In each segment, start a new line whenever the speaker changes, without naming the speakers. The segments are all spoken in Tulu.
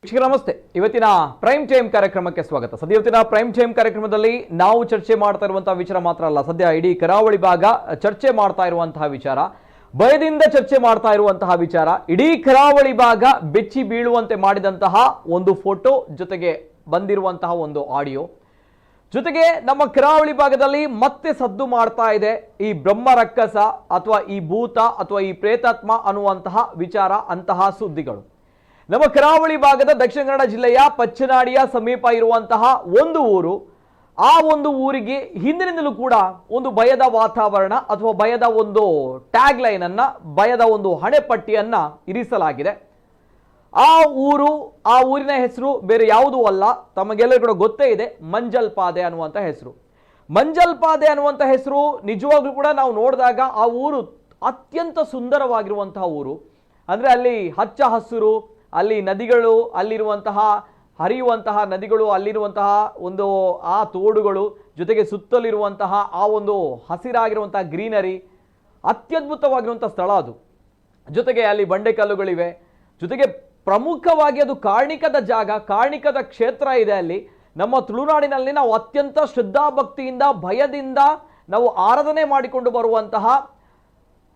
ವೀಕ್ಷಕರೇ ನಮಸ್ತೆ. ಇವತ್ತಿನ ಪ್ರೈಮ್ ಟೈಮ್ ಕಾರ್ಯಕ್ರಮಕ್ಕೆ ಸ್ವಾಗತ. ಸದ್ಯ ಇವತ್ತಿನ ಪ್ರೈಮ್ ಟೈಮ್ ಕಾರ್ಯಕ್ರಮದಲ್ಲಿ ನಾವು ಚರ್ಚೆ ಮಾಡ್ತಾ ಇರುವಂತಹ ವಿಚಾರ ಮಾತ್ರ ಅಲ್ಲ, ಸದ್ಯ ಇಡೀ ಕರಾವಳಿ ಭಾಗ ಚರ್ಚೆ ಮಾಡ್ತಾ ಇರುವಂತಹ ವಿಚಾರ, ಭಯದಿಂದ ಚರ್ಚೆ ಮಾಡ್ತಾ ಇರುವಂತಹ ವಿಚಾರ, ಇಡೀ ಕರಾವಳಿ ಭಾಗ ಬೆಚ್ಚಿ ಬೀಳುವಂತೆ ಮಾಡಿದಂತಹ ಒಂದು ಫೋಟೋ ಜೊತೆಗೆ ಬಂದಿರುವಂತಹ ಒಂದು ಆಡಿಯೋ ಜೊತೆಗೆ ನಮ್ಮ ಕರಾವಳಿ ಭಾಗದಲ್ಲಿ ಮತ್ತೆ ಸದ್ದು ಮಾಡ್ತಾ ಇದೆ ಈ ಬ್ರಹ್ಮ ರಕ್ಕಸ ಅಥವಾ ಈ ಭೂತ ಅಥವಾ ಈ ಪ್ರೇತಾತ್ಮ ಅನ್ನುವಂತಹ ವಿಚಾರ, ಅಂತಹ ಸುದ್ದಿಗಳು. ನಮ್ಮ ಕರಾವಳಿ ಭಾಗದ ದಕ್ಷಿಣ ಕನ್ನಡ ಜಿಲ್ಲೆಯ ಪಚ್ಚನಾಡಿಯ ಸಮೀಪ ಇರುವಂತಹ ಒಂದು ಊರು. ಆ ಒಂದು ಊರಿಗೆ ಹಿಂದಿನಿಂದಲೂ ಕೂಡ ಒಂದು ಭಯದ ವಾತಾವರಣ ಅಥವಾ ಭಯದ ಒಂದು ಟ್ಯಾಗ್ ಲೈನ್ ಅನ್ನ, ಭಯದ ಒಂದು ಹಣೆಪಟ್ಟಿಯನ್ನ ಇರಿಸಲಾಗಿದೆ. ಆ ಊರು, ಆ ಊರಿನ ಹೆಸರು ಬೇರೆ ಯಾವುದೂ ಅಲ್ಲ, ತಮಗೆಲ್ಲರಿಗೂ ಕೂಡ ಗೊತ್ತೇ ಇದೆ, ಮಂಜಲ್ಪಾದೆ ಅನ್ನುವಂಥ ಹೆಸರು. ಮಂಜಲ್ಪಾದೆ ಅನ್ನುವಂಥ ಹೆಸರು ನಿಜವಾಗ್ಲೂ ಕೂಡ ನಾವು ನೋಡಿದಾಗ ಆ ಊರು ಅತ್ಯಂತ ಸುಂದರವಾಗಿರುವಂತಹ ಊರು. ಅಂದರೆ ಅಲ್ಲಿ ಹಚ್ಚ ಹಸಿರು, ಅಲ್ಲಿ ನದಿಗಳು, ಅಲ್ಲಿರುವಂತಹ ಹರಿಯುವಂತಹ ನದಿಗಳು, ಅಲ್ಲಿರುವಂತಹ ಒಂದು ಆ ತೋಡುಗಳು, ಜೊತೆಗೆ ಸುತ್ತಲಿರುವಂತಹ ಆ ಒಂದು ಹಸಿರಾಗಿರುವಂತಹ ಗ್ರೀನರಿ, ಅತ್ಯದ್ಭುತವಾಗಿರುವಂಥ ಸ್ಥಳ ಅದು. ಜೊತೆಗೆ ಅಲ್ಲಿ ಬಂಡೆಕಲ್ಲುಗಳಿವೆ. ಜೊತೆಗೆ ಪ್ರಮುಖವಾಗಿ ಅದು ಕಾರ್ಣಿಕದ ಜಾಗ, ಕಾರ್ಣಿಕದ ಕ್ಷೇತ್ರ ಇದೆ ಅಲ್ಲಿ. ನಮ್ಮ ತುಳುನಾಡಿನಲ್ಲಿ ನಾವು ಅತ್ಯಂತ ಶ್ರದ್ಧಾಭಕ್ತಿಯಿಂದ, ಭಯದಿಂದ ನಾವು ಆರಾಧನೆ ಮಾಡಿಕೊಂಡು ಬರುವಂತಹ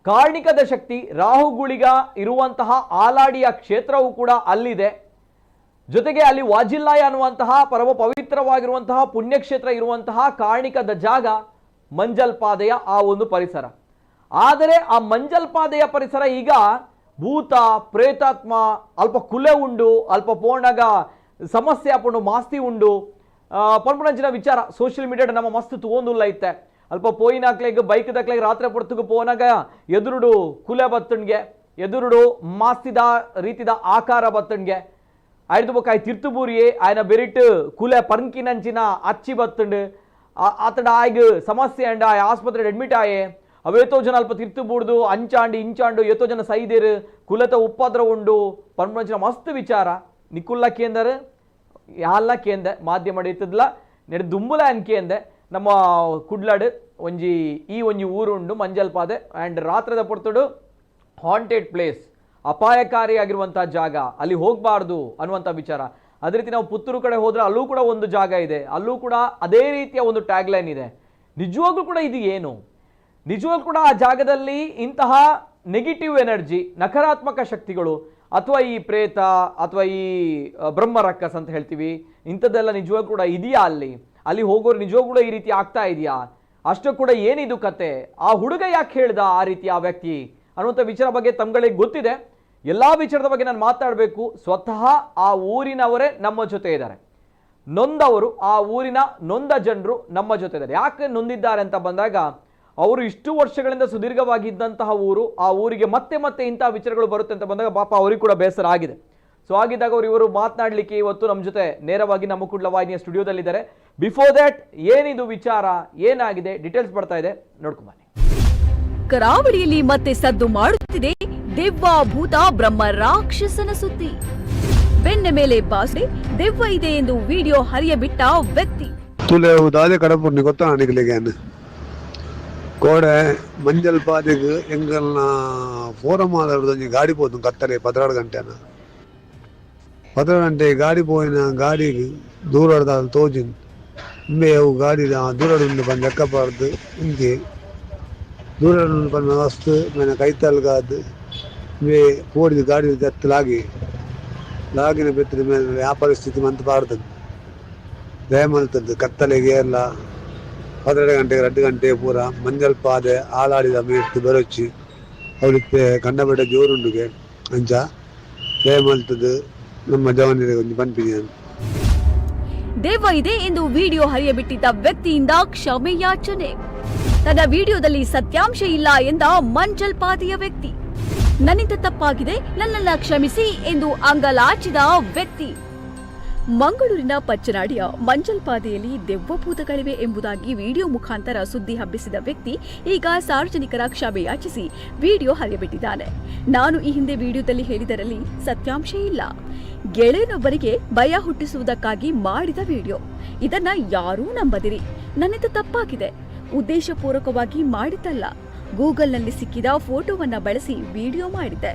ಕಾರ್ಣಿಕದ ಶಕ್ತಿ ರಾಹುಗುಳಿಗ ಇರುವಂತಹ ಆಲಾಡಿಯ ಕ್ಷೇತ್ರವೂ ಕೂಡ ಅಲ್ಲಿದೆ. ಜೊತೆಗೆ ಅಲ್ಲಿ ವಾಜಿಲ್ಲಾಯ ಅನ್ನುವಂತಹ ಪರಮ ಪವಿತ್ರವಾಗಿರುವಂತಹ ಪುಣ್ಯಕ್ಷೇತ್ರ ಇರುವಂತಹ ಕಾರ್ಣಿಕದ ಜಾಗ ಮಂಜಲ್ಪಾದೆಯ ಆ ಒಂದು ಪರಿಸರ. ಆದರೆ ಆ ಮಂಜಲ್ಪಾದೆಯ ಪರಿಸರ ಈಗ ಭೂತ ಪ್ರೇತಾತ್ಮ, ಅಲ್ಪ ಕುಲೆ ಉಂಡು, ಅಲ್ಪ ಪೋಣಗ ಸಮಸ್ಯೆ ಆಪುಂಡು, ಮಾಸ್ತಿ ಉಂಡು ಪನ್ಪುನಂಚಿನ ವಿಚಾರ ಸೋಷಿಯಲ್ ಮೀಡಿಯಾ ನಮ್ಮ ಮಸ್ತ್ ತೂವೊಂದುಲ್ಲ ಇತ್ತೆ. ಅಲ್ಪ ಪೋಯಿನಾಕ್ಲೆಗ್, ಬೈಕ್ ದಕ್ಲೆಗ್ ರಾತ್ರಿ ಪೊರ್ತುಗು ಪೋನಾಗ ಎದುರುಡು ಕುಲೆ ಬತ್ತಣ್ಗೆ, ಎದುರುಡು ಮಾಸ್ತಿದ ರೀತಿದ ಆಕಾರ ಬತ್ತಣ್ಗೆ. ಆಯ್ದು ಬೊಕ್ಕ ಆಯ್ ತಿರ್ತುಬೂರಿಯೇ ಆಯ್ನ ಬೆರಿಟ್ ಕುಲೆ ಪರ್ಂಕಿನಂಚಿನ ಅಚ್ಚಿ ಬತ್ತುಂಡು. ಆತಡ ಆಯ್ಗ್ ಸಮಸ್ಯೆ ಅಂಡ ಆಯ್ ಆಸ್ಪತ್ರೆ ಅಡ್ಮಿಟ್ ಆಯೆ. ಅವೇತೋ ಜನ ಅಲ್ಪ ತಿರ್ತು ಬೂಡ್ದು ಅಂಚಾಂಡು ಇಂಚಾಂಡು ಏತೋ ಜನ ಸೈದೇರು, ಕುಲತ ಉಪದ್ರ ಉಂಡು ಪನ್ಪುನಂಚಿನ ಮಸ್ತ್ ವಿಚಾರ. ನಿಕುಲ್ಲ ಕೇಂದರ್ ಯಾಲ್ಲ ಕೇಂದೆ ಮಾಧ್ಯಮ ಇತ್ತದ್ಲ ನೆಡ್ ದುಂಬುಲ ಅನ್ಕೇಂದೆ. ನಮ್ಮ ಕುಡ್ಲಾಡು ಒಂಜಿ ಈ ಒಂಜಿ ಊರು ಉಂಡು ಮಂಜಲ್ಪಾದೆ, ಆ್ಯಂಡ್ ರಾತ್ರದ ಪೊರ್ತುಡು ಹಾಂಟೆಡ್ ಪ್ಲೇಸ್, ಅಪಾಯಕಾರಿಯಾಗಿರುವಂಥ ಜಾಗ, ಅಲ್ಲಿ ಹೋಗಬಾರ್ದು ಅನ್ನುವಂಥ ವಿಚಾರ. ಅದೇ ರೀತಿ ನಾವು ಪುತ್ತೂರು ಕಡೆ ಹೋದ್ರೆ ಅಲ್ಲೂ ಕೂಡ ಒಂದು ಜಾಗ ಇದೆ, ಅಲ್ಲೂ ಕೂಡ ಅದೇ ರೀತಿಯ ಒಂದು ಟ್ಯಾಗ್ ಲೈನ್ ಇದೆ. ನಿಜವಾಗ್ಲೂ ಕೂಡ ಇದು ಏನು? ನಿಜವಾಗ್ಲೂ ಕೂಡ ಆ ಜಾಗದಲ್ಲಿ ಇಂತಹ ನೆಗೆಟಿವ್ ಎನರ್ಜಿ, ನಕಾರಾತ್ಮಕ ಶಕ್ತಿಗಳು ಅಥವಾ ಈ ಪ್ರೇತ ಅಥವಾ ಈ ಬ್ರಹ್ಮ ರಕ್ಕಸ್ ಅಂತ ಹೇಳ್ತೀವಿ, ಇಂಥದ್ದೆಲ್ಲ ನಿಜವಾಗ್ಲೂ ಕೂಡ ಇದೆಯಾ ಅಲ್ಲಿ? ಅಲ್ಲಿ ಹೋಗೋರು ನಿಜವಾಗ್ಲೂ ಕೂಡ ಈ ರೀತಿ ಆಗ್ತಾ ಇದೆಯಾ? ಅಷ್ಟು ಕೂಡ ಏನಿದು ಕತೆ? ಆ ಹುಡುಗ ಯಾಕೆ ಹೇಳ್ದ ಆ ರೀತಿ ಆ ವ್ಯಕ್ತಿ ಅನ್ನುವಂಥ ವಿಚಾರ ಬಗ್ಗೆ ತಮ್ಗಳಿಗೆ ಗೊತ್ತಿದೆ. ಎಲ್ಲ ವಿಚಾರದ ಬಗ್ಗೆ ನಾನು ಮಾತಾಡಬೇಕು. ಸ್ವತಃ ಆ ಊರಿನವರೇ ನಮ್ಮ ಜೊತೆ ಇದ್ದಾರೆ. ನೊಂದವರು, ಆ ಊರಿನ ನೊಂದ ಜನರು ನಮ್ಮ ಜೊತೆ ಇದ್ದಾರೆ. ಯಾಕೆ ನೊಂದಿದ್ದಾರೆ ಅಂತ ಬಂದಾಗ, ಅವರು ಇಷ್ಟು ವರ್ಷಗಳಿಂದ ಸುದೀರ್ಘವಾಗಿದ್ದಂತಹ ಊರು, ಆ ಊರಿಗೆ ಮತ್ತೆ ಮತ್ತೆ ಇಂತಹ ವಿಚಾರಗಳು ಬರುತ್ತೆ ಅಂತ ಬಂದಾಗ ಪಾಪ ಅವರಿಗೆ ಕೂಡ ಬೇಸರ ಆಗಿದೆ. ಸೊ ಆಗಿದ್ದಾಗ ಅವರು ಇವರು ಮಾತನಾಡಲಿಕ್ಕೆ ಇವತ್ತು ನಮ್ಮ ಜೊತೆ ನೇರವಾಗಿ ನಮ್ಮ ಕುಡ್ಲ ವಾಹಿನಿಯ ಸ್ಟುಡಿಯೋದಲ್ಲಿದ್ದಾರೆ. ಬಿಫೋರ್ that ಏನಿದು ವಿಚಾರ, ಏನಾಗಿದೆ, ಡೀಟೇಲ್ಸ್ ಬರ್ತಾ ಇದೆ, ನೋಡ್ಕೊಂಬನ್ನಿ.
ಕರಾವಳಿಯಲ್ಲಿ ಮತ್ತೆ ಸದ್ದು ಮಾಡುತ್ತಿದೆ ದೆವ್ವ, ಭೂತ, ಬ್ರಹ್ಮ ರಾಕ್ಷಸನ ಸುದ್ದಿ. ಬೆನ್ನ ಮೇಲೆ ಬಾಸೆ, ದೆವ್ವ ಇದೆ ಎಂದು ವಿಡಿಯೋ ಹರಿಯಬಿಟ್ಟ ವ್ಯಕ್ತಿ.
ತುಲೆ ದಾದೆ ಕಡಪುರ್ನಿ ಗೊತ್ತಾ ನಿಕ್ಲೆಗೆ? ಕೋಡೆ ಮಂಜಲ್ ಪಾದೆಗ್ ಎಂಕಲ್ನ ಫೋರಮ್ ಒಂಜಿ ಗಾಡಿ ಪೋತು ಕತ್ತಲೆ 12 ಗಂಟೆನ. 12 ಗಂಟೆ ಗಾಡಿ ಪೋಯಿನ ಗಾಡಿಗ್ ದೂರಡ್ದ ತೋಜಿನ್ ಇಂಬೆ ಅವು ಗಾಡಿ ದೂರಡ್ ಉಂಡು ಪಂದ್ ಲೆಕ್ಕ ಪಾಡ್ದು ಇಂಚಿ ದೂರಡ್ ಉಂಡು ಪಂದ್ ಮಸ್ತ್ ಮೇನ ಕೈತಲ್ಗಾದ್ ಇಂಬೆ ಪೋಡಿದ್ ಗಾಡಿ ಜತ್ತ್ ಲಾಗಿ ಲಾಗಿನ ಬೆತ್ತದ ಮೇಲೆ ಆ ಪರಿಸ್ಥಿತಿ ಮಂತ್ ಪಾಡ್ದು ದಯಮಲ್ತದ್ದು. ಕತ್ತಲೆಗೆ ಎಲ್ಲ 12 ಗಂಟೆ 2 ಗಂಟೆ ಪೂರ ಮಂಜಲ್ ಪಾದೆ ಆಲಾಡಿದ ಮೇಟ್ ಬರೊಚ್ಚಿ ಅವಳಿತ್ತೆ ಕಂಡಬೆಡ ಜೋರುಂಡುಗೆ. ಅಂಚ ದಯಮಲ್ತದ್ದು ನಮ್ಮ ಜವನಿಗೆ ಒಂಜಿ ಪನ್ಪಿನಿ ಯಾನ್.
ದೆವ್ವ ಇದೆ ಎಂದು ವಿಡಿಯೋ ಹರಿಯಬಿಟ್ಟಿದ್ದ ವ್ಯಕ್ತಿಯಿಂದ ಕ್ಷಮೆ ಯಾಚನೆ. ತನ್ನ ವಿಡಿಯೋದಲ್ಲಿ ಸತ್ಯಾಂಶ ಇಲ್ಲ ಎಂದ ಮಂಜಲ್ಪಾದಿಯ ವ್ಯಕ್ತಿ. ನನ್ನಿಂದ ತಪ್ಪಾಗಿದೆ, ನನ್ನನ್ನ ಕ್ಷಮಿಸಿ ಎಂದು ಅಂಗಲಾಚಿದ ವ್ಯಕ್ತಿ. ಮಂಗಳೂರಿನ ಪಚ್ಚನಾಡಿಯ ಮಂಜಲ್ಪಾದೆಯಲ್ಲಿ ದೆವ್ವಭೂತಗಳಿವೆ ಎಂಬುದಾಗಿ ವಿಡಿಯೋ ಮುಖಾಂತರ ಸುದ್ದಿ ಹಬ್ಬಿಸಿದ ವ್ಯಕ್ತಿ ಈಗ ಸಾರ್ವಜನಿಕರ ಕ್ಷಮೆ ಯಾಚಿಸಿ ವಿಡಿಯೋ ಹರಿಯಬಿಟ್ಟಿದ್ದಾನೆ. ನಾನು ಈ ಹಿಂದೆ ವಿಡಿಯೋದಲ್ಲಿ ಹೇಳಿದರಲ್ಲಿ ಸತ್ಯಾಂಶ ಇಲ್ಲ. ಗೆಳೆಯನೊಬ್ಬರಿಗೆ ಭಯ ಹುಟ್ಟಿಸುವುದಕ್ಕಾಗಿ ಮಾಡಿದ ವಿಡಿಯೋ. ಇದನ್ನ ಯಾರೂ ನಂಬದಿರಿ. ನನ್ನಿಂದ ತಪ್ಪಾಗಿದೆ. ಉದ್ದೇಶಪೂರ್ವಕವಾಗಿ ಮಾಡಿದ್ದಲ್ಲ. ಗೂಗಲ್ನಲ್ಲಿ ಸಿಕ್ಕಿದ ಫೋಟೋವನ್ನ ಬಳಸಿ ವಿಡಿಯೋ ಮಾಡಿದ್ದೆ.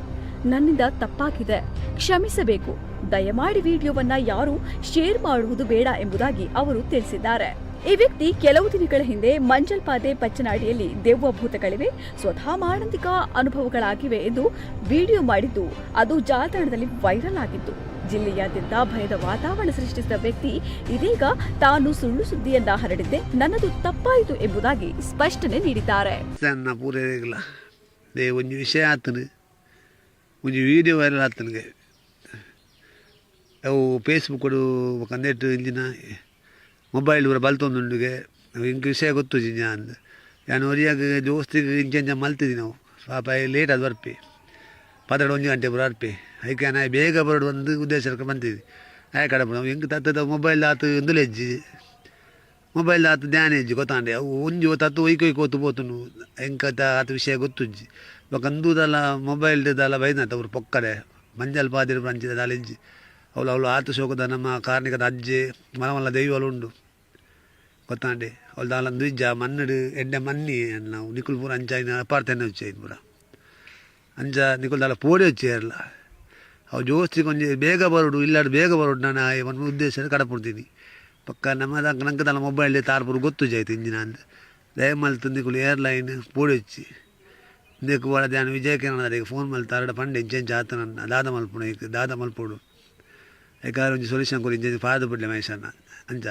ನನ್ನಿಂದ ತಪ್ಪಾಗಿದೆ, ಕ್ಷಮಿಸಬೇಕು. ದಯಮಾಡಿ ವಿಡಿಯೋವನ್ನ ಯಾರೂ ಶೇರ್ ಮಾಡುವುದು ಬೇಡ ಎಂಬುದಾಗಿ ಅವರು ತಿಳಿಸಿದ್ದಾರೆ. ಈ ವ್ಯಕ್ತಿ ಕೆಲವು ದಿನಗಳ ಹಿಂದೆ ಮಂಜಲ್ಪಾದೆ ಪಚ್ಚನಾಡಿಯಲ್ಲಿ ದೆವ್ವ ಭೂತಗಳಿವೆ, ಸ್ವತಃ ಮಾರಣಾಂತಿಕ ಅನುಭವಗಳಾಗಿವೆ ಎಂದು ವಿಡಿಯೋ ಮಾಡಿದ್ದು ಅದು ಜಾಲತಾಣದಲ್ಲಿ ವೈರಲ್ ಆಗಿತ್ತು. ಜಿಲ್ಲೆಯಾದ್ಯಂತ ಭಯದ ವಾತಾವರಣ ಸೃಷ್ಟಿಸಿದ ವ್ಯಕ್ತಿ ಇದೀಗ ತಾನು ಸುಳ್ಳು ಸುದ್ದಿಯನ್ನ ಹರಡಿದ್ದೆ, ನನ್ನದು ತಪ್ಪಾಯಿತು ಎಂಬುದಾಗಿ ಸ್ಪಷ್ಟನೆ ನೀಡಿದ್ದಾರೆ.
ಸಣ್ಣ ಪೂರೇಗ್ಲ they ಒಂಜಿ ವಿಷಯ ಆತನು, ಒಂಜಿ ವೀಡಿಯೋ ವೈರಲ್ ಆತನಿಗೆ. ಅವು ಫೇಸ್ಬುಕ್ ಕಂದೇಟ್ ಇಂಜಿನ ಮೊಬೈಲ್ ಪೂರ ಬಲ್ತೊಂದುಂಡುಗೆ. ಎಂಕ್ ವಿಷಯ ಗೊತ್ತುಜಿ ಅಂದ್. ಯಾನ್ ಒರಿಯಾಗ ದೋಸ್ತಿಗ್ ಇಂಚ ಇಂಚ ಮಲ್ತಿದ್ದಿ ನಾವು. ಪಾಪ ಲೇಟ್ ಆದ್ ಬರ್ಪಿ, 11 ಗಂಟೆ ಪೂರ ಬರ್ಪಿ. ಐಕೆ ಆಯೆ ಬೇಗ ಬರಡು ಒಂದು ಉದ್ದೇಶ ಬಂತಿದ್ದಿ. ಆಯೆ ಕಡಪು ನಾವು ಎಂಕ್ ತತ್ತದ ಮೊಬೈಲ್ ಆತು ಇಂದುಲೆಜ್ಜಿ, ಮೊಬೈಲ್ ಆತು ಧ್ಯಾನ ಇಜ್ಜಿ ಗೊತ್ತಾಂಡೆ. ಅವು ಒಂಜಿ ತತ್ತು ಒಯ್ಕ್ ಒಯ್ಕ್ ಒತ್ತು ಪೋತುಂಡು. ಎಂಕ್ ಆತ ವಿಷಯ ಗೊತ್ತುಜ್ಜಿ. ಬೊಕ ಅಂದೂದಲ ಮೊಬೈಲ್ ದಾಲ ಬೈದನತ ಅವ್ರು ಪೊಕ್ಕಡೆ ಮಂಜಲ್ ಪಾದಿರು ಅಂಚಿದ ದಾಲ ಇಜ್ಜಿ. ಅವ್ಲು ಅವ್ಲು ಆತು ಶೋಕದ ನಮ್ಮ ಕಾರ್ಣಿಕದ ಅಜ್ಜೆ ಮಲ್ಲ ಮಲ್ಲ ದೈವಲು ಉಂಡು ಗೊತ್ತಾಂಡೆ. ಅವ್ಲು ದಾಲ ಅಂದು ಇಜ್ಜ ಮಣ್ಣಡು ಎಡ್ಡೆ ಮನ್ನಿ ನಾವು ನಿಕುಲು ಪೂರ ಅಂಚಾಯಿನ ಅಪಾರ್ಥನೆ వచ్చాయి ಪೂರ ಅಂಚ ನಿಕುಲು ದಾಲ ಪೋಡಿ వచ్చేಯರ್ಲ. ಅವು ಜೋಸ್ತಿಗೆ ಒಂಜಿ ಬೇಗ ಬರೋಡು ಇಲ್ಲಾಡು ಬೇಗ ಬರೋಡು ನಾನು ಒಂದು ಉದ್ದೇಶ ಕಡಪುಡ್ತೀನಿ. ಪಕ್ಕ ನಮ್ಮ ನಂಗೆ ದಾಲ ಮೊಬೈಲ್ ತಾರ್ಪುರು ಗೊತ್ತು ಜಾಯ್ತು ಇಂಜಿನ ಅಂದ್. ದಯಮಲ್ತು ನಿಕುಲು ಏರ್ಲೈನ್ ಪೋಡಿ వచ్చి ಇಂದೆಕ್ ಬೋಡ. ಧ್ಯಾನ ವಿಜಯ ಕಿರಣ ಫೋನ್ ಮಲ್ತು ಅರಡ ಪಂಡೆ ಇಂಚ ಇಂಚ ಆತನ ದಾದ ಮಲ್ಪುಣ ಐಕ್ ದಾದ ಮಲ್ಪೊಡು, ಐಕಾರ್ ಒಂಜಿ ಸೊಲ್ಯೂಷನ್ ಕೊರಿ ಇಂಚ ಪಾದ ಬಿಡ್ಲೆ ಮಹೇಶಣ್ಣ ಅಂಚ.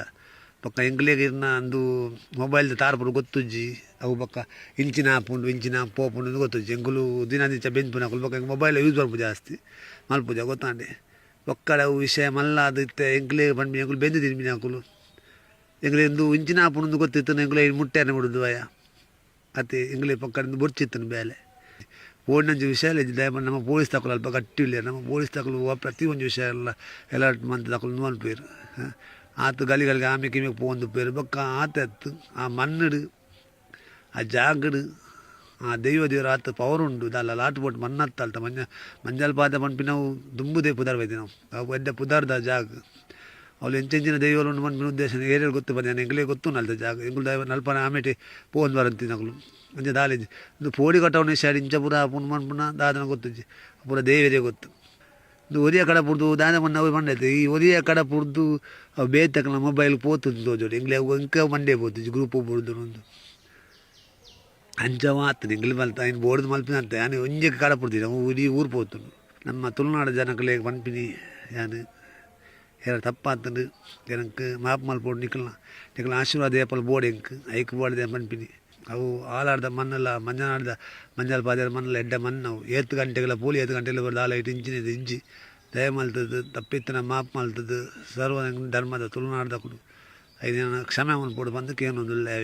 ಬೊಕ್ಕ ಎಂಕ್ಲೆಗ್ ಇರ್ನ ಅಂದು ಮೊಬೈಲ್ದ ತಾರ್ಪುಡು ಗೊತ್ತುಜ್ಜಿ. ಅವು ಬೊಕ್ಕ ಇಂಚಿನ ಆಪುಂಡು ಇಂಚಿನ ಪೋಪುಂಡು ಗೊತ್ತುಜ್ಜಿ. ಎಂಕುಲು ದಿನ ದಿಂಚ ಬೆನ್ಪುನಕುಲು. ಬೊಕ್ಕ ಎಂಕ್ ಮೊಬೈಲ್ ಯೂಸ್ ಮಲ್ಪು ಜಾಸ್ತಿ ಮಲ್ಪುಜ ಗೊತ್ತಾಂಡೆ. ಬೊಕ್ಕಡ ಅವು ವಿಷಯ ಮಲ್ಲ ಅದು ಇತ್ತೆ ಎಂಕ್ಲೆ ಪನ್ಪಿ ಎಂಕುಲು ಬೆಂದು ತಿನ್ಪಿನಕುಲು. ಎಂಕ್ಲೆ ಇಂದು ಇಂಚಿನ ಆಪುಂಡು ಗೊತ್ತಿತ್ತು ಎಂಕುಲು ಮುಟ್ಟೆನೆ ಬಿಡುದು ಅಯ ಅತ್ತೆ. ಎಂಕ್ಲೆ ಪಕ್ಕ ಬೊರ್ಚಿತ್ತನು ಬೇಲೆ ಓಡಿನಂಚ ವಿಷಯ ಇಲ್ಲ. ದಯಮಾಡಿ ನಮ್ಮ ಪೊಲೀಸ್ ತಕುಲು ಅಲ್ಪ ಗಟ್ಟಿ ಇಲ್ಲ. ನಮ್ಮ ಪೊಲೀಸ್ ತಕುಲು ಪ್ರತಿ ಒಂಜಿ ವಿಷಯ ಎಲ್ಲ ಅಲರ್ಟ್ ಮಂತ್ ತಕುಲು ಮಲ್ಪೇರು. ಆತು ಗಲಿ ಗಲಿಗೆ ಆಮೆ ಕಿಮೆಗ್ ಪೋವೊಂದು ಪೇರು. ಬೊಕ್ಕ ಆತೆ ಅತ್ತು ಆ ಮಣ್ಣುಡು ಆ ಜಾಗಡು ಆ ದೈವ ದೇವರ ಆತ ಪವರ್ ಉಂಡು. ದಾಲ ಲಾಟ್ ಬೋಟ್ ಮಣ್ಣತ್ತಲ್ತ ಮಂಜ ಮಂಜಲ್ ಪಾದ ಪನ್ಪಿನವು ದುಂಬುದೇ ಪುದರ್ ಬೈದಿನವು. ಅವು ಎಡ್ಡೆ ಪುದರ್ದ ಜಾಗ. ಅವ್ಲು ಎಂಚೆಂಚಿನ ದೈವಲು ಉಂಡು ಪನ್ಪಿನ ಉದ್ದೇಶ ಏರಿಯಲ್ ಗೊತ್ತು ಬಂದ ಎಂಕ್ಲೆ ಗೊತ್ತು ನಲ್ತ ಜಾಗ. ಎಂಕುಲು ದೈವ ನಲ್ಪನ ಆಮೇಟೆ ಪೋವೊಂದು ಬರಂತಿನಕುಲು. ಅಂಚ ದಾಲ ಇಜ್ಜಿ. ಇಂದು ಪೋಡಿ ಕಟ್ಟವನ ಸೈಡ್ ಇಂಚ ಪೂರ ಆಪುಂಡು ಪನ್ಪುನ ದಾದನ ಗೊತ್ತುಜ್ಜಿ, ಪೂರ ದೇವೆರೆ ಗೊತ್ತು. ಇಂದು ಒರಿಯ ಕಡ ಪುಡ್ದು ದಾದ ಮಣ್ಣ ಅವು ಪಂಡೈತೆ. ಈ ಒರಿಯ ಕಡ ಪುಡ್ದು ಅವು ಬೇತಕಲ ಮೊಬೈಲ್ ಪೋತುಂದು ತೋಜೋಡು. ಎಂಕ್ಲೆ ಅವು ಎಂಕ ಮಂಡೆ ಪೋತುಜಿ ಗ್ರೂಪ್ ಬುಡ್ದು ಒಂದು ಅಂಚ ಮಾತು ಎಂಕ್ಲೆ ಮಲ್ತ ಐನ್ ಬೋರ್ಡ್ ಮಲ್ಪಿನಂತೆ. ಯಾನ್ ಒಂಜಿ ಕಡ ಪುಡ್ದಿನಿ ಅವು ಇಡೀ ಊರು ಪೋತುಂಡು. ನಮ್ಮ ತುಳುನಾಡು ಜನಕುಲೆಗ್ ಪನ್ಪಿನಿ ಯಾನ್, ಏರ ತಪ್ಪಾತುಂಡು ಎನಕ್ ಮಾಪು ಮಲ್ಪೊಡು. ನಿಕಲ್ನ ನಿಕಲ್ನ ಆಶೀರ್ವಾದ ಏಪಲ ಬೋಡು ಎಂಕ್. ಐಕ್ ಬೋಡ್ದೆ ಪನ್ಪಿನಿ. ಅವು ಆಲಾಡ್ದ ಮಣ್ಣೆಲ್ಲ ಮಂಜನಾಡ್ದ ಮಂಜಲ್ ಪಾದೆದ ಮಣ್ಣೆಲ್ಲ ಎಡ್ಡೆ ಮಣ್ಣು ಅವು. ಏತ್ ಗಂಟೆಗಳ ಪೋಲಿ ಏತ್ ಗಂಟೆಗಳ ದಾಲ ಇಟ್ಟು ಇಂಚಿನ ಇಜ್ಜಿ. ದಯ ಮಲ್ತದ್ದು ತಪ್ಪಿತ್ತನ ಮಾಪು ಮಲ್ತದ್ದು ಸರ್ವ ಧರ್ಮದ ತುಳುನಾಡ್ದಕುಲು ಐನ ಕ್ಷಮೆ ಮಲ್ಪೊಡು ಪಂದ್ ಕೇನೊಂದುಲ್ಲೆ.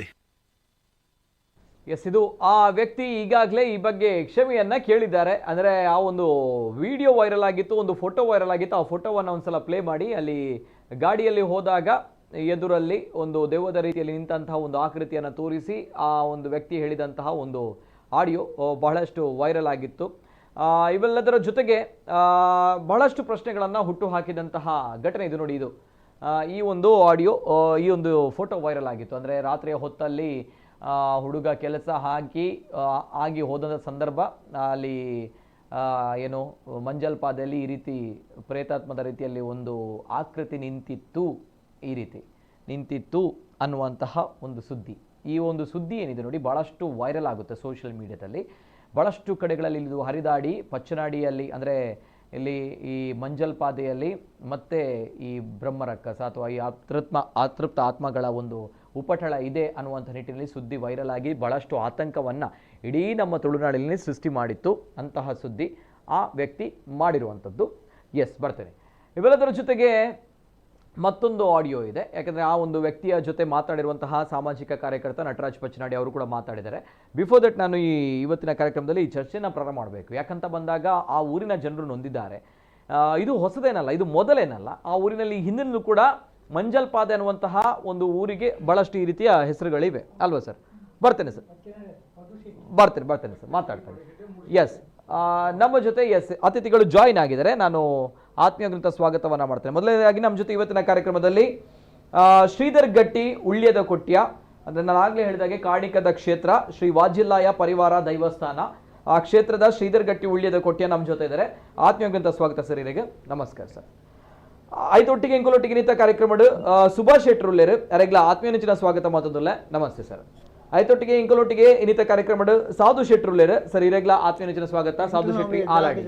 ಎಸ್, ಇದು ಆ ವ್ಯಕ್ತಿ ಈಗಾಗಲೇ ಈ ಬಗ್ಗೆ ಕ್ಷಮೆಯನ್ನ ಕೇಳಿದ್ದಾರೆ. ಅಂದರೆ ಆ ಒಂದು ವಿಡಿಯೋ ವೈರಲ್ ಆಗಿತ್ತು, ಒಂದು ಫೋಟೋ ವೈರಲ್ ಆಗಿತ್ತು. ಆ ಫೋಟೋವನ್ನು ಒಂದ್ಸಲ ಪ್ಲೇ ಮಾಡಿ. ಅಲ್ಲಿ ಗಾಡಿಯಲ್ಲಿ ಹೋದಾಗ ಎದುರಲ್ಲಿ ಒಂದು ದೆವ್ವದ ರೀತಿಯಲ್ಲಿ ನಿಂತಹ ಒಂದು ಆಕೃತಿಯನ್ನು ತೋರಿಸಿ ಆ ಒಂದು ವ್ಯಕ್ತಿ ಹೇಳಿದಂತಹ ಒಂದು ಆಡಿಯೋ ಬಹಳಷ್ಟು ವೈರಲ್ ಆಗಿತ್ತು. ಇವೆಲ್ಲದರ ಜೊತೆಗೆ ಬಹಳಷ್ಟು ಪ್ರಶ್ನೆಗಳನ್ನು ಹುಟ್ಟು ಹಾಕಿದಂತಹ ಘಟನೆ ಇದು. ನೋಡಿ, ಇದು ಈ ಒಂದು ಆಡಿಯೋ, ಈ ಒಂದು ಫೋಟೋ ವೈರಲ್ ಆಗಿತ್ತು. ಅಂದರೆ ರಾತ್ರಿಯ ಹೊತ್ತಲ್ಲಿ ಹುಡುಗ ಕೆಲಸ ಹಾಕಿ ಆಗಿ ಹೋದಂಥ ಸಂದರ್ಭ ಅಲ್ಲಿ ಏನು ಮಂಜಲ್ಪಾದೆಯಲ್ಲಿ ಈ ರೀತಿ ಪ್ರೇತಾತ್ಮದ ರೀತಿಯಲ್ಲಿ ಒಂದು ಆಕೃತಿ ನಿಂತಿತ್ತು, ಈ ರೀತಿ ನಿಂತಿತ್ತು ಅನ್ನುವಂತಹ ಒಂದು ಸುದ್ದಿ. ಈ ಒಂದು ಸುದ್ದಿ ಏನಿದೆ ನೋಡಿ, ಭಾಳಷ್ಟು ವೈರಲ್ ಆಗುತ್ತೆ ಸೋಷಿಯಲ್ ಮೀಡಿಯಾದಲ್ಲಿ. ಭಾಳಷ್ಟು ಕಡೆಗಳಲ್ಲಿ ಇದು ಹರಿದಾಡಿ ಪಚ್ಚನಾಡಿಯಲ್ಲಿ, ಅಂದರೆ ಇಲ್ಲಿ ಈ ಮಂಜಲ್ಪಾದೆಯಲ್ಲಿ ಮತ್ತೆ ಈ ಬ್ರಹ್ಮರಕ್ಕಸ ಅಥವಾ ಈ ಅತೃಪ್ತ ಆತ್ಮಗಳ ಒಂದು ಉಪಟಳ ಇದೆ ಅನ್ನುವಂಥ ನಿಟ್ಟಿನಲ್ಲಿ ಸುದ್ದಿ ವೈರಲ್ ಆಗಿ ಭಾಳಷ್ಟು ಆತಂಕವನ್ನು ಇಡೀ ನಮ್ಮ ತುಳುನಾಡಿನಲ್ಲಿ ಸೃಷ್ಟಿ ಮಾಡಿತ್ತು. ಅಂತಹ ಸುದ್ದಿ ಆ ವ್ಯಕ್ತಿ ಮಾಡಿರುವಂಥದ್ದು. ಎಸ್, ಬರ್ತೇನೆ. ಇವೆಲ್ಲದರ ಜೊತೆಗೆ ಮತ್ತೊಂದು ಆಡಿಯೋ ಇದೆ. ಯಾಕಂದರೆ ಆ ಒಂದು ವ್ಯಕ್ತಿಯ ಜೊತೆ ಮಾತಾಡಿರುವಂತಹ ಸಾಮಾಜಿಕ ಕಾರ್ಯಕರ್ತ ನಟರಾಜ್ ಪಚ್ಚನಾಡಿ ಅವರು ಕೂಡ ಮಾತಾಡಿದ್ದಾರೆ. ಬಿಫೋರ್ that ನಾನು ಈ ಇವತ್ತಿನ ಕಾರ್ಯಕ್ರಮದಲ್ಲಿ ಈ ಚರ್ಚೆನ ಪ್ರಾರಂಭ ಮಾಡಬೇಕು. ಯಾಕಂತ ಬಂದಾಗ ಆ ಊರಿನ ಜನರು ನೊಂದಿದ್ದಾರೆ. ಇದು ಹೊಸದೇನಲ್ಲ, ಇದು ಮೊದಲೇನಲ್ಲ. ಆ ಊರಿನಲ್ಲಿ ಹಿಂದಿನೂ ಕೂಡ ಮಂಜಲ್ಪಾದೆ ಅನ್ನುವಂತಹ ಒಂದು ಊರಿಗೆ ಭಾಳಷ್ಟು ಈ ರೀತಿಯ ಹೆಸರುಗಳಿವೆ ಅಲ್ವಾ ಸರ್? ಬರ್ತೇನೆ ಸರ್, ಬರ್ತೇನೆ ಸರ್, ಮಾತಾಡ್ತೇನೆ. ಎಸ್, ನಮ್ಮ ಜೊತೆ ಎಸ್ ಅತಿಥಿಗಳು ಜಾಯಿನ್ ಆಗಿದ್ದಾರೆ. ನಾನು ಆತ್ಮೀಯ ಸ್ವಾಗತವನ್ನು ಮಾಡ್ತೇನೆ. ಮೊದಲನೇದಾಗಿ ನಮ್ಮ ಜೊತೆ ಇವತ್ತಿನ ಕಾರ್ಯಕ್ರಮದಲ್ಲಿ ಶ್ರೀಧರ್ ಗಟ್ಟಿ ಉಳ್ಯದ ಕೊಟ್ಯ, ಅಂದರೆ ನಾನು ಆಗಲೇ ಹೇಳಿದಾಗೆ ಕಾಣಿಕದ ಕ್ಷೇತ್ರ ಶ್ರೀ ವಾಜಿಲ್ಲಾಯ ಪರಿವಾರ ದೈವಸ್ಥಾನ, ಆ ಕ್ಷೇತ್ರದ ಶ್ರೀಧರ್ ಗಟ್ಟಿ ಉಳ್ಯದ ಕೊಟ್ಯ ನಮ್ಮ ಜೊತೆ ಇದ್ದಾರೆ. ಆತ್ಮೀಯ ಸ್ವಾಗತ ಸರ್, ಇಲ್ಲಿಗೆ ನಮಸ್ಕಾರ ಸರ್. ಆಯ್ತೊಟ್ಟಿಗೆ ಎಂಕೊಲೊಟ್ಟಿಗೆ ನಿಂತ ಕಾರ್ಯಕ್ರಮಡ್ ಸುಭಾಷ್ ಶೆಟ್ಟರುಲ್ಲೇರು ಅರೆಗ್ಲ ಆತ್ಮೀಯ ನೆಚ್ಚಿನ ಸ್ವಾಗತ ಮಾತೊಂದುಲ್ಲ. ನಮಸ್ತೆ ಸರ್. ಆಯ್ತೊಟ್ಟಿಗೆ ಇಂಕೊಲೊಟ್ಟಿಗೆ ಇನ್ನಿತ ಕಾರ್ಯಕ್ರಮಡ್ ಸಾಧು ಶೆಟ್ಟರುಲ್ಲೇರು ಸರ್, ಇರೆಗ್ಲ ಆತ್ಮೀಯ ನೆಚ್ಚಿನ ಸ್ವಾಗತ. ಸಾಧು ಶೆಟ್ಟಿ ಆಲಾಡಿ.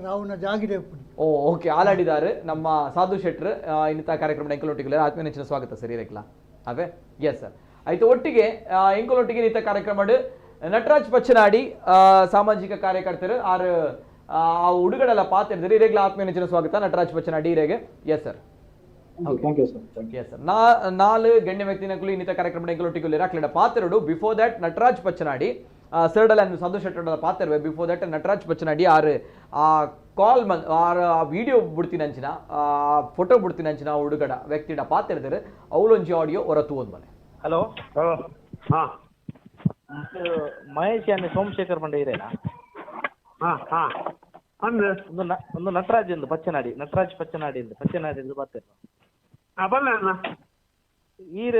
ರಾವಣ ಜಾಗಿದೆ.
ಓ ಓಕೆ, ಆಲಾಡಿದಾರೆ ನಮ್ಮ ಸಾಧು ಶೆಟ್ರು. ಇನ್ನಿತ ಕಾರ್ಯಕ್ರಮ ಎಂಕೊಲೊಟ್ಟಿಗೆ ಆತ್ಮೀಯ ನೆಚ್ಚಿನ ಸ್ವಾಗತ ಸರ್, ಇರೆಗ್ಲ ಅವೇ. Yes sir. ಆಯ್ತು, ಒಟ್ಟಿಗೆ ಎಂಕೊಲೊಟ್ಟಿಗೆ ನಿಂತ ಕಾರ್ಯಕ್ರಮಡ್ ನಟರಾಜ್ ಪಚ್ಚನಾಡಿ, ಸಾಮಾಜಿಕ ಕಾರ್ಯಕರ್ತರು ಆರು ಆ ಹುಡುಗಡೆಲ್ಲ ಪಾತ್ರ ಇರೆಗ್ಲ ಆತ್ಮೀಯ ನೆಚ್ಚಿನ ಸ್ವಾಗತ Nataraj Pachchanadi ಇರೆಗೆ. Yes sir.
Thank you sir. Thank
yes sir. ನಾ ನಾಲ್ ಗಣ್ಯ ವ್ಯಕ್ತಿನ ಕುಲಿ ಇನ್ನಿತ ಕಾರ್ಯಕ್ರಮ ಎಂಕೊಲೊಟ್ಟಿಗೆ ಅಕ್ಲೆಡ ಪಾತ್ರಡು. ಬಿಫೋರ್ that Nataraj Pachanadi ಸರ್ಡಲ್ಲ ಸಂತೋಷ್ ಶೆಟ್ಟರ್ಡ ಪಾತ್ರವೆ. ಬಿಫೋರ್ that Nataraj Pachanadi ಆರು ಆ ಕಾಲ್ ಮನ್ ಆರ್ ಆ ವಿಡಿಯೋ ಬಿಡ್ತೀನಿ ಅಂಚಿನ, ಆ ಫೋಟೋ ಬಿಡ್ತೀನಿ ಅಂಚಿನ ಹುಡುಗಡ ವ್ಯಕ್ತಿಡ ಪಾತ್ರ ಅವಳೊಂಜಿ ಆಡಿಯೋ ಹೊರ ತೂವೊಂದು ಮನೆ.
ಹಲೋ.
ಹಲೋ, ಹಾ.
ಮಹೇಶ್ ಯಾನೆ ಸೋಮಶೇಖರ್ ಪಂಡ ಇರೇನಾ?
ಹಾ ಹಾ, ಅಂದ್
ಒಂದು ಒಂದು ನಟರಾಜ್ ಎಂದು ಪಚ್ಚನಾಡಿ, ನಟರಾಜ್ ಪಚ್ಚನಾಡಿ ಎಂದು, ಪಚ್ಚನಾಡಿ ಎಂದು ಬರ್ತೇನೆ.
ಹಾ, ಬಲ್ಲ ಅಣ್ಣ.
ಈರ್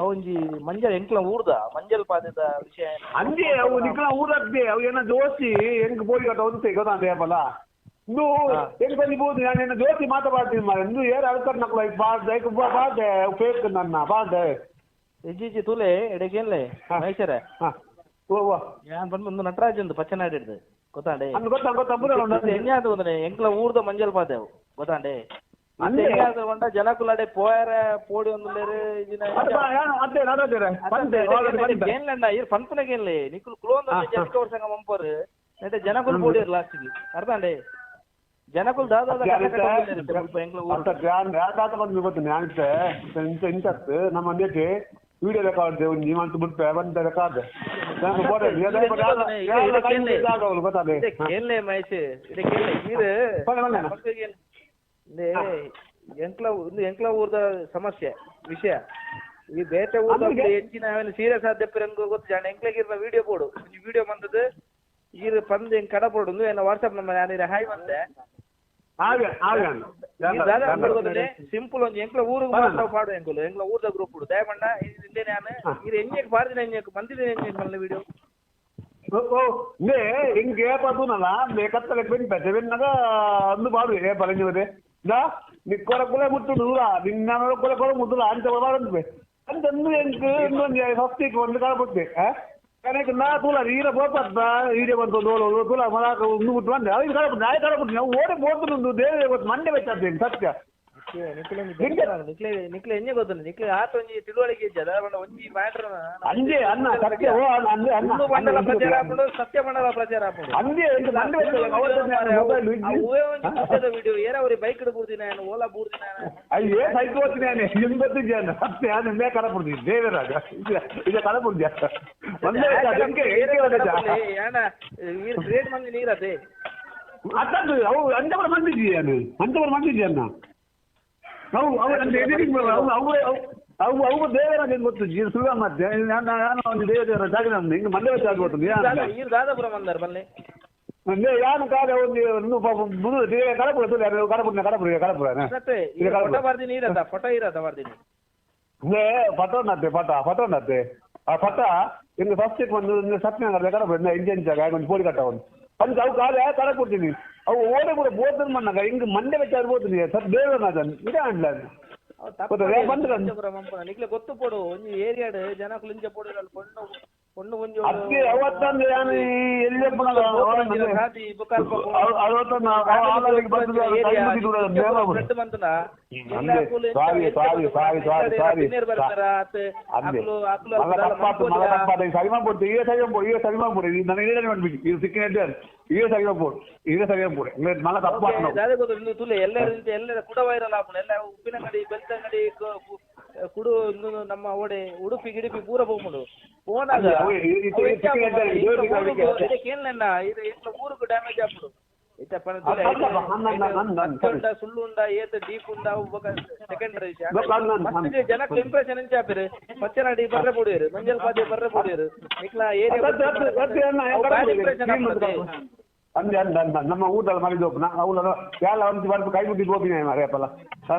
ಅವಂಜಿ ಮಂಜಲ್ ಎಂಕ್ಲ ಊರ್ದ ಮಂಜಲ್ ಪಾದದ ವಿಷಯ ಏನು?
ಅಂಜೆ ಅವು ನಿಕ್ಲ ಊರದ್ದೆ ಅವು ಏನ ಜೋಸಿ ಎಂಕ್ ಪೋಲಿ ಕಟ್ಟ ಒಂತೆ ಗೊತ್ತಾಂತ ಏಪಲ ಇಂದು. ಎಂಕ್ ಬಲ್ಲಿ ಬೋದು ನಾನು ಏನ ಜೋಸಿ ಮಾತಾಡ್ತೀನಿ ಮಾರೆ. ಇಂದು ಏರ್ ಅಳ್ಕಟ್ ನಕ್ಲ ಬಾಡ್ದೆ ಬಾಡ್ದೆ ಫೇಕ್ ನನ್ನ ಬಾಡ್ದೆ.
ಇಜ್ಜಿ ಇಜ್ಜಿ, ತೂಲೆ ಎಡೆಗೇನ್ಲೆ.
ಹಾ.
ಮಹೇಶರೇ.
ಹಾ, ಓ ಓ.
ಯಾನ್ ಬಂದು ಒಂದು ನಟರಾಜ್ ಎಂದು ಪಚ್ಚನಾಡಿ ಹಿಡ್ದು ಗೊತ್ತಾಂಡೆ.
ಅಂದ್ ಗೊತ್ತಾ ಗೊತ್ತಾ ಪೂರ ಉಂಡು.
ಎಣ್ಣೆ ಒಂದನೆ ಎಂಕ್ಲ ಊರ್ದ ಮಂಜಲ್ ಪಾದೆ ಅವು ಗೊತ್ತಾಂಡೆ.
ಅಂದೆ.
ಎಣ್ಣೆ ಜನಕುಲಾಡೆ ಪೋಯರ ಪೋಡಿ ಒಂದು ಲೇರು ಇಜಿನ.
ಅದೇ ಬಾ, ಯಾನು ಅದೇ ನಡೋದಿರ ಬಂದೆ ಆಲ್ರೆಡಿ ಬಂದೆ.
ಏನ್ಲಣ್ಣ ಇರ್ ಪನ್ಪುನಗೇನ್ಲೆ ನಿಕುಲು ಕುಲೊಂದು
ಹಾ, ಹಾ.
ಜನಕ ವರ್ಷ ಮಂಪರ್ ನೆಟೆ ಜನಕುಲು ಪೋಡಿಯರ್ ಲಾಸ್ಟಿಗೆ ಅರ್ಧಾಂಡೆ. ಜನಕುಲು ದಾದ ಎಂಕ್ಲ ಊರು.
ಅತ್ತ ಯಾನ್ ಯಾದಾತ ಬಂದು ಗೊತ್ತು ನಾನು ಇಂತ ಇಂತತ್ತು ನಮ್ಮ ಅಂದೇಟಿ ವಿಡಿಯೋ ರೆಕಾರ್ಡ್ ಒಂಜಿ ಮಂತ್ ಬಿಡ್ಪೆ ಬಂದ ರೆಕಾರ್ಡ್ ನಾನು ಬೋಡೆ ಗೊತ್ತಾದೆ.
ಇದೆ ಕೇನ್ಲೆ ಮಹೇಶ್, ಇದೆ ಕೇನ್ಲೆ ಈರ್.
ಬನ್ನಿ, ಬನ್ನಿ ಅಣ್ಣ.
ಎಂಕ್ಲ ಒಂದು ಎಂಕ್ಲ ಊರ್ದ ಸಮಸ್ಯೆ ವಿಷಯ ಈ ಬೇತೆ ಊರ್ದ
ಅಂದ್ರೆ?
ಹೆಚ್ಚಿನ ಸೀರಿಯಸ್ ಆದ ಎಂಕ್ ಗೊತ್ತು ಜಾಣ. ಎಂಕ್ಲೆಗಿರ್ನ ವಿಡಿಯೋ ಬೋಡು, ಒಂಜಿ ವಿಡಿಯೋ ಬಂದದ್ದು ಈರ್ ಪಂದ್ ಎಂಕ್ ಕಡ ಬೋಡು ಎನ್ನ ವಾಟ್ಸ್ಆಪ್ ನಂಬರ್ ಯಾನ್ ಹಾಯ್ ಬಂದೆ.
ಹಾಗೆ ಹಾಗೆ ಅಣ್ಣ.
ಸಿಂಪಲ್ ಒಂಜಿ ಎಂಕ್ಲ ಊರಿಗೆ ಮಾತ್ರ ಪಾಡು, ಎಂಕುಲು ಎಂಕ್ಲ ಊರ್ದ ಗ್ರೂಪ್ ಉಡು ದಯಮಣ್ಣ ಇಂದೇ ನಾನು ಈರ್ ಎಂಜೆಗ್ ಪಾರ್ದಿನ ಎಂಜೆಗ್ ಬಂದಿದೆ ಎಂಜೆಗ್ ಮಲ್ಲ ವಿಡಿಯೋ.
ಓ ಓ ನೇ ಎಂಕ್ ಏಪ ತೂನಲ್ಲ ನೇ ಕತ್ತಲೆ ಬೆನ್ಪೆ ಬೆನ್ನಾಗ ಅಂದು ಬಾಡು ಏಪ ಲೆಂಜುವದೆ ದಾ ನಿಕ್ಕೊರ ಕುಲೆ ಮುಟ್ಟು ದೂರ ನಿನ್ನ ಕುಲೆ ಕೊರ ಮುಟ್ಟುಲ ಅಂಚ ಬಾಡಂತೆ ಅಂತ ಅಂದು ಎಂಕ್ ಇನ್ನೊಂದು ಫಸ್ಟಿಗೆ ಒಂದು ಕಾಲ ಬಿಟ್ಟೆ ಕನೆಕ್ ನಾ ತೂಲ ಈರ ಬೋಪತ್ತ ಈರೆ ಬಂತು ದೋಲು ತೂಲ ಮಲಾಕ ಒಂದು ಬಿಟ್ಟು ಬಂದೆ ಅವು ಕಾಲ ಬಿಟ್ಟು ನಾಯಿ ಕಾಲ ಬಿಟ್ಟು ನಾವು ಓಡಿ ಬೋತು ದೇವರೇ ಗೊತ್ತು ಮಂಡೆ ಬೆಚ್ಚಾಗ್ತೇನೆ ಸತ್ಯ.
ನಿಕ್ಲೆ ನಿಕ್ಲೆ ನಿಕ್ಲೆ ಎಂಜೆ ಗೊತ್ತುಂಡು ನಿಕ್ಲೆ ಆತ ಒಂಜಿ ತಿಳುವಳಿಕೆ ಇಜ್ಜಿ ಅದ ಪಂಡ ಒಂಜಿ ಮ್ಯಾಟರ್.
ಅಂಜೆ ಅಣ್ಣ ಸತ್ಯ ಓ ಅಣ್ಣ ಅಂಜೆ ಅಣ್ಣ.
ಸುಳ್ಳು ಬಂಡಲ ಪ್ರಚಾರ ಆಪುಂಡು, ಸತ್ಯ ಬಂಡಲ ಪ್ರಚಾರ ಆಪುಂಡು.
ಅಂಜೆ ಎಂಕ್ ಮಂಡೆ ಬೆಚ್ಚ ಮೊಬೈಲ್.
ಅವೇ ಒಂಜಿ ಪುಟ್ಟದ ವಿಡಿಯೋ ಏರ ಅವ್ರಿ ಬೈಕ್ ಬೂರ್ದಿನ ಓಲಾ ಬೂರ್ದಿನ.
ಅಯ್ಯೇ ಸೈಕ್ ಹೋಗ್ತೀನಿ ನಾನು ನಿಮ್ಗೆ ಗೊತ್ತಿದ್ಯಾ ಸತ್ಯ ನಾನು ಮೇ ಕಡಪುಡ್ತೀನಿ ದೇವರಾಗ ಇದು ಕಡಪುಡ್ದ್ಯಾ ಒಂದೇ ಎಂಕೆ ಎಂಕೆ ಒಂದೇ.
ಏನ ಈರ್ ಕ್ರಿಯೇಟ್ ಮಂದಿ ನೀರದೆ.
ಅತ್ತದ್ದು ಅವು ಅಂಜಬರ ಮಂದಿದ್ದೀಯ ಅಂಜಬರ ಮಂದಿದ್ದೀಯನ್ನ ಅವು ಅವು ಅಂತ ಎಡಿಟಿಂಗ್ ಅವು ಅವು ಅವು ಅವು ದೇವರ ನಿಂಗೆ ಗೊತ್ತು ಜೀ ಸುಳ್ಳು ಮತ್ತೆ ನಾನು ನಾನು ಒಂದು ದೇವರ ಜಾಗ ನಮ್ದು ಹಿಂಗೆ ಮಂಡೆ ಬೆಚ್ಚ ಆಗ್ಬೋದು.
ಈರ್ ದಾದಾಪುರ ಬಂದಾರ ಬನ್ನಿ.
ಯಾನು ಕಾಲ ಒಂದು ಒಂದು ಪಾಪ ಕಡಪುರ ಕಡಪುರ ಕಡಪುರ ಕಡಪುರ.
ಸತ್ತೆ ಫೋಟೋ ಬರ್ದಿನಿ ಇರತ್ತ ಫೋಟೋ ಇರತ್ತ ಬರ್ದಿನಿ.
ಫೋಟೋ ನತ್ತೆ ಫೋಟೋ ಫೋಟೋ ನತ್ತೆ ಆ ಫೋಟೋ ಇನ್ನು ಫಸ್ಟ್ ಒಂದು ಸತ್ಯ ಕಡಪುರ ಇಂಜನ್ ಜಾಗ ಒಂದು ಪೋಲಿ ಕಟ್ಟ ಒಂದು ಅಂದ್ ಅವು ಕಾಲ ಕಡಪುಡ್ತೀನಿ ಅವು ಓಡೆ ಕೂಡ ಬೋತನ್ ಮಣ್ಣಾಗ ಹಿಂಗೆ ಮಂಡೆ ಬೆಚ್ಚ ಬೋತೀನಿ ಸರ್ ದೇವರ ಇದೆ ಅಂಡ್ಲ ಬಂದ್ರೆ
ನಿಕ್ಲೆ ಗೊತ್ತು ಪೋಡು ಒಂಜಿ ಏರಿಯಾಡ್ ಜನಕುಲು ಇಂಚ ಪೋಡು ಪೊಣ್ಣು ಪೊಣ್ಣು ಒಂಜಿ
ಅದೇ ಅವತ್ತಂದ್ರೆ ನಾನು ಎಲ್ಲಿ
ಸಾದಿ ಬೊಕ್ಕ ಅಲ್ಪ
ಅವತ್ತೊಂದು
ಬಂತನ.
ಸಾರಿ ಸಾರಿ ಸಾರಿ ಸಾರಿ ಸಾರಿ ಅಂದೆ ಮಲ್ಲ ತಪ್ಪಾತು ಮಲ್ಲ ತಪ್ಪಾತು ಸರಿ ಮಾಡ್ಬಿಡ್ತು ಈಗ ಸರಿ ಮಾಡ್ಬೋದು ಈಗ ಸರಿ ಮಾಡ್ಬೋದು ಇದು ನನಗೆ ಏನೇ ಮಾಡ್ಬಿಡಿ ಇದು ಸಿಕ್ಕಿನ ಈಗ ಸರಿ ಮಾಡ್ಬೋದು ಈಗ ಸರಿ ಮಾಡ್ಬೋದು ಮಲ್ಲ ತಪ್ಪಾತು ನಾವು.
ದಾದೆ ಗೊತ್ತು ಇನ್ನು ತುಲೆ ಎಲ್ಲರ ಎಲ್ಲರ ಕುಡ ವೈರಲ್ ಆಪುಂಡು ಎಲ್ಲ ಉಪ್ಪಿನಂಗಡಿ ಬೆಳ್ತಂಗಡಿ ಕುಡು ಇನ್ನು ನಮ್ಮ ಓಡೆ ಉಡುಪಿ ಗಿಡುಪಿ ಪೂರ ಪೋಪುಂಡು ಪೋನಾಗ.
ಅದೇ, ಅವು ಈ ಚಿಕ್ಕ ಎಡ್ಡೆ,
ಕೇಳಣ್ಣ ಇದು ಎಂಕ್ಲ ಊರುಕು ಡ್ಯಾಮೇಜ್ ಆಪುಂಡು ಇತ್ತ ಪನ
ಅಲ್ಲ, ಅಲ್ಲ, ಅಲ್ಲ, ಅಲ್ಲ, ಅಲ್ಲ, ಅಲ್ಲ,
ಉಂಡ ಸುಳ್ಳು ಉಂಡ ಏತ್ ಡೀಪ್ ಉಂಡ ಅವು ಬೊಕ ಸೆಕೆಂಡರಿ ವಿಷಯ.
ಬೊಕ್ಕ ಅಲ್ಲ, ಅಲ್ಲ, ಅಲ್ಲ.
ಫಸ್ಟ್ ಜನಕ್ಕೆ ಇಂಪ್ರೆಷನ್ ಎಂಚ ಆಪೇರು ಪಚ್ಚನಾಡಿ ಬರ್ರೆ ಪೋಡಿಯರು ಮಂಜಲ್ ಪಾದೆ ಬರ್ರೆ ಪೋಡಿಯರು ನಿಕ್ಲ ಏರಿಯಾ
ಅತ್ತೆ, ಅತ್ತೆ, ಅತ್ತೆ, ಅಣ್ಣ,
ಬ್ಯಾಡ್ ಇಂಪ್ರೆಷನ್ ಆಪುಂಡು.
ಅಂದೆ ಅಂದ ಅಂದ ನಮ್ಮ ಊಟದ ಮಾಡಿದ್ದು ಒಬ್ಬನ ಅವಳ ಯಾಲ ಒಂದು ಬರ್ದು ಕೈ ಮುಗಿದು ಹೋಗಿನಿ ಮಾರ್ಯಪ್ಪಲ್ಲ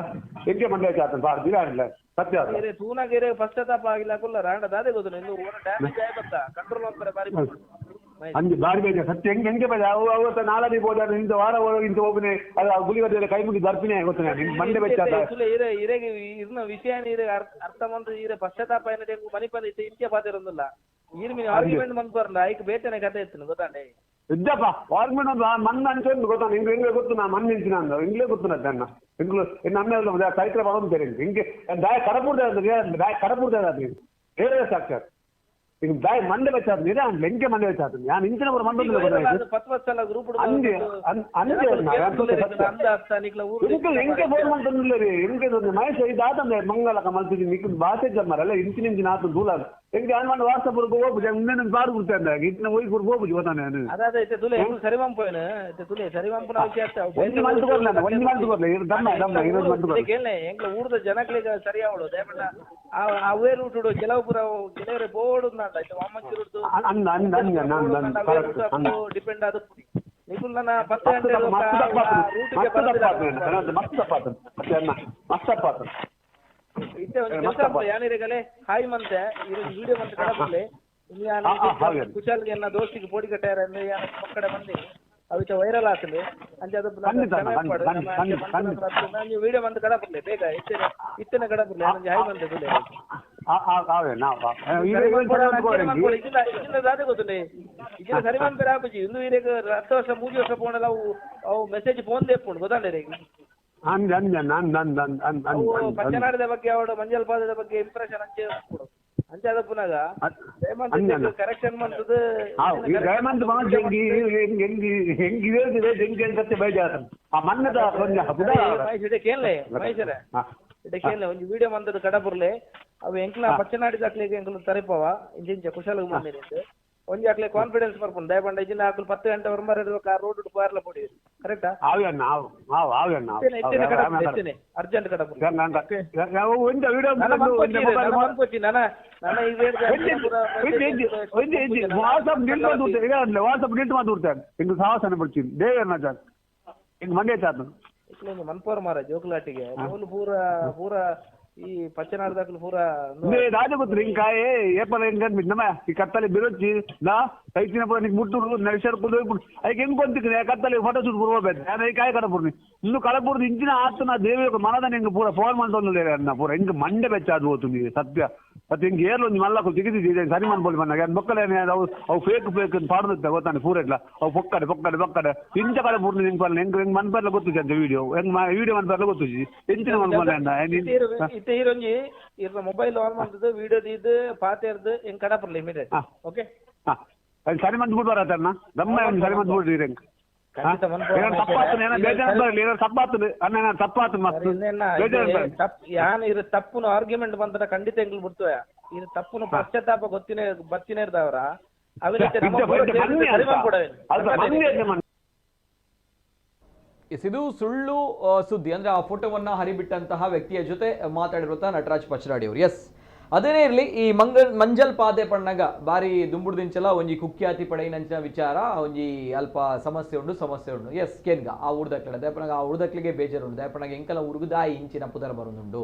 ಎಂಕೆ ಮಂಡ್ಯ ಆತನ ಬಾರ್ ದಿನ ಆಡ್ಲ ಸತ್ಯ ಅದು.
ಏರೆ ತೂನಾಗ ಏರೆ ಪಶ್ಚಾತ್ತಾಪ ಆಗಿಲ್ಲ ಕುಲ್ಲ ರಾಂಡ ದಾದೆ ಗೊತ್ತು ಇನ್ನು ಓನ ಡ್ಯಾಮೇಜ್ ಆಯ್ ಬತ್ತ ಕಂಟ್ರೋಲ್ ಅಂತಾರೆ ಬಾರಿ.
ಅಂಜಿ ಬಾರಿ ಬೇಜ ಸತ್ಯ ಹೆಂಗೆ ಹೆಂಗೆ ಬೇಜ ಅವು ಅವತ್ತ ನಾಳದಿ ಬೋದ ಇಂತ ವಾರ ಇಂತ ಹೋಗ್ನೆ ಅದು ಗುಳಿಗಡ್ಡೆ ಕೈ ಮುಗಿ ದರ್ಪಿನೇ ಗೊತ್ತ ಮಂಡೆ ಬೆಚ್ಚ
ಇರೆ ಇರೆಗೆ ಇರ್ನ ವಿಷಯ ಇರೆ ಅರ್ಥ ಮಂತ್ರ ಇರೆ ಪಶ್ಚಾತ್ತಾಪ ಏನಿದೆ ಮನಿಪಂದ ಇತ್ತೆ ಇಂಚೆ ಪಾತಿರೊಂದಿಲ್ಲ ಈರ್ ಮೀನು ಆರ್ಗ್ಯುಮೆಂಟ್ ಮಂತ್ ಬರಲ್ಲ ಐಕ್ ಬೇತನೆ ಕತೆ ಇತ್ತು ಗೊತ್ತಾಂಡೆ
ಇದ್ದಪ್ಪ ಆರ್ಗ್ಯುಮೆಂಟ್ ಒಂದು ಮಣ್ಣು ಅನ್ಸೊಂದು ಗೊತ್ತಾ ನಿಂಗೆ ಹೆಂಗೆ ಗೊತ್ತು ನಾ ಮಣ್ಣು ನಿಂತಿನ ಅಂದ ಇಂಗ್ಲೇ ಗೊತ್ತು ನನ್ನ ಇಂಗ್ಲು ನಮ್ಮ ಚರಿತ್ರೆ ಬರೋದು ಹಿಂಗೆ ದಾಯ ಕಡಪುರ್ದ ದಾಯ ಕಡಪುರ್ದ ಬೇರೆ ಸಾಕ್ಷಾತ್ ಈಗ ದಾಯ ಮಂಡೆ ಬೆಚ್ಚಾದ ನಿಜ ಎಂಕೆ ಮಂಡೆ ಬೆಚ್ಚಾದ ನಾನು ಇಂಚಿನ ಪೂರ ಮಂಡೆ ಅಂದೆ ಅಂದೆ ಎಂಕೆ ಫೋನ್ ಮಾಡ್ತಂದಿಲ್ಲ ರೀ ಎಂಕೆ ಮಹೇಶ್ ಇದಾತಂದೆ ಮಂಗಲಕ ಮಲ್ತಿದ್ದೀನಿ ನಿಕ್ ಭಾಷೆ ಜಮ್ಮರಲ್ಲ ಇಂಚಿನ ಇಂಚಿನ ಆತು ದೂಲ ಎಂಕೆ ಅನ್ ಮಂಡ ವಾಟ್ಸಪ್ ಹೋಗ್ಬುಜಿ ಮುಂದೆ ಬಾರು ಬಿಡ್ತಾ ಅಂದ ಇಂಚಿನ ಹೋಗಿ ಹೋಗ್ಬುಜಿ ಗೊತ್ತಾನೆ
ಅದಾದ ಇತ್ತೆ ತುಲೆ ಸರಿವಂಪೋಯ್ನ ಇತ್ತೆ ತುಲೆ ಸರಿವಂಪನ ವಿಷಯ
ಒಂಜಿ ಮಂತ್ ಕೊರ್ಲ ಒಂಜಿ ಮಂತ್ ಕೊರ್ಲ ದಮ್ಮ ದಮ್ಮ ಇರೋದು ಮಂತ್ ಕೊರ್ಲ
ಕೇಳನೆ ಎಂಕ್ಲ ಊರ್ದ ಜನಕ್ಲೆಗ್ ಸರಿ ಅವಳು ದಯಪಂಡ ಅವೇ ರೂಟ್ ಕೆಲವು ಪೂರ ಕೆಲವರೆ ಬೋರ್ಡ್ ಇತ್ತೆ ವಾಮಂಚಿ ರೂಟ್
ಅಂದ ಅಂದ ಅಂದ ಅಂದ
ಡಿಪೆಂಡ್ ಆದ ನಿಕುಲ್ ನನ್ನ 10 ಗಂಟೆ ರೂಟ್ಗೆ
ಮಸ್ತ್ ತಪ್ಪಾತು ಮಸ್ತ್ ತಪ್ಪಾತು
ಇತ್ತೆ ಒಂದು ಕೆಲಸ ಯಾನಿರೆಗಲೆ ಹಾಯ್ ಮಂತೆ ಇರು ವಿಡಿಯೋ ಮಂತೆ ಕಡಪುರ್ಲೆ ಕುಶಾಲ್ಗೆ ಎನ್ನ ದೋಸ್ತಿಗೆ ಪೋಡಿ ಕಟ್ಟಾರ ಪಕ್ಕಡೆ ಬಂದಿ ಅವಿತ ವೈರಲ್ ಆತಲೆ ಅಂಚೆ ಅದು ವಿಡಿಯೋ ಮಂತ್ ಕಡಪುರ್ಲೆ ಬೇಗ ಇತ್ತನೆ ಇತ್ತನೆ ಕಡಪುರ್ಲೆ ಅಂಚೆ ಹಾಯ್ ಮಂತೆ ತುಲೆ ಇಜಿನ ದಾದೆ ಗೊತ್ತುಂಡೆ ಇಜಿನ ಸರಿ ಮಂತೆ ಆಪುಜಿ ಇಂದು ಇರೆಗ್ 10 ವರ್ಷ 3 ವರ್ಷ ಪೋಣಲ ಅವು ಅವು ಮೆಸೇಜ್ ಫೋನ್ ದೇಪುಂಡು ಗೊತ್ತಾಂಡೆ ರೇಗ್
ಅಂದ್ ಅಂದ್ ಅಂದ್ ಅಂದ್ ಅಂದ್ ಅಂದ್
ಅವು ಪಚ್ಚನಾಡಿದ ಬಗ್ಗೆ ಅವಳು ಮಂಜಲ್ ಪಾದದ ಬಗ್ಗೆ ಇಂಪ್ರೆಷನ್ ಅಂಚೆ ಅಂಚೆ ಅದ ಪುನಗ ಜಯಮಂತ್ ಕರೆಕ್ಷನ್ ಮಂತದ
ಜಯಮಂತ್ ಹೆಂಗ್ ಹೆಂಗ್ ಸತ್ಯ ಬೇಜಾರ ಆ ಮನ್ನದ
ಮಹೇಶ್ ಕೇಳಲೆ ಮಹೇಶರ ಇಡೆ ಕೇಳಲೆ ಒಂಜಿ ವಿಡಿಯೋ ಮಂತದ ಕಡಪುರ್ಲೆ ಅವು ಎಂಕ್ಲ ಪಚ್ಚನಾಡಿದ ಅಕ್ಲೆಗ್ ಎಂಕ್ಲ ತರಿಪವ ಇಂಚ ಇಂಚ ಕುಶಾಲಗ್ ಬಂದಿನಿ ಒಂಜಿ ಅಕ್ಲೆ ಕಾನ್ಫಿಡೆನ್ಸ್ ಬರ್ಪುಂಡು ದಯಪಂಡ ಇಜಿನ ಅಕ್ಲು 10 ಗಂಟೆ ಹೊರಮರ ರೋಡ್ ಪಾರ್ಲ ಪೋಡಿ ಕರೆಕ್ಟಾ
ಆವ್ಯಣ್ಣ ಆವ್ ಆವ್ ಆವ್ಯಣ್ಣ
ಇತ್ತೇನೆ ಕಡಪುರ್ಲೆ ಇತ್ತೇನೆ ಅರ್ಜೆಂಟ್ ಕಡಪುರ್ಲೆ
ಒಂಜಿ ವಿಡಿಯೋ
ಮನ್ಪೊಚ್ಚಿ ನನ್ನ ನನ್ನ ಈ
ಒಂಜಿ ವಾಟ್ಸಪ್ ಡಿಲೀಟ್ ಮಾಡಿ ಬಿಡ್ತೇನೆ ವಾಟ್ಸಪ್ ಡಿಲೀಟ್ ಮಾಡಿ ಬಿಡ್ತೇನೆ ಹಿಂಗೆ ಸಾಹಸನ ಬಿಡ್ತೀನಿ ದೇವೇರ್ನ ಚಾನ್ ಹಿಂಗೆ ಮಂಡ್ಯ ಚಾತು
ಇಕ್ಲೊಂಜಿ ಮನ್ಪೋರ್ ಮಾರ ಜೋಕುಲಾಟಿಗೆ ಮೂಲು ಪೂರ ಪೂರ ಈ ಪಚ್ಚನಾಡ್ದಾಕ್ಲು ಪೂರ
ರಾಜ ಗೊತ್ತು ಹಿಂಗ್ ಕಾಯಿ ಏಪಲ ಹೆಂಗ್ ಅನ್ಬಿಟ್ಟು ನಮ್ಮ ಈ ಕತ್ತಲೆ ಬಿರೊಚ್ಚಿ ನಾ ಕೈತಿನ ಪೂರ ನಿಂಗೆ ಮುಟ್ಟು ನರಿಸರ್ ಕುಂದು ಹೋಗ್ಬಿಟ್ಟು ಅದಕ್ಕೆ ಹೆಂಗ್ ಕೊಂತಿಕ್ರೆ ಕತ್ತಲೆ ಫೋಟೋ ಶೂಟ್ ಪೂರ ನಾನು ಈ ಕಾಯಿ ಕಡಪುರ್ನಿ ಇನ್ನು ಕಡಪುರ್ದು ಇಂಚಿನ ಆತನ ದೇವಿ ಮನದ ನಿಂಗೆ ಪೂರ ಫೋನ್ ಮಾಡ್ತೊಂದು ಅನ್ನ ಪೂರ ಹೆಂಗ್ ಮಂಡೆ ಬೆಚ್ಚ ಅದು ಹೋತು ನೀವು ಸತ್ಯ ಸತ್ಯ ಹಿಂಗೆ ಏರ್ಲೊಂದು ಮಲ್ಲಕು ತೆಗೆದಿದ್ದೆ ಸರಿ ಮನ್ಪೊಲಿ ಮನ್ನಾಗ ಮಕ್ಕಳೇ ಅವು ಅವು ಫೇಕ್ ಫೇಕ್ ಅಂತ ಪಾಡುತ್ತೆ ಗೊತ್ತಾನೆ ಪೂರ ಇట్లా ಅವು ಪೊಕ್ಕಡೆ ಪೊಕ್ಕಡೆ ಪೊಕ್ಕಡೆ ಇಂಚ ಕಡೆ ಪೂರ್ಣ ನಿಂಗೆ ಪರ್ಲ ಹೆಂಗ್ ಹೆಂಗ್ ಮನ್ಪರ್ಲ ಗೊತ್ತು ಅಂತ ವಿಡಿಯೋ ಹೆಂಗ್ ವಿಡಿಯೋ ಮನ್ಪರ್ಲ ಗೊತ್ತು ಎಂಚಿನ ಮನ್ಪರ್ಲ
ಇತ್ತೆ ಇರೊಂಜಿ ಇರ್ನ ಮೊಬೈಲ್ ಆನ್ ಮಂತದ್ದು ವಿಡಿಯೋ ದೀದ್ ಪಾತೆರ್ದು ಹೆಂಗ್ ಕಡಪುರ್ಲೆ ಇಮಿಡಿಯೇಟ್ ಓಕೆ
ಅದು ಸರಿ ಮಂತ್ ಬಿಡ್ ಬರತ್ತಣ್ಣ ದಮ್ಮ ಸರಿ ಮಂತ್ ಬಿಡ್ರಿ ಹೆಂಗ್
ಯಾನ್ ಇರು ತಪ್ಪುನ ಆರ್ಗ್ಯುಮೆಂಟ್ ಬಂದ್ರೆ ಖಂಡಿತ ಎಂಗ್ಲು ಬಿಡ್ತವೆ ಇದು ತಪ್ಪುನ ಪಶ್ಚಾತ್ತಾಪ ಗೊತ್ತಿನೇ ಬತ್ತಿನೇ ಇರ್ದವ್ರ
ಇದು ಸುಳ್ಳು ಸುದ್ದಿ ಅಂದ್ರೆ ಆ ಫೋಟೋವನ್ನ ಹರಿಬಿಟ್ಟಂತಹ ವ್ಯಕ್ತಿಯ ಜೊತೆ ಮಾತಾಡಿರುತ್ತಾ ನಟರಾಜ್ ಪಚರಾಡಿ ಅವರು. ಎಸ್ ಅದೇನೇ ಇರಲಿ, ಈ ಮಂಜಲ್ ಪಾದೆ ಪಣ್ಣಗ ಬಾರಿ ದುಂಬುಡ್ದಿಂಚಲ ಒಂಜಿ ಕುಖ್ಯಾತಿ ಪಡೆಯಿನಂಚಿನ ವಿಚಾರ ಒಂಜಿ ಅಲ್ಪ ಸಮಸ್ಯೆ ಉಂಡು ಸಮಸ್ಯೆ ಉಂಡು. ಎಸ್ ಕೇನ್ಗ ಆ ಉರ್ದಕ್ಲೆ ದಯಪಣಗ ಆ ಉರ್ದಕ್ಲಿಗೆ ಬೇಜಾರುಂಡು. ದಯಪಣಗ ಎಂಕಲ ಊರುಗು ದಾಯಿ ಇಂಚಿನ ಪುದರ ಬರೊಂದುಂಡು,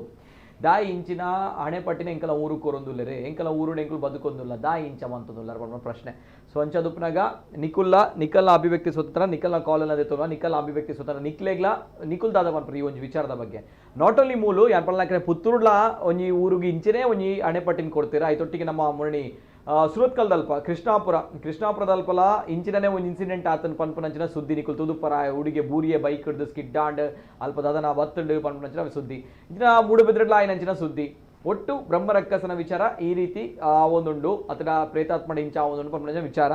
ದಾಯಿ ಇಂಚಿನ ಹಣೆಪಟ್ಟಿನ ಎಂಕಲ ಊರು ಕೊರೊಂದುಲ್ಲೆರೆ, ಎಂಕಲ ಊರು ಎಂಕಲು ಬದುಕೊಂದುಲ್ಲ, ದಾಯಿ ಇಂಚ ಮಂತೊಂದುಲ್ಲ ಪನ್ಪುನ ಪ್ರಶ್ನೆ. ಸೊ ಅಂಚದುಪ್ಪುನಗ ನಿಕುಲ್ಲ ನಿಕಲ್ನ ಅಭಿವ್ಯಕ್ತಿ ಸ್ವತಂತ್ರ, ನಿಕಲ್ನ ಕಾಲನ್ನ ದೆತ್ತೊಲ್ಲ, ನಿಕಲ್ನ ಅಭಿವ್ಯಕ್ತಿ ಸ್ವತಂತ್ರ, ನಿಕ್ಲೆಗ್ಲ ನಿಕುಲ್ ದಾದ ಪನ್ಪುನ ಈ ಒಂಜಿ ವಿಚಾರದ ಬಗ್ಗೆ. Not only ಮೂಲು ಯಾನ್ ಪನ್ಲಾಕ್ರೆ ಪುತ್ತೂರ್ಲ ಒಂಜಿ ಊರುಗು ಇಂಚನೆ ಒಂಜಿ ಹಣೆಪಟ್ಟಿನ ಕೊಡ್ತೀರಾ. ಐತೊಟ್ಟಿಗೆ ನಮ್ಮ ಮುರಣಿ ಸುರತ್ಕಲ್ದಲ್ಪ ಕೃಷ್ಣಾಪುರದಲ್ಪಲ ಇಂಚಿನನೇ ಒಂದು ಇನ್ಸಿಡೆಂಟ್ ಆತನ ಪನ್ಪುನಂಚಿನ ಸುದ್ದಿ ನಿಕುಲ್ ತುದುಪರ ಹುಡುಗೆ ಬೂರಿಯ ಬೈಕ್ ಹಿಡ್ದು ಸ್ಕಿಡ್ ಆಂಡ್ ಅಲ್ಪ ದಾದನ ಬತ್ತುಂಡು ಪನ್ಪುನಂಚಿನ ಸುದ್ದಿ, ಇಂಚಿನ ಮೂಡುಬಿದ್ರಡ್ಲ ಆಯ್ನಂಚಿನ ಸುದ್ದಿ. ಒಟ್ಟು ಬ್ರಹ್ಮರಕ್ಕಸನ ವಿಚಾರ ಈ ರೀತಿ ಒಂದುಂಡು, ಅಥವಾ ಪ್ರೇತಾತ್ಮಡ ಇಂಚ ಒಂದುಂಡು ಪನ್ಪುನಂಚಿನ ವಿಚಾರ.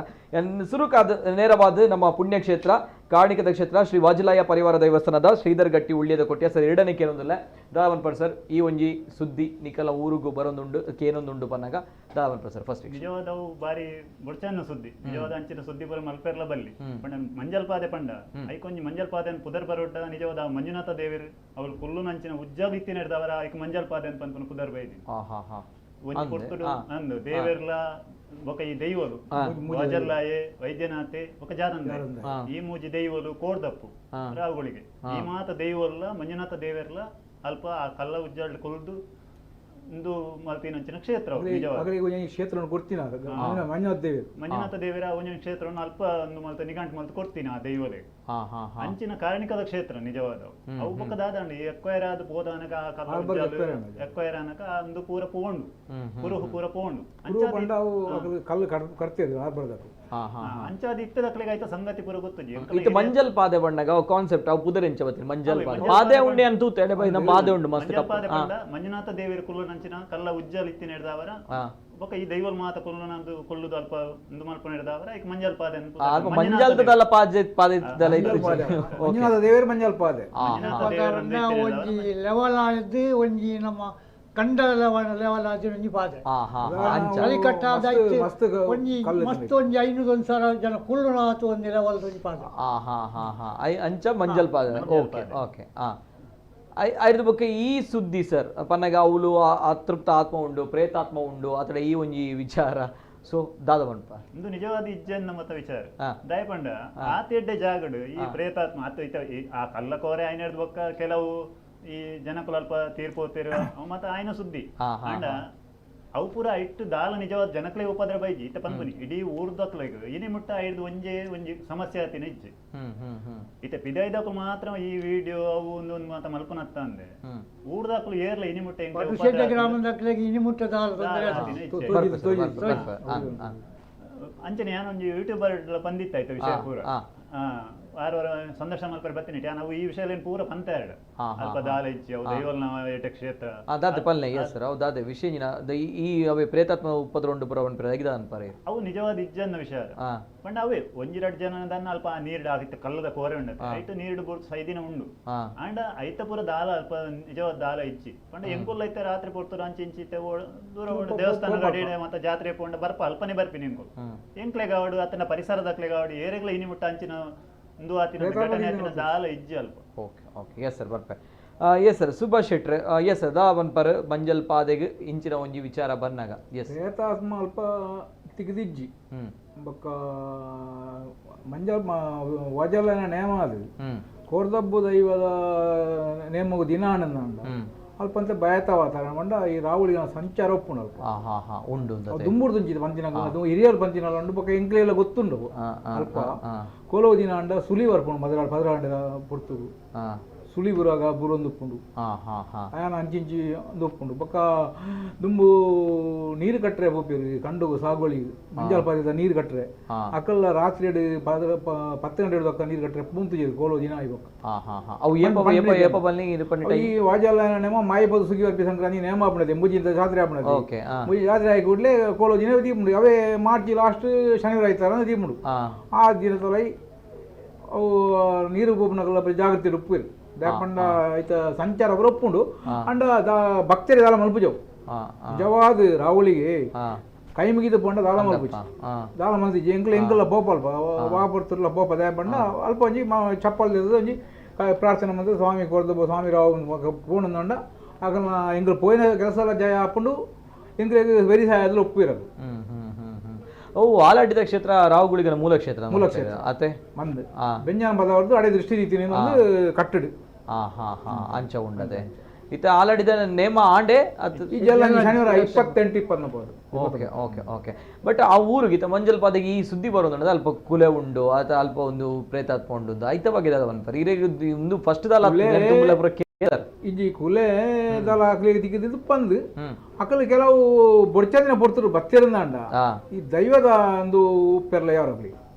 ಸುರುಕಾದ ನೇರವಾದ ನಮ್ಮ ಪುಣ್ಯಕ್ಷೇತ್ರ ಕಾರ್ಣಿಕದ ಕ್ಷೇತ್ರ ಶ್ರೀ ವಾಜಲಾಯ ಪರಿವಾರ ದೇವಸ್ಥಾನದ ಶ್ರೀಧರ್ ಗಟ್ಟಿ ಉಳ್ಳಿಯದ ಕೊಟ್ಟಿಯ ಸರ್ ಎರಡನೇ ಕೇನೊಂದಿಲ್ಲ ದಾವನ್ ಪರ್ ಸರ್ ಈ ಒಂಜಿ ಸುದ್ದಿ ನಿಕಲ ಊರುಗು ಬರೊಂದುಂಡು ಕೇನೊಂದುಂಡು ಪನ್ನಾಗ ದಾವನ್ per sir first
ನಿಜವಾದವು ಬಾರಿ ಬೊಡ್ಚನ್ನ ಸುದ್ದಿ, ನಿಜವಾದ ಅಂಚಿನ ಸುದ್ದಿ ಪೂರ ಮಲ್ಪೆರ್ಲ ಬಲ್ಲಿ ಪಂಡ ಮಂಜಲ್ ಪಾದೆ ಪಂಡ ಐಕೊಂಜಿ ಮಂಜಲ್ ಪಾದೆ ಪುದರ್ ಬರೋಟ ನಿಜವಾದ ಮಂಜುನಾಥ ದೇವರು ಅವಳು ಕುಲ್ಲು ನಂಚಿನ ಉಜ್ಜಾಗ ಇತ್ತಿನ ಹಿಡ್ದವರ ಐಕ್ ಮಂಜಲ್ ಪಾದೆ ಅಂತ ಪನ್ಪುನ ಪುದರ್ ಬೈದಿ ಒಂಜಿ ಕೊಡ್ತುಡು ಅಂದು ದೇವೆರ್ಲ ಬೊಕ ಈ ದೈವಲು ವಾಜಲ್ಲಾಯೆ ವೈದ್ಯನಾಥೆ ಬೊಕ ಜಾರಂದ ಈ ಮೂಜಿ ದೈವಲು ಕೋಡ್ದಪ್ಪು ರಾವುಗಳಿಗೆ ಈ ಮಾತ ದೈವಲ್ಲ ಮಂಜುನಾಥ ದೇವೆರ್ಲ ಅಲ್ಪ ಆ ಕಲ್ಲ ಉಜ್ಜಾಡ್ ಕೊಲ್ದು ಇಂದು ಮಲ್ತಿನಂಚಿನ ಕ್ಷೇತ್ರ ಅವು ನಿಜವಾದ.
ಅಗಲಿಗೆ ಒಂಜಿ ಕ್ಷೇತ್ರ ಕೊಡ್ತೀನ ಮಂಜುನಾಥ ದೇವರು.
ಮಂಜುನಾಥ ದೇವರ ಒಂಜೊಂದು ಕ್ಷೇತ್ರವನ್ನು ಅಲ್ಪ ಒಂದು ಮಲ್ತ ನಿಘಂಟು ಮಲ್ತು ಕೊಡ್ತೀನಿ ಆ ದೈವಲೆ.
ಹಾ ಹಾ ಹಾ.
ಅಂಚಿನ ಕಾರಣಿಕದ ಕ್ಷೇತ್ರ ನಿಜವಾದ. ಅವು ಬೊಕ್ಕ ದಾದಂಡ ಈ ಎಕ್ವೈರ್ ಆದ್ ಪೋದಾನಕ ಆ ಕಲ್ಲ
ಹಾರ್ಬರ್
ಉಜ್ಜಾಲು
ಎಕ್ವೈರ್ ಆನಗ.
ಎಕ್ವೈರ್ ಆನಕ ಅಂದು ಪೂರ ಪೋಂಡು, ಕುರುಹು ಪೂರ ಪೋಂಡು.
ಕುರು ಪಂಡ ಅವು ಅಗಲು ಕಲ್ಲು ಕಡ್ತೇವೆ ಹಾರ್ಬರ್ದಕು.
ಹಾ ಹಾ.
ಅಂಚಾದ ಇತ್ತದಕ್ಲೆಗೆ ಆಯ್ತ ಸಂಗತಿ ಪೂರ ಗೊತ್ತುಜಿ.
ಇತ್ತೆ ಮಂಜಲ್ ಪಾದೆ ಬಣ್ಣಗ ಕಾನ್ಸೆಪ್ಟ್ ಅವು ಪುದರೆಂಚ ಬತ್ತಿನ ಮಂಜಲ್
ಅವೆ,
ಪಾದೆ.
ಮಂಜಲ್
ಪಾದೆ
ಪಾದೆ
ಉಂಡೆ ಅಂತ ತೂತೆ ಎಡೆ ಬೈನ ಪಾದೆ ಉಂಡು ಮಸ್ತ್
ಮಂಜಲ್
ಕಪ್ಪು.
ಪಾದೆ ಪಂಡ ಮಂಜುನಾಥ ದೇವಿಯರ ಕುಲ್ಲುನಂಚಿನ ಕಲ್ಲ ಉಜ್ಜಲ್ ಇತ್ತಿನ ಹಿಡ್ದವರ ಬೊಕ್ಕ ಈ ದೈವಲ್ ಮಾತ ಕುಲ್ಲುನಂದು ಕುಲ್ಲುದು ಅಲ್ಪ ಇಂದು ಮಲ್ಪನ ಹಿಡ್ದವರ ಈಗ ಮಂಜಲ್ ಪಾದೆ ಅಂತ ಪುದರ್.
ಅಲ್ಪ
ಮಂಜುನಾಥ
ಮಂಜಲ್ದಲ್ಲ ಪಾದೆ ಪಾದೆ ಇತ್ತದಲ್ಲ
ಮಂಜಲ್
ಇತ್ತು.
ಪಾದೆ. ಮಂಜುನಾಥ ದೇವರು ಮಂಜಲ್ ಪಾದೆ.
ಮಂಜುನಾಥ ದೇವರು ಅಂದು ಇತ್ತಿನ ಹಿಡ್ದವರ.
ಒಂಜಿ ಲೆವೆಲ್ ಆದ್ದು ಒಂಜಿ ನಮ್ಮ ಕಂಡ ಲೆವೆಲ್ ಲೆವೆಲ್ ಆದ್ದು ಒಂಜಿ ಪಾದೆ.
ಹಾ ಹಾ ಹಾ, ಅಂಚ.
ಚಳಿಕಟ್ಟಾದ
ಮಸ್ತ್- ಮಸ್ತ್
ಒಂಜಿ
ಕಲ್ಲು
ಮಸ್ತ್ ಒಂಜಿ 500-1000 ಜನ ಕುಳ್ಳುನಾತು ಒಂಜಿ ಲೆವೆಲ್ ಒಂಜಿ ಪಾದೆ.
ಹಾ ಹಾ ಹಾ ಹಾ, I ಅಂಚ ಮಂಜಲ್ ಪಾದೆ.
ಮಂಜಲ್
ಓಕೆ
ಪಾದೆ.
ಓಕೆ. ಹಾ, ಐದು ಬೊಕ್ಕ ಈ ಸುದ್ದಿ ಸರ್ ಪನ್ನಗ ಅವಳು ಅತೃಪ್ತ ಆತ್ಮ ಉಂಡು, ಪ್ರೇತಾತ್ಮ ಉಂಡು, ಆತಡ ಈ ಒಂಜಿ ವಿಚಾರ ಸೊ ದಾದ ಪನ್ಪ.
ಇಂದು ನಿಜವಾದ ಇಜ್ಜನ್ನ ಮತ ವಿಚಾರ.
ಹಾ.
ದಯಪಂಡ ಆತ ಎಡ್ಡೆ ಜಾಗಡು ಈ ಪ್ರೇತಾತ್ಮ ಆತ ಇತ್ತ ಆ ಕಲ್ಲ ಕೋರೆ ಆಯ್ನಡ್ದು ಬೊಕ್ಕ ಕೆಲವು ಈ ಜನಕುಲು ಅಲ್ಪ ತೀರ್ಪೋತಿರು ಅವು ಮತ್ತ ಆಯ್ನ ಸುದ್ದಿ.
ಹಾ, ಹಾ,
ಅಂಡ ಅವು ಪೂರ ಇಟ್ಟು ದಾಲ ನಿಜವಾದ ಜನಕ್ಲೆ ಉಪದ್ರ ಬೈಜಿ ಇತ್ತ ಪನ್ಪುನಿ ಇಡೀ ಊರ್ದಕ್ಲೆಗ್ ಇನಿ ಮುಟ್ಟ ಐದು ಒಂಜೇ ಒಂಜಿ ಸಮಸ್ಯೆ ಆತಿನ ಇಜ್ಜಿ.
ಹ್ಮ್ ಹ್ಮ್ ಹ್ಮ್.
ಇತ್ತೆ ಪಿದಾಯ್ದಕ್ಲು ಮಾತ್ರ ಈ ವಿಡಿಯೋ ಅವು ಒಂದು ಒಂದು ಮಾತ ಮಲ್ಪನತ್ತ ಅಂದೆ. ಊರ್ದಕ್ಲು ಏರ್ಲ ಇನಿ ಮುಟ್ಟ ಎಂಕ್ಲೆ ಉಪದ್ರ
ಪಟುಶೆಟ್ಟ
ಆತಿನ
ಗ್ರಾಮದಕ್ಲೆಗ್ ಇನಿ ಮುಟ್ಟ ದಾಲ ತೊಂದರೆ
ದಾಲ
ಆತಿನ.
ಆತಿನ ಇಜ್ಜಿ.
ಬರ್ಪೆ ಸರ್,
ತೋಜಿ-
ಬರ್ಪೆ, ಬರ್ಪೆ. ಹಾ, ಹಾ.
ಅಂಚನೆ ಯಾನೊಂಜಿ ಯೂಟ್ಯೂಬರ್ ಪಂದಿತ್ತಾಯ್ತು ವಿಷಯ ಪೂರ.
ಹಾ.
ವಾರ ವಾರ ಸಂದರ್ಶನ ಮಲ್ಪರೆ ಬತ್ತೀನಿ ನಾವು ಈ ವಿಷಯ ಪೂರ ಪಂತ ಎರಡು
ಹಾ, ಹಾ,
ಅಲ್ಪ ದಾಲ ಇಜ್ಜಿ ಅವು ದೈವಲ್ನ ಏಟ ಕ್ಷೇತ್ರ.
ದಾದೆ ಪಲ್ನೆ ಎಸ್ ಸರ್, ಅವು ದಾದೆ ವಿಷಯ ಈ ಅವೇ ಪ್ರೇತಾತ್ಮ ಉಪದ್ರ ಉಂಡು ಪುರ ಪನ್ಪರೆ ಐದ ಅನ್ಪರೆ.
ಅವು ನಿಜವಾದ ಇಜ್ಜನ್ನ ವಿಷಯ.
ಹಾ.
ಪಂಡ ಅವೇ ಒಂಜಿರಡು ಜನ ದನ್ನ ಅಲ್ಪ ಆ ನೀರ್ಡ್ ಆಗಿತ್ತು ಕಲ್ಲದ ಕೋರೆ ಉಂಡು ಐತ ನೀರ್ಡ್ ಬುಡ್ದು ಸೈದಿನ ಉಂಡು.
ಹಾ.
ಅಂಡ ಐತ ಪೂರ ದಾಲ ಅಲ್ಪ ನಿಜವಾದ ದಾಲ ಇಜ್ಜಿ. ಪಂಡ ಎಂಕುಲ್ಲ ಐತೆ ರಾತ್ರಿ ಪೊರ್ತುರು ಅಂಚೆ ಇಂಚಿ ಇತ್ತೆ ದೂರ ಓಡು ದೇವಸ್ಥಾನ ಅಡಿ ಮತ್ತೆ ಜಾತ್ರೆ ಪೋಂಡ ಬರ್ಪ ಅಲ್ಪನೆ ಬರ್ಪಿನಿ ಎಂಕುಲು. ಎಂಕ್ಲೆಗಾವಡು ಆತನ ಪರಿಸರದಕ್ಲೆಗಾವಡು ಏರೆಗ್ಲ ಇನಿ ಮುಟ್ಟ ಅಂಚಿನ ಇಂದು ಆತಿನ ಘಟನೆ ಆತಿನ ದಾಲ ಇಜ್ಜಿ ಅಲ್ಪ.
Okay okay yes sir ಬರ್ಪೆ. Yes sir Subhash ಶೆಟ್ರೆ S sir ದಾ ಪನ್ಪರ್ ಮಂಜಲ್ ಪಾದೆಗ್ ಇಂಚಿನ ಒಂಜಿ ವಿಚಾರ ಬನ್ನಾಗ ಎಸ್.
ಪ್ರೇತಾತ್ಮ ಅಲ್ಪ ತಿಕ್ದಿಜ್ಜಿ.
ಹ್ಮ್.
ಬೊಕ್ಕ ಮಂಜಲ್ ವಜಲನ ನೇಮ ಅದು
ಹ್ಮ್.
ಕೋರ್ದಬ್ಬು ದೈವದ ನೇಮಗು ದಿನ ಆನಂದ
ಹ್ಮ್.
ಅಲ್ಪ ಅಂತ ಭಯತ ವಾತಾವರಣ ಪಂಡ ಈ ರಾವುಳಿನ ಸಂಚಾರ ಒಪ್ಪುಂಡು ಅಲ್ಪ.
ಹಾ ಹಾ ಹಾ, ಉಂಡು
ಅವು
ಉಂದತೆ.
ದುಂಬುಡು ತುಂಚಿದ ಪಂತಿನ ಅದು ಹಿರಿಯರು ಪಂತಿನ ಉಂಡು ಬೊಕ್ಕ ಎಂಕ್ಲೆಲ್ಲ ಗೊತ್ತುಂಡು
ಆ, ಆ,
ಅಲ್ಪ.
ಆ, ಆ.
ಕೋಲೋ ದಿನ ಅಂಡ ಸುಲಿ ಬರ್ಪುಂಡು ಮದರಾಡ್ ಪದರಾಂಡ ಪೊರ್ತುಗು.
ಆ.
ಸುಲಿ ಬುರಾಗ ಬುರೊಂದು ಉಪ್ಪುಂಡು.
ಹಾ ಹಾ ಹಾ.
ಆಯನ ಅಂಚಿಂಚಿ ಒಂದು ಉಪ್ಪುಂಡು. ಬೊಕ್ಕ ದುಂಬು ನೀರು ಕಟ್ಟರೆ ಪೋಪೇರು ಕಂಡು ಸಾಗುವಳಿ ಮಂಜಾಲ್ ಪಾದದ ನೀರು ಕಟ್ಟರೆ
ಹಾ.
ಅಕಲ್ಲ ರಾತ್ರಿ ಎಡು 10 ಗಂಟೆ ಹಿಡಿದು ನೀರು ಕಟ್ಟರೆ ಪೂಂತು ಕೋಲೋ ದಿನ ಆಯಿ ಬೊಕ್ಕ.
ಹಾ ಹಾ ಹಾ, ಅವು ಏಪ ಏಪ ಏಪ ಬನ್ನಿ ಇದು ಪನ್ನಿ
ಈ ವಾಜಾಲ ನೇಮ ಮಾಯಪದ ಸುಗಿ ಬರ್ಪಿ ಸಂಕ್ರಾಂತಿ ನೇಮ ಆಪಣದೆ ಮುಜಿಂತ ಜಾತ್ರೆ ಆಪಣದೆ.
ಓಕೆ, ಆ.
ಮುಜಿ ಜಾತ್ರೆ ಆಗಿ ಕೂಡಲೇ ಕೋಲೋ ದಿನ ದೀಪುಂಡು. ಅವೇ ಮಾರ್ಚ್ ಲಾಸ್ಟ್ ಶನಿವಾರ ಆಯ್ತಾರ ದೀಪುಂಡು.
ಆ.
ಆ ದಿನ ತೊಲೈ ಅವು ನೀರು ಪೋಪುನಕಲ್ಲ ಜಾಗೃತಿ ಉಪ್ಪು ದಾಪಂಡ ಐತ ಸಂಚಾರ ಪೂರ ಉಪ್ಪುಂಡು. ಅಂಡ ಭಕ್ತರಿ ದಾಲ ಮಲ್ಪುಜವು.
ಆ, ಆ.
ನಿಜವಾದ ರಾವುಳಿಗೆ
ಆ.
ಕೈ ಮುಗಿದು ಪೋಂಡ ದಾಲ ಮಲ್ಪುಜಿ.
ಆ.
ದಾಲ ಮಲ್ತಿಜಿ ಎಂಕ್ಲ ಎಂಕ್ಲ ಪೋಪ ಅಲ್ಪ ವಾಪರ್ತುರ್ಲ ಪೋಪ ದಾಪಂಡ ಅಲ್ಪ ಒಂಜಿ ಚಪ್ಪಲ್ ತೆಗೆದು ಒಂಜಿ ಪ್ರಾರ್ಥನೆ ಮಂತ್ ಸ್ವಾಮಿ ಕೊರ್ದು ಸ್ವಾಮಿ ರಾವು ಪೋಣಂದಂಡ ಅಗಲ್ನ ಎಂಕ್ಲ ಪೋಯಿನ ಕೆಲಸ ಎಲ್ಲ ಜಯ ಆಪುಂಡು. ಎಂಕ್ಲೆಗ್ ವೆರಿ ಸಹಾಯದಲ್ಲಿ ಒಪ್ಪಿರೋದು.
ಹ್ಮ್ ಹ್ಮ್ ಹ್ಮ್ ಹ್ಮ್. ಅವು ಆಲಾಡಿದ ಕ್ಷೇತ್ರ ರಾವುಗುಳಿಗನ ಮೂಲ ಕ್ಷೇತ್ರ
ಮೂಲ ಕ್ಷೇತ್ರ.
ಅತೆ
ಮಂದ್
ಆ.
ಬೆಂಜಾನ ಪದವರ್ದು ಅಡೆ ದೃಷ್ಟಿ ರೀತಿ ಒಂದು ಕಟ್ಟಡು.
ಹಾ ಹಾ ಹಾ, ಅಂಚ ಉಂಡದೆ ಇತ್ತ ಆಲಾಡಿದ ನೇಮ ಆಂಡೆ ಅತ್
ಈ ಜಲ ಶನಿವಾರ 28 29.
Okay okay okay. But ಆ ಊರಿಗೆ ಇತ್ತ ಮಂಜಲ್ ಪಾದೆಗೆ ಈ ಸುದ್ದಿ ಬರೋದು ಅಲ್ಪ ಕುಲೆ ಉಂಡು ಆತ ಅಲ್ಪ ಒಂದು ಪ್ರೇತಾತ್ಮ ಉಂಡು ಅಂತ ಐತ ಬಗ್ಗೆ ದಾದ ಪನ್ಪರ್ ಇರೆಗ್ ಒಂದು ಫಸ್ಟ್ ದಾಲ
ಕುಲೆ-
ಪೂರ ಕೇಳರ್.
ಇಜ್ಜಿ ಕುಲೆ ದಲ ಅಕ್ಲಿಗೆ ತಿಕ್ಕಿದ್ದು ಪಂದ್
ಹ್ಮ್.
ಅಕಲು ಕೆಲವು ಬೊಡ್ಚಂದಿನ ಪೊರ್ತರು ಬತ್ತಿರಂದಾಂಡ
ಆ.
ಈ ದೈವದ ಒಂದು ಉಪ್ಪೆರ್ಲ ಯಾರು ಅಕ್ಲಿ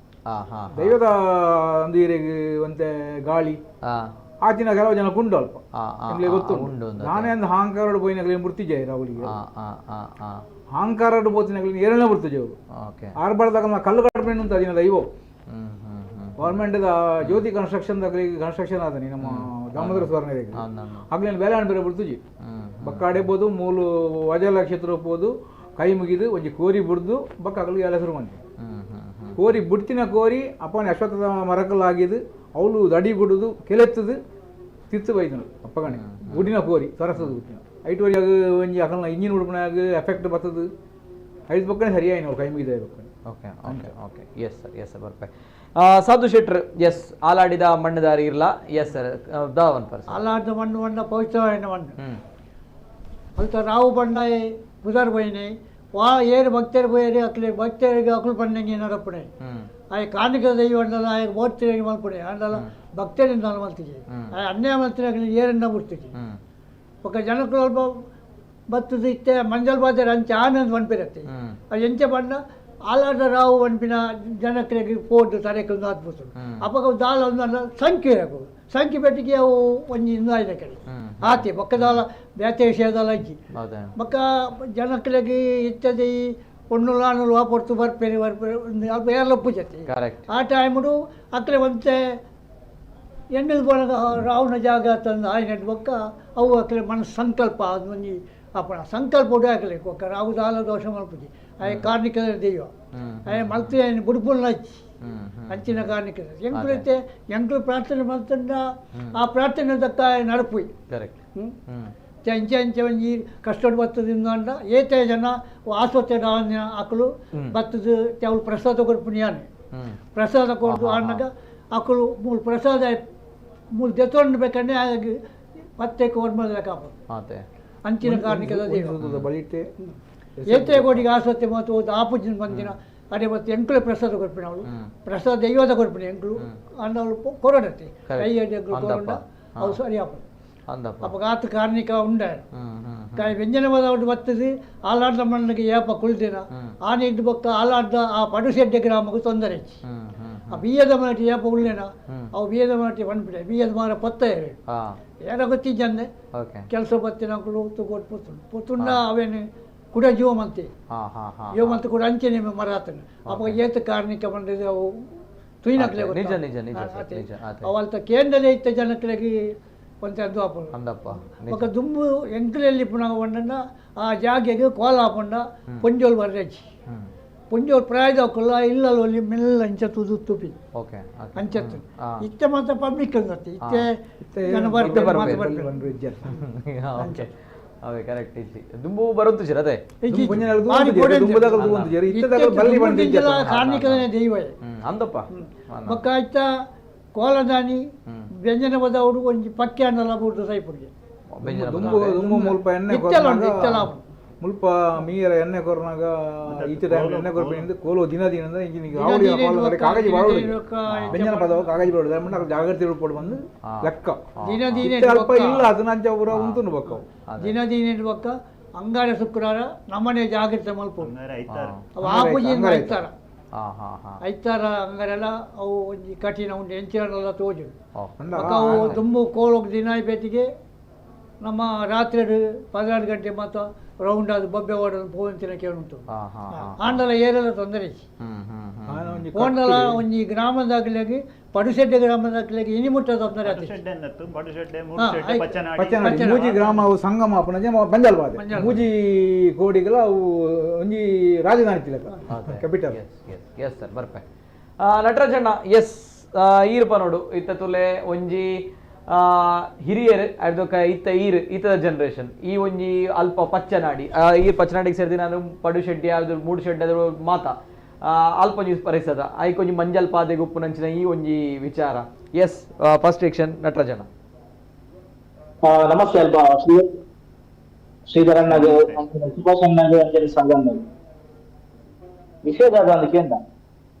ಆ ಹಾ
ದೈವದ ಒಂದು ಈರೆಗ್ ಒಂತೆ ಗಾಳಿ
ಆ.
ಆಚಿನ ಕೆಲವು ಜನ ಕುಂಡು ಅಲ್ಪ
ಆ, ಆ,
ಎಂಕ್ಲೆ
ಆ,
ಗೊತ್ತು
ಉಂಡು ಉಂಡು.
ನಾನೇ ಒಂದು ಹಾಂಕಾರಡು ಪೋಯಿನಗಲಿ ಮೃತ್ಯುಜಯ ರಾಹುಲಿಗೆ.
ಆ ಆ ಆ ಆ.
ಹಾಂಕಾರಡು ಪೋತಿನಗಲಿ ಏರನೇ ಮೃತ್ಯುಜಯ ಅವರು.
ಓಕೆ.
ಆರ್ಬಾರ್ದಾಗ ಕಲ್ಲು ಕಟ್ಟಬೇಡ ಅಂತ ಅದಿನ ದೈವ.
ಹ್ಮ್ ಹ್ಮ್ ಹ್ಮ್.
ಗೌರ್ಮೆಂಟ್ ಜ್ಯೋತಿ ಕನ್ಸ್ಟ್ರಕ್ಷನ್ ಕನ್ಸ್ಟ್ರಕ್ಷನ್ ಆದನಿ ನಮ್ಮ ದಾಮೋದರ ಸ್ವರ್ಣ ಆಗ್ಲೇನು ಬೇಲೆ ಬೇರೆ ಬಿಡ್ತುಜಿ.
ಹ್ಮ್.
ಬಕ್ಕಾಡೆ ಬೋದು ಮೂಲು ವಜಲ ಕ್ಷೇತ್ರ ಪೋದು ಕೈ ಮುಗಿದು ಒಂಜಿ ಕೋರಿ ಬುಡ್ದು ಬಕ್ಕ ಅಗಲಿಗೆ ಎಲ್ಲ ಶುರು ಮಂತಿ.
ಹ್ಮ್ ಹ್ಮ್ ಹ್ಮ್.
ಕೋರಿ ಬುಡ್ತಿನ ಕೋರಿ ಅಪ್ಪನ ಅಶ್ವತ್ಥದ ಮರಕಲಾಗಿದ್ದು ಅವಳು ದಡಿ ಗುಡುದು ಕೆಲೆತ್ತದು ತಿತ್ತು ಬೈದನು ಅಪ್ಪಗಣೆ ಗುಡಿನ ಕೋರಿ ಸರಸದು ಗುಟ್ಟಿನ ಐಟು ಒಂಜಿ ಅಕಲ್ನ ಇಂಜಿನ್ ಉಡುಪನಾಗ ಎಫೆಕ್ಟ್ ಬರ್ತದೆ ಐದು ಪಕ್ಕನೆ ಸರಿಯಾಯಿನ ಅವ್ರು ಕೈ ಮುಗಿದ ಪಕ್ಕನೆ.
Okay okay okay yes sir yes sir ಬರ್ಪೆ. ಸಾಧು ಶೆಟ್ರ್ ಎಸ್ ಆಲಾಡಿದ ಮಣ್ಣುದಾರಿ ಇರ್ಲ ಎಸ್ ಸರ್ ದಾ ಒನ್ ಪರ್ಸನ್.
ಅಲ್ಲಾದ ಮಣ್ಣು ಮಣ್ಣ ಪವಿತ್ರವಾದ ಮಣ್ಣು.
ಹ್ಮ್.
ಅಲ್ತ ರಾವು ಬಂಡಾಯಿ ಬುಧರ್ ಬೈನೆ ವಾ ಏರು ಭಕ್ತರು ಪೋಯೇರು ಅಕ್ಲೆ ಭಕ್ತರಿಗೆ ಅಕುಲು ಪಂಡಂಗೆ ನಡಪುಣೆ ಆಯ ಕಾರ್ಣಿಕ ದೈವ ಅಂಡಲ ಆಯ ಓಡ್ತಿರಂಗೆ ಮಲ್ಪುಣೆ ಅಂಡಲ ಭಕ್ತರಿಂದ ಮಲ್ತಿಗೆ ಆಯ ಅನ್ಯಾಯ ಮಲ್ತಿನ ಏರನ್ನ ಬಿಡ್ತಿಗೆ ఒక ಜನಕ್ಕಳು ಅಲ್ಪ ಬತ್ತದ ಇತ್ತೆ ಮಂಜಲ್ ಬಾಜಾರ್ ಅಂಚೆ ಆನಂದ್ ಪನ್ಪಿರತ್ತೆ ಅದು ಎಂಚೆ ಪಂಡ ಆಲಾಡ ರಾವು ಪನ್ಪಿನ ಜನಕ್ಲೆಗ್ ಪೋದು ತರೆಕ್ ಆತ್ಪುತ್ತುಂಡು ಅಪಗ ದಾಲ ಒಂದು ಸಂಖ್ಯೆ ಇರಕು ಸಂಖ್ಯೆ ಪೆಟ್ಟಿಗೆ ಅವು ಒಂಜಿ ಇಂದು ಆಯ್ನ ಕಡೆ ಆತೆ ಬೊಕ್ಕ ದಾಲ ಬೇತೆ ವಿಷಯದಾಲ ಅಜ್ಜಿ ಬೊಕ್ಕ ಜನಕ್ಲೆಗ್ ಇತ್ತದ ಈ ಪೊಣ್ಣುಲು ಆಣುಲು ಆ ಪೊರ್ತು ಬರ್ಪೇರಿ ಬರ್ಪೇರಿ ಅಲ್ಪ ಏರ್ಲ ಪೂಜತೆ ಆ ಟೈಮುಡು ಅಕ್ಲೆ ಒಂತೆ ಎಣ್ಣೆದು ಪೋನಗ ರಾವಣ ಜಾಗ ತಂದು ಆಯ್ನಟ್ ಬೊಕ್ಕ ಅವು ಅಕ್ಲೆ ಮನಸ್ಸು ಸಂಕಲ್ಪ ಅದು ಒಂಜಿ ಅಪ್ಪಣ ಸಂಕಲ್ಪ ಉಡು ಹಾಕಲಿ ಬೊಕ್ಕ ರಾವು ದಾಲ ದೋಷ ಮಲ್ಪುಜಿ ಆಯ ಕಾರ್ಣಿಕದ ದೈವ ಆಯ ಮಲ್ತಿ ಆಯ್ನ ಬುಡುಪುಲ್ನ ಹಚ್ಚಿ ಅಂಚಿನ ಕಾರ್ಣಿಕದ ಎಂಕುಲು ಇತ್ತೆ ಎಂಕುಲು ಪ್ರಾರ್ಥನೆ ಮಲ್ತಂಡ ಆ ಪ್ರಾರ್ಥನೆ ದಕ್ಕ ನಡಪುಯ್ ಅಂಚೆ ಅಂಚೆ ಒಂಜಿ ಕಷ್ಟಡ್ ಬತ್ತದಿಂದ ಅಂಡ ಏತೆ ಜನ ಆಸ್ಪತ್ರೆ ಆಕಳು ಬತ್ತದ ಅವಳು ಪ್ರಸಾದ ಕೊರ್ಪುನಿ ಪ್ರಸಾದ ಕೊರ್ದು ಆನಾಗ ಆಕಳು ಮೂಲು ಪ್ರಸಾದ ಮೂಲು ದೆತ್ತೊಂಡು ಬೇಕಂದ್ರೆ ಹಾಗಾಗಿ ಪತ್ತೆ ಕೋರ್ಮದ ಕಾಪು ಅಂಚಿನ ಕಾರ್ಣಿಕದ ದೈವ ಏತೆ ಕೋಟಿಗೆ ಆಸ್ಪತ್ರೆ ಮತ್ತು ಆಪುಜಿನ ಬಂದಿನ ಅದೇ ಮತ್ತು ಎಂಕುಲೆ ಪ್ರಸಾದ ಕೊರ್ಪಿನ ಅವಳು ಪ್ರಸಾದ ದೈವದ ಕೊರ್ಪಿನ ಎಂಕುಲು ಅಂಡ ಅವಳು ಕೊರಡತ್ತೆ ಕೈ ಎಂಕುಲು ಕೊರಡ ಅವು ಸರಿ ಆಪು ಅಪ್ಪ ಆತ ಕಾರ್ಣಿಕ ಉಂಡ ಕಾಯಿ ವ್ಯಂಜನ ಬದೌಡು ಬತ್ತದು ಆಲಾಡ್ದ ಮಣ್ಣಿಗೆ ಏಪ ಕುಳ್ದಿನ ಆ ನೀರು ಬೊಕ್ಕ ಆಲಾಡ್ದ ಆ ಪಡುಸೆಡ್ಡೆ ಗ್ರಾಮಕ್ಕೆ ತೊಂದರೆ ಹೆಚ್ಚು ಆ ಬೀಯದ ಮಾಟಿ ಏಪ ಉಳ್ಳೇನ ಅವು ಬೀಯದ ಮಾಟಿ ಪನ್ಪಿಡೆ ಬೀಯದ ಮಾರ ಪತ್ತ ಏರ ಗೊತ್ತಿಜ್ಜಂದೆ ಕೆಲಸ ಬತ್ತಿನ ತೂಕೊಟ್ಟು ಪುತ್ತುಂಡು ಪುತ್ತುಂಡ ಅವೇನು ಕುಡ ಜೀವಮಂತೆ ಜೀವಮಂತ ಕೂಡ ಅಂಚೆನೆ ಮರ ಆತನ ಅಪ್ಪ ಏತ ಕಾರ್ಣಿಕ ಬಂದಿದೆ ಅವು ತುಯಿನಕ್ಲೆ
ನಿಜ ನಿಜ ನಿಜ ನಿಜ
ಅವಲ್ತ ಕೇಂದ್ರಲೇ ಇತ್ತ ಜನಕ್ಲೆಗೆ ಒಂತೆ ಅದು ಆಪುಂಡು
ಅಂದಪ್ಪ
ಬೊಕ್ಕ ದುಂಬು ಎಂಕುಲೆಲ್ಲಿ ಪುನಃ ಪಂಡಂಡ ಆ ಜಾಗೆಗ್ ಕೋಲ ಆಪುಂಡ ಪೊಂಜೋಲು ಬರ್ರೆಜ್ಜಿ ಪೊಂಜೋಲು ಪ್ರಾಯದಕ್ಕುಲ್ಲ ಇಲ್ಲಲ್ ಒಲ್ಲಿ ಮೆಲ್ಲ ಅಂಚ ತೂದು ತೂಪಿ ಅಂಚತ್ತು ಇತ್ತೆ ಮಾತ್ರ ಪಬ್ಲಿಕ್ ಅಂದತ್ತೆ ಇತ್ತೆ ಜನ ಬರ್ಪೆರ್ ಮಾತ ಬರ್ಪೆರ್
ಅವೇ ಕರೆಕ್ಟ್ ಇಜ್ಜಿ ದುಂಬು ಬರುತ್ತು ಸರ್ ಅದೇ
ಕಾರ್ಣಿಕದನೇ ದೈವ
ಅಂದಪ್ಪ
ಬೊಕ್ಕ ಇತ್ತ ಕೋಲದಾನಿ ವ್ಯಂಜನ ಬದವರು ಒಂಜಿ ಪಕ್ಕೆ ಅಂಡಲ ಬೂರ್ದು ಸೈಪುಡ್ಗೆ
ದುಂಬು ಮುಲ್ಪ ಎಣ್ಣೆ ಮುಲ್ಪ ಮೀರ ಎಣ್ಣೆ ಕೊರ್ನಾಗ ಈಚೆ ಟೈಮ್ ಎಣ್ಣೆ ಕೊರ್ಪಿನಿಂದ ಕೋಲು ದಿನ ದಿನ ಅಂದ್ರೆ ಇಂಜಿನಿಗೆ ಆವಡಿ ಕೋಲು ಕಾಗಜಿ ಬಾಳುಡು ವ್ಯಂಜನ ಪದವ ಕಾಗಜಿ ಬಾಳುಡು ದಾಮಂಡ ಜಾಗ್ರತೆ ಪೋಡು ಬಂದು ಲೆಕ್ಕ
ದಿನ ದಿನ
ಅಲ್ಪ ಇಲ್ಲ ಅದನ್ನ ಅಂಚ ಪೂರ ಉಂತುಂಡು ಬೊಕ್ಕ
ದಿನ ದಿನ ಬೊಕ್ಕ ಅಂಗಾರೆ ಶುಕ್ರವಾರ ನಮ್ಮನೆ ಜಾಗ್ರತೆ ಮಲ್ಪುಂಡು ಅವು ಆ ಪೂಜೆ ಐತಾರ ಐತಾರ ಅಂಗಾರೆಲ್ಲ ಅವು ಒಂಜಿ ಕಠಿಣ ಉಂಟು ಎಂಚಿನಲ್ಲ ತೋಜುಂಡು ಬೊಕ್ಕ ಅವು ದುಂಬು ಕೋಲೋಗ್ ದಿನ ಪೇಟಿಗೆ ನಮ್ಮ ರಾತ್ರಿ 12 ಗಂಟೆ ಮಾತ್ರ ರೌಂಡ್ ಅದು ಬೊಬ್ಬೆ ಓಡೋದು ಪೋವಂತಿನ ಕೇಳುಂಟು ಆಂಡಲ ಏರೆಲ್ಲ ತೊಂದರೆ ಓಂಡಲ ಒಂಜಿ ಗ್ರಾಮದಾಗಲಿಗೆ ಪಡುಸೆಡ್ಡೆ ಗ್ರಾಮದಾಗಲಿಗೆ ಇನಿ ಮುಟ್ಟ ತೊಂದರೆ
ಪಚ್ಚನಾಡಿ ಮೂಜಿ ಗ್ರಾಮ ಅವು ಸಂಗಮ ಆಪುನ ಬಂಜಾಲ್ ಬಾದೆ ಮೂಜಿ ಕೋಡಿಗಳ ಅವು ಒಂಜಿ ರಾಜಧಾನಿ ತಿಲಕ capital.
Yes sir ಬರ್ಪೆ ನಟರಾಜಣ್ಣ. S ಈರ್ಪ ನೋಡು ಇತ್ತ ತುಲೆ ಒಂಜಿ ಹಿರಿಯರು ಅರ್ಧಕ್ಕ ಇತ್ತ ಈರ್ ಇತದ ಜನರೇಷನ್ ಈ ಒಂಜಿ ಅಲ್ಪ ಪಚ್ಚನಾಡಿ ಈ ಪಚ್ಚನಾಡಿಗೆ ಸೇರಿದ ನಾನು ಪಡು ಶೆಡ್ಡಿ ಅದು ಮೂಡು ಶೆಡ್ಡಿ ಅದು ಮಾತ ಅಲ್ಪ ನ್ಯೂಸ್ ಪರಿಸದ ಐಕೊಂಜಿ ಮಂಜಲ್ ಪಾದೆ ಗುಪ್ಪು ನಂಚಿನ ಈ ಒಂಜಿ ವಿಚಾರ. S first action ನಟರಾಜಣ್ಣ.
ನಮಸ್ತೆ ಅಲ್ಪ ಶ್ರೀಧರಣ್ಣಗೆ ಸುಭಾಷ್ ಅಣ್ಣಗೆ ಅಂಜಲಿ ಸಾಗಣ್ಣಗೆ ವಿಷಯದಾದ ಅಂದ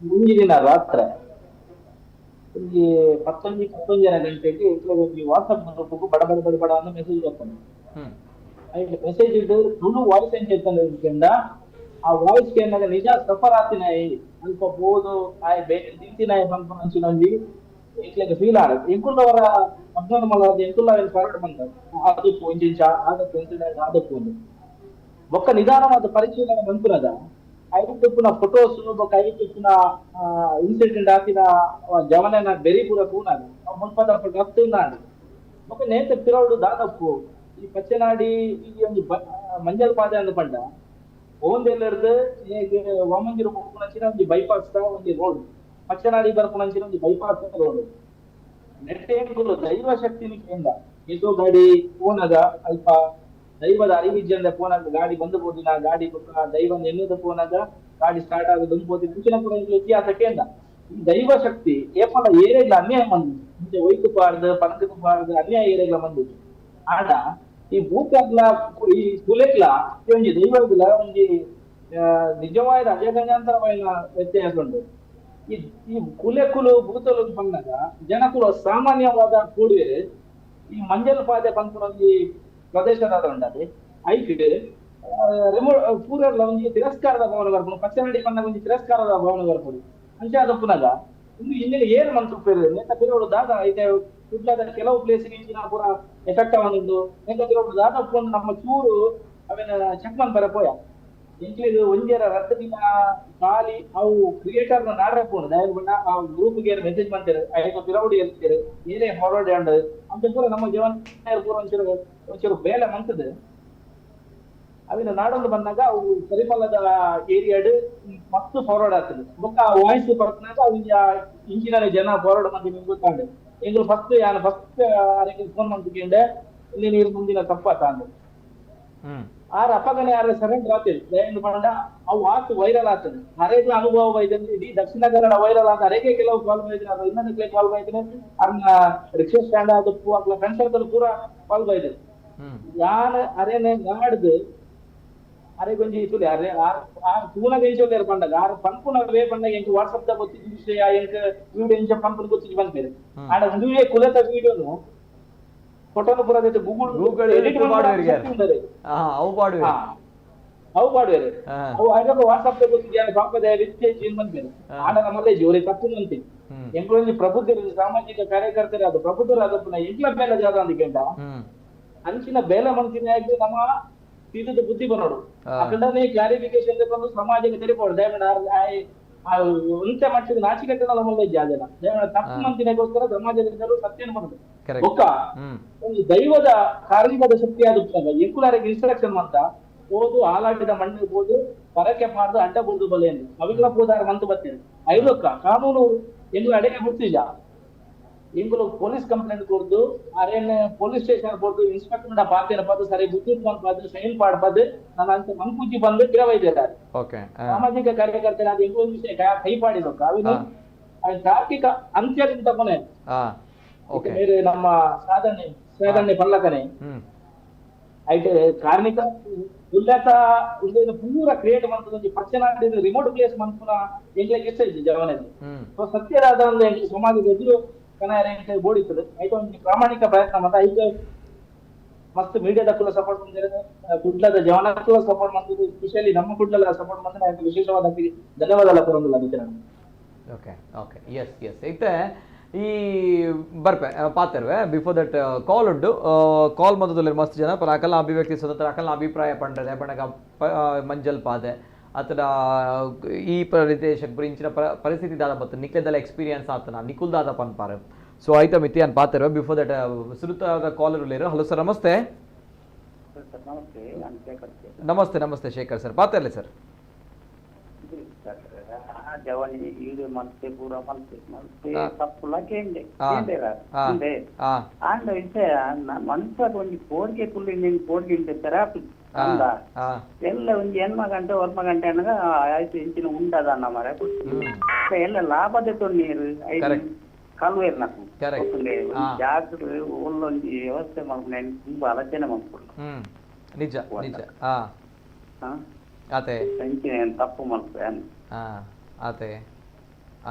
ಮುಂಜಿ ದಿನ ರಾತ್ರಿ ಈ 11 ಗಂಟೆಗೆ ಈ ವಾಟ್ಸಪ್ ಗ್ರೂಪ್ ಬಡ ಬಡ ಬಡ ಬಡ ಅಂತ ಮೆಸೇಜ್ ಬರ್ತಾನೆ. ಮೆಸೇಜ್ ಇದ್ದು ತುಳು ವಾಯ್ಸ್ ಎಂಚ ಇತ್ತಂದ ಆ ವಾಯ್ಸ್ ಕೇನಾಗ ನಿಜ ಸಫರ್ ಆತಿನ ಅಲ್ಪ ಬೋದು ಆಯ್ ಬೇರೆ ತಿಂತಿನ ಪನ್ಪುನ ಒಂಜಿ ಎಂಕ್ಲೆಗ್ ಫೀಲ್ ಆಡ ಎಂಕುಲ್ಲವರ ಅಬ್ಸರ್ವ್ ಮಲ್ಲಾದ ಎಂಕುಲ್ಲ ಫಾರ್ವರ್ಡ್ ಬಂದ ಆದಪ್ಪು ಇಂಚಿಂಚ ಆದಪ್ಪು ಇನ್ಸಿಡೆಂಟ್ ಆದಪ್ಪು ಒಂದು ಬೊಕ್ಕ ನಿಧಾನವಾದ ಪರಿಶೀಲನೆ ಮನ್ಪುನಗ ಐತಿಪ್ಪುನ ಫೋಟೋಸ್ ಬೊಕ್ಕ ಐತಿಪ್ಪುನ ಇನ್ಸಿಡೆಂಟ್ ಆತಿನ ಜವನನ ಬೆರಿ ಪೂರ ತೂನಾಗ ಮುಲ್ಪದ ಫೋಟೋ ಅತ್ತುನಾಡು ಬೊಕ್ಕ ನೇತ ಪಿರವುಡು ದಾದಪ್ಪು ಈ ಪಚ್ಚನಾಡಿ ಈ ಒಂಜಿ ಮಂಜಲ್ ಪಾದೆ ಅಂದ್ ಪಂಡ ಓಂದೆಲ್ಲರ್ದು ವಾಮಂಜೂರು ಪೋಪುನಂಚಿನ ಒಂಜಿ ಬೈಪಾಸ್ ದ ಒಂಜಿ ರೋಡ್ ಪಚ್ಚನಾಡಿ ಬರ್ಪುನಂಚಿನ ಒಂಜಿ ಬೈಪಾಸ್ ರೋಡ್ ನೆಟ್ಟೆಂಕುಲು ದೈವ ಶಕ್ತಿನಿ ಕೇಂದ್ರ ಏತೋ ಗಾಡಿ ಪೋನಗ ಅಲ್ಪ ದೈವದ ಅರಿವಿಜ್ಜಂದ ಪೋನಾಗ ಗಾಡಿ ಬಂದು ಪೋದಿನ ಗಾಡಿ ಬೊಕ್ಕ ದೈವ ಎನ್ನುದ ಪೋನಾಗ ಗಾಡಿ ಸ್ಟಾರ್ಟ್ ಆಗ ಬಂದು ಪೋದಿನ ಮುಂಚಿನ ಪೂರ ಇತಿಹಾಸ ಕೇಂದ್ರ ಈ ದೈವ ಶಕ್ತಿ ಏಪಲ ಏರೆಗ್ಲ ಅನ್ಯಾಯ ಮಂದಿ ಮುಂಚೆ ಒಯ್ಕು ಬಾರ್ದು ಪನಕಕ್ಕೆ ಬಾರ್ದು ಅನ್ಯಾಯ ಏರೆಗ್ಲ ಮಂದಿ ಆಡ ಈ ಭೂತಗ್ಲ ಈ ಕುಲೆಕ್ಲ ಒಂಜಿ ದೈವಗ್ಲ ಒಂಜಿ ನಿಜವಾದ ಅಜಗಜಾಂತರವಾಯಿನ ವ್ಯತ್ಯಾಸ ಉಂಟು. ಈ ಈ ಕುಲೆಕುಲು ಭೂತಲು ಪನ್ನಗ ಜನಕುಲು ಸಾಮಾನ್ಯವಾದ ಕೂಡುವೆರು. ಈ ಮಂಜಲ್ ಪಾದೆ ಪನ್ಪುನ ಒಂಜಿ ಪ್ರದೇಶದ ಉಂಡದೆ ಐಕ್ ರಿಮೋಟ್ ಪೂರೆರ್ಲ ಒಂಜಿ ತಿರಸ್ಕಾರದ ಭಾವನೆ ಬರ್ಪುಂಡು. ಪಚ್ಚನಡಿ ಪನ್ನಗ ಒಂಜಿ ತಿರಸ್ಕಾರದ ಭಾವನೆ ಬರ್ಪುಂಡು. ಅಂಚ ಆದಪ್ಪುನಗ ಇಂದು ಇಂದಿನ ಏನ್ ಮಂತ್ರುಪೇರು ನೇತ ಪಿರವಡು ದಾದ ಐತೆ ಕುಡ್ಲದ ಕೆಲವು ಪ್ಲೇಸ್ ಇಂಚಿನ ಪೂರ ಎಫೆಕ್ಟ್ ಆವೊಂದುಂಡು. ನೇತ ಪಿರವಡು ದಾದ ಉಪ್ಪುಂಡು ನಮ್ಮ ಚೂರು ಅವೆನ ಚೆಕ್ ಮನ್ಪರೆ ಪೋಯ ಎಂಕ್ಲೆಗ್ ಒಂಜೆರ ರಡ್ಡ್ ದಿನ ಖಾಲಿ ಅವು ಕ್ರಿಯೇಟರ್ ನ ನಾಡ್ರೆ ಪೋಂಡು. ದಾಯೆಗ್ ಪಂಡ ಆ ಗ್ರೂಪ್ ಗೆ ಮೆಸೇಜ್ ಮಂತೆರ್ ಐತ ಪಿರವಡು ಏರ್ತೆರ್ ಏರೇ ಫಾರ್ವರ್ಡ್ ಆಂಡ್ ಅಂಚ ಪೂರ ನಮ್ಮ ಜೀವನ ಪೂರ ಒಂಚೂರು ಒಂಚೂರು ಬೇಲೆ ಮಂತುದು ಅವಿನ ನಾಡೊಂದು ಬಂದಾಗ ಅವು ಪರಿಮಳದ ಏರಿಯಾಡ್ ಮಸ್ತ್ ಫಾರ್ವರ್ಡ್ ಆಗ್ತದೆ. ಬೊಕ್ಕ ವಾಯ್ಸ್ ಬರ್ಪುನಗ ಅವು ಇಂಚಿನ ಜನ ಫಾರ್ವರ್ಡ್ ಮಂತಿ ನಿಮ್ಗೆ ಗೊತ್ತಾಂಡ್. ಎಂಕುಲು ಫಸ್ಟ್ ಯಾನ್ ಫಸ್ಟ್ ಅರೆಗ್ ಫೋನ್ ಮಂತಿಕೆಂಡೆ ಇಲ್ಲಿ ನೀರು ಮುಂದಿನ ತಪ್ಪಾತ ಅಂದ್. ಆರ್ ಅಪ್ಪಗನೆ ಆರ್ ಸರೆಂಡರ್ ಆತಿರ್. ದಯೆಂದ್ ಪಂಡ ಅವು ಆತ್ ವೈರಲ್ ಆತದೆ. ಅರೆಗ್ಲ ಅನುಭವ ಬೈದಂದು ಇಡೀ ದಕ್ಷಿಣ ಕನ್ನಡ ವೈರಲ್ ಆತ. ಅರೆಗೆ ಕೆಲವು ಕಾಲ್ ಬೈದಿನ ಇನ್ನೊಂದಕ್ಕೆ ಕಾಲ್ ಬೈದಿನ ಅರ್ನ ರಿಕ್ಷಾ ಸ್ಟ್ಯಾಂಡ್ ಆದಪ್ಪು ಅಕ್ಲ ಫ್ರೆಂಡ್ ಸರ್ಕಲ್ ಪೂರ ಕಾಲ್ ಬೈದಿನ. ಯಾನ್ ಅರೆನೆ ನಾಡ್ದು ಅರೆಗೊಂಜಿ ತುಲೆ ಅರೆ ಆರ್ ಆರ್ ತೂನಗ ಇಂಚೊಲ್ಲೆರ್ ಪಂಡಗ ಆರ್ ಪನ್ಪುನ ವೇ ಪಂಡಗ ಎಂಕ್ ವಾಟ್ಸಪ್ ದ ಗೊತ್ತಿಜ್ಜಿ ವಿಷಯ ಎಂಕ್ ವಿಡಿಯೋ ಇಂಚ ಪನ್ಪುನ ಗೊತ್ತಿಜ್ಜಿ ಪನ್ಪೆರ್. ಆಂಡ ಉಂದುವೇ ಕುಲತ ವಿಡಿಯೋನು ಫೋಟೋನು ಪೂರ Google
Google
edit
ಪಾಡುವೆರ್
ಉಂಡರೆ.
ಅವು ಪಾಡುವೆರ್.
ಅವು ಪಾಡುವೆರ್. ಅವು ಐನಗ ವಾಟ್ಸಪ್ ದ ಗೊತ್ತಿಜ್ಜಿ ಯಾನ್ ಪಾಪದ ವಿತ್ತೇಜ್ ಏನ್ ಪನ್ಪೆರ್. ಆಂಡ ನಮ್ಮಲ್ಲೇ ಜೋರಿ ತಪ್ಪು ಮಂತಿ ಎಂಕುಲೊಂಜಿ ಪ್ರಬುದ್ಧರು ಸಾಮಾಜಿಕ ಕಾರ್ಯಕರ್ತರು ಅದು ಪ್ರಬುದ್ಧರು ಆದಪ್ಪುನ ಎಂಕ್ಲ ಬೇಲೆ ಜಾದ ಅಂದಿಕೆಂಡ ಅಂಚಿನ ಬೇಲೆ ಮಂತಿನಾಗಿ ನಮ್ಮ ತೀರದ ಬುದ್ಧಿ ಬರೋಡು. ಅಕಂಡನೆ ಕ್ಲಾರಿಫಿಕೇಶನ್ ಬಂದು ಸಮಾಜಕ್ಕೆ ತೆರಿಪೋಡು. ದಯಮಾಡಿ ಒಂತೆ ಮಟ್ಟಿಗೆ ನಾಚಿಕೆಟ್ಟನ ನಮ್ಮಲ್ಲೇ ಜಾಗಲ್ಲ. ದಯಮಾಡಿ ತಪ್ಪು ಮಂತಿನಗೋಸ್ಕರ ಸಮಾಜದ ಜನರು ಸತ್ಯನ ಬರೋದು. ಬೊಕ್ಕ ಒಂದು ದೈವದ ಕಾರ್ಮಿಕದ ಶಕ್ತಿ ಆದ ಎಂಕುಲಾರಿಗೆ ಇನ್ಸ್ಟ್ರಕ್ಷನ್ ಅಂತ ಓದು ಆಲಾಟಿದ ಮಣ್ಣು ಬೋದು ಪರಕೆ ಪಾಡ್ದು ಅಡ್ಡ ಬೋದು ಬಲೆ ಎಂದು ಅವಿಗಳ ಪೋದಾರ ಮಂತು ಬರ್ತೇನೆ. ಐದೊಕ್ಕ ಕಾನೂನು ಎಂಗುಲು ಅಡೆಗೆ ಬಿಡ್ತಿಜ. ಎಂಗುಲು ಪೊಲೀಸ್ ಕಂಪ್ಲೇಂಟ್ ಕೊರ್ದು ಅರೇನ್ ಪೊಲೀಸ್ ಸ್ಟೇಷನ್ ಕೊರ್ದು ಇನ್ಸ್ಪೆಕ್ಟರ್ ಪಾತೇನ ಪಾದು ಸರಿ ಬುದ್ಧಿ ಪಾದು ಸೈನ್ ಪಾಡ್ಪದು ನಾನು ಅಂತ ಮನ್ಪೂಜಿ ಬಂದು ಕಿರವೈದಿದ್ದಾರೆ. ಸಾಮಾಜಿಕ ಕಾರ್ಯಕರ್ತರಾದ ಎಂಗುಲು ವಿಷಯ ಕೈ ಪಾಡಿದೊಕ್ಕ ಅವಿನ ತಾರ್ಕಿಕ ಅಂತ್ಯದಿಂದ ಕೊನೆ ಬೇರೆ ನಮ್ಮ ಸಾಧನೆ ಸಾಧನೆ ಪಲ್ಲಕನೆ ಐಟ್ ಕಾರ್ಮಿಕ ಉಲ್ಲೇಖ ಉಲ್ಲೇಖ ಪೂರ ಕ್ರಿಯೇಟ್ ಮಂತುಂದು ಪಚ್ಚನಾಡಿದ ರಿಮೋಟ್ ಪ್ಲೇಸ್ ಮನ್ಪುನ ಎಂಕ್ಲೆಗ್ ಇಷ್ಟ ಇಜ್ಜಿ ಜವನೆಗ್. ಸೊ ಸತ್ಯರಾದ ಒಂದು ಎಂಕ್ಲೆ ಸಮಾಜದ ಎದುರು ಕನಾಯರೆ ಎಂಕ್ಲೆ ಬೋಡಿತ್ತದು. ಐತ ಒಂಜಿ ಪ್ರಾಮಾಣಿಕ ಪ್ರಯತ್ನ ಮತ ಐತ ಮಸ್ತ್ ಮೀಡಿಯಾದಕ್ಕುಲ ಸಪೋರ್ಟ್ ಮಂದಿರ ಕುಡ್ಲದ ಜವನಕ್ಕುಲ ಸಪೋರ್ಟ್ ಮಂತುಂದು ಸ್ಪೆಷಲಿ ನಮ್ಮ ಕುಡ್ಲದ ಸಪೋರ್ಟ್ ಮಂದಿರ ಐತ ವಿಶೇಷವಾದ ಧನ್ಯವಾದ ಕೊರೊಂದುಲ್ಲ ಮಿತ್ರನ.
Okay okay S S ಇತ್ತೆ ಈ ಬರ್ಪೆ ಪಾತೆರ್ವೆ ಬಿಫೋರ್ that ಕಾಲ್ ಉಂಡು. ಕಾಲ್ ಮದ್ದದಲ್ಲಿ ಮಸ್ತ್ ಜನ ಪರ ಅಕಲ್ನ ಅಭಿವ್ಯಕ್ತಿ ಸ್ವತಂತ್ರ ಅಕಲ್ನ ಅಭಿಪ್ರಾಯ ಪಂಡ್ರೆ ಪಂಡಗ ಮಂಜಲ್ ಪಾದೆ ಅತಡ ಈ ಪ್ರದೇಶಕ್ಕೆ ಇಂಚಿನ ಪರಿಸ್ಥಿತಿ ದಾದ ಬತ್ತು ನಿಕ್ಲೆದಲ್ಲ ಎಕ್ಸ್ಪೀರಿಯನ್ಸ್ ಆತನ ನಿಕುಲ್ ದಾದ ಪನ್ಪಾರು. ಸೊ ಆಯ್ತಾ ಮಿತಿ ಅನ್ ಪಾತೆರ್ವೆ ಬಿಫೋರ್ that ಸುರುತಾದ collar ಉಳ್ಳೇರು. Hello sir ನಮಸ್ತೆ. ನಮಸ್ತೆ ನಮಸ್ತೆ ಶೇಖರ್ ಸರ್ ಪಾತೆರ್ಲಿ ಸರ್.
ಜವನಿ ಈಡು ಮಲ್ತೆ ಪೂರ ಮಲ್ತೆ ಮಲ್ತೆ ತಪ್ಪುಲ ಕೇಂಡೆ ಕೇಂಡೆ ಆಂಡ ವಿಷಯ ಮನ್ಸಾಗ ಒಂಜಿ ಕೋಡ್ಗೆ ಕುಲ್ಲಿ ನಿನ್ ಕೋಡ್ಗೆ ತೆರಾಪಿ ಅಂದ ಎಲ್ಲ ಒಂಜಿ ಎನ್ಮ ಗಂಟೆ ಒರ್ಮ ಗಂಟೆ ಅನ್ನಗ ಆಯ್ತು ಇಂಚಿನ ಉಂಡದ ಮರ ಎಲ್ಲ ಲಾಭದ ನೀರು ಐದು ಕಲ್ವೇರ್ ನಕ್ಕು ಜಾಗೃ ಒಳ್ಳೊಂಜಿ ವ್ಯವಸ್ಥೆ ಮಲ್ಪುನ ತುಂಬಾ ಆಲೋಚನೆ ಮಲ್ಪುಂಡು.
ನಿಜ ನಿಜ ಆತೆ
ಅಂಚಿನ ತಪ್ಪು ಮಲ್ಪೆ
ಆತೆ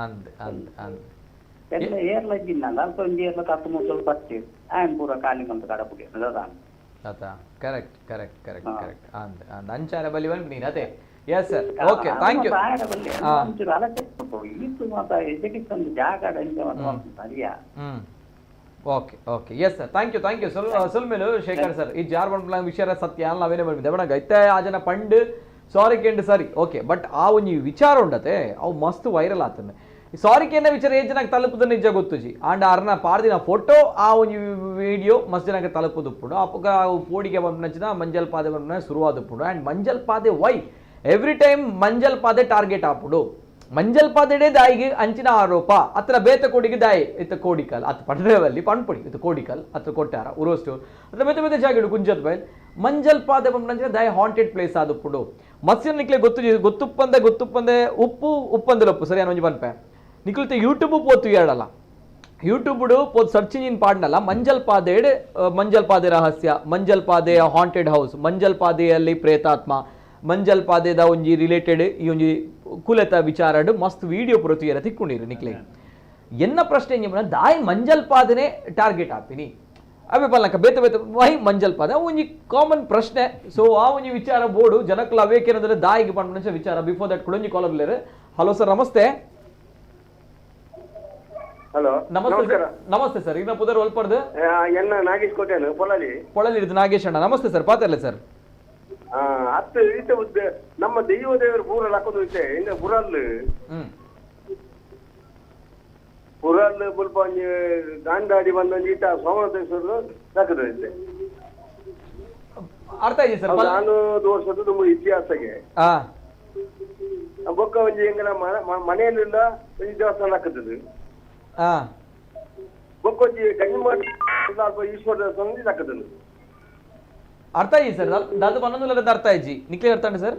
ಅಂದ್ ಅಂದ್ ಅಂದ್
ಎಲ್ಲ ಏರ್ಲ ಜಿನ್ನ ಅಲ್ಪ ಒಂಜಿ ಏರ್ಲ ಕತ್ತು ಮುಸಲು ಪತ್ತಿ ಆಯನ್ ಪೂರ ಖಾಲಿ ಮಂತ್ ಕಡಪುಡಿ
ಆತ correct correct correct correct ಅಂದ್ ಅಂದ್ ಅಂಚಾರ ಬಲಿ ವನ್ ನೀನ್ ಅತೆ yes sir okay thank you.
ಒಂಚೂರು ಆಲೋಚನೆ ಈತು ಮಾತ ಎಜುಕೇಶನ್ ಜಾಗ ಅಂಚ ಮಾತ ಸರಿಯಾ.
Okay okay yes sir thank you thank you. ಸುಲ್ಮೇಲು Shekhar sir ಈ ಜಾರ್ ಬಂಡ್ಲ ವಿಷಯ ಸತ್ಯ ಅಲ್ಲ ನಾವೇನೇ ಬಂದಿದ್ದೆ ಬಟ್ ಐತೆ ಆ ಜನ ಪಂಡ್ ಸಾರಿ ಕೇಂಡ್ ಸರಿ ಓಕೆ ಬಟ್ ಆ ಒಂಜಿ ವಿಚಾರ ಉಂಡತೆ ಅವು ಮಸ್ತ್ ವೈರಲ್ ಆತನೆ. ಸಾರಿ ಕೇಂದ್ರ ವಿಚಾರ ಏ ಜನಕ್ಕೆ ತಲುಪುದ ನಿಜ ಗೊತ್ತುಜಿ ಆಂಡ ಅರ್ನ ಪಾರ್ದಿನ ಫೋಟೋ ಆ ಒಂಜಿ ವಿಡಿಯೋ ಮಸ್ತ್ ಜನಕ್ಕೆ ತಲುಪುದುಪ್ಪುಂಡು. ಅಪ್ಪಗ ಪೋಡಿಗೆ ಬಂಪನಂಚಿನ ಮಂಜಲ್ ಪಾದೆ ಬಂಪನ ಶುರುವಾದುಪ್ಪುಂಡು. ಆ್ಯಂಡ್ ಮಂಜಲ್ ಪಾದೆ why every time ಮಂಜಲ್ ಪಾದೆ ಟಾರ್ಗೆಟ್ ಆಪುಡು ಮಂಜಲ್ ಪಾದೆಡೆ ದಾಯಿಗೆ ಅಂಚಿನ ಆರೋಪ ಅತ್ರ ಬೇತ ಕೋಡಿಗೆ ದಾಯಿ ಇತ್ತ ಕೋಡಿಕಲ್ ಅತ್ತ ಪಂಡ್ರೇವಲ್ಲಿ ಪಣ್ಪುಡಿ ಇತ್ತ ಕೋಡಿಕಲ್ ಅತ್ರ ಕೊಟ್ಟಾರ ಉರೋಸ್ಟು ಅತ್ರ ಬೇತೆ ಬೇತೆ ಜಾಗಿಡು ಕುಂಜತ್ ಬೈಲ್ ಮಂಜಲ್ ಪಾದೆ ಬಂಪನಂಚಿನ ದಾಯಿ ಹಾಂಟೆಡ್ ಪ್ಲೇಸ್ ಆದುಪ್ಪುಂಡು. ಮತ್ಸ್ಯ ನಿಕ್ಲೆ ಗೊತ್ತು ಗೊತ್ತುಪ್ಪಂದೆ ಗೊತ್ತುಪ್ಪಂದೆ ಉಪ್ಪು ಉಪ್ಪಂದಲೊಪ್ಪು ಸರಿ ಒಂಜಿ ಪನ್ಪೆ ನಿಕ್ಲುತ್ತೆ ಯೂಟ್ಯೂಬ್ ಪೋತು ಹೇಳಲ್ಲ YouTube ಪೋದು search engine ಪಾಡ್ನಲ್ಲ ಮಂಜಲ್ ಪಾದೇಡ್ ಮಂಜಲ್ ಪಾದೆ ರಹಸ್ಯ, ಮಂಜಲ್ ಪಾದೆಯ ಹಾಂಟೆಡ್ ಹೌಸ್, ಮಂಜಲ್ ಪಾದೆಯಲ್ಲಿ ಪ್ರೇತಾತ್ಮ, ಮಂಜಲ್ ಪಾದೆದ ಒಂಜಿ ರಿಲೇಟೆಡ್ ಈ ಒಂಜಿ ಕುಲೆತ ವಿಚಾರಡ್ ಮಸ್ತ್ ವಿಡಿಯೋ ಪೂರ ತಿಕ್ಕೊಂಡಿರು ನಿಕ್ಲೆ. ಎನ್ನ ಪ್ರಶ್ನೆ ಎಂಬ ದಾಯಿ ಮಂಜಲ್ ಪಾದನೆ ಟಾರ್ಗೆಟ್ ಆಪಿನಿ ಅವೇ ಪಲ್ನಕ ಬೇತೆ ಬೇತೆ ವೈ ಮಂಜಲ್ ಪಾದೆ ಒಂಜಿ ಕಾಮನ್ ಪ್ರಶ್ನೆ. ಸೊ ಆ ಒಂಜಿ ವಿಚಾರ ಬೋರ್ಡು ಜನಕ್ಕಲು ಅವೇಕೇನಂದ್ರೆ ದಾಯಿಗೆ ಪಂಡ ವಿಚಾರ. ಬಿಫೋರ್ that ಕುಡೊಂಜಿ collar ಲೇರು. Hello sir ನಮಸ್ತೆ.
ಹಲೋ
ನಮಸ್ತೆ. ನಮಸ್ತೆ ಸರ್, ಈಗ ಪುದರ್ ಒಲ್ಪರ್ದು
ಎನ್ನ ನಾಗೇಶ್ ಕೋಟೆನು ಪೊಳಲಿ.
ಪೊಳಲಿ ಇದ್ದು ನಾಗೇಶ್ ಅಣ್ಣ. ನಮಸ್ತೆ ಸರ್, ಪಾತರ್ಲೆ ಸರ್.
ಅತ್ತು ಈತ ನಮ್ಮ ದೈವ ದೇವರು ಪೂರ ಹಾಕೋದು ಇತ್ತೆ ಇನ್ನು ಪುರಲ್ ಪುರಲ್ ಪುಲ್ಪ ಒಂಜಿ ಗಾಂಧಾಡಿ ಬಂದೊಂಜಿ ಈತ ಸೋಮನಾಥೇಶ್ವರ ಹಾಕುದು ಇತ್ತೆ.
ಅರ್ಥ ಆಯ್ತು ಸರ್.
ನಾನೂರು ವರ್ಷದ ತುಂಬ ಇತಿಹಾಸಕ್ಕೆ ಬೊಕ್ಕ ಒಂಜಿ ಎಂಗನ ಮನೆಯಲ್ಲಿಲ್ಲ ಒಂಜಿ ದೇವಸ್ಥಾನ ಹಾಕುತ್ತದೆ. ಬೊಕ್ಕೊಂಜಿ ಗಂಜಿ ಈಶ್ವರ ದೇವಸ್ಥಾನ ಹಾಕುತ್ತದೆ.
ಅರ್ಥ ಆಯ್ತು ಸರ್, ದಾದ ಪನ್ನೊಂದು ಅರ್ಥ ಆಯ್ತು ನಿಕ್ಲೆ ಅರ್ಥ ಸರ್.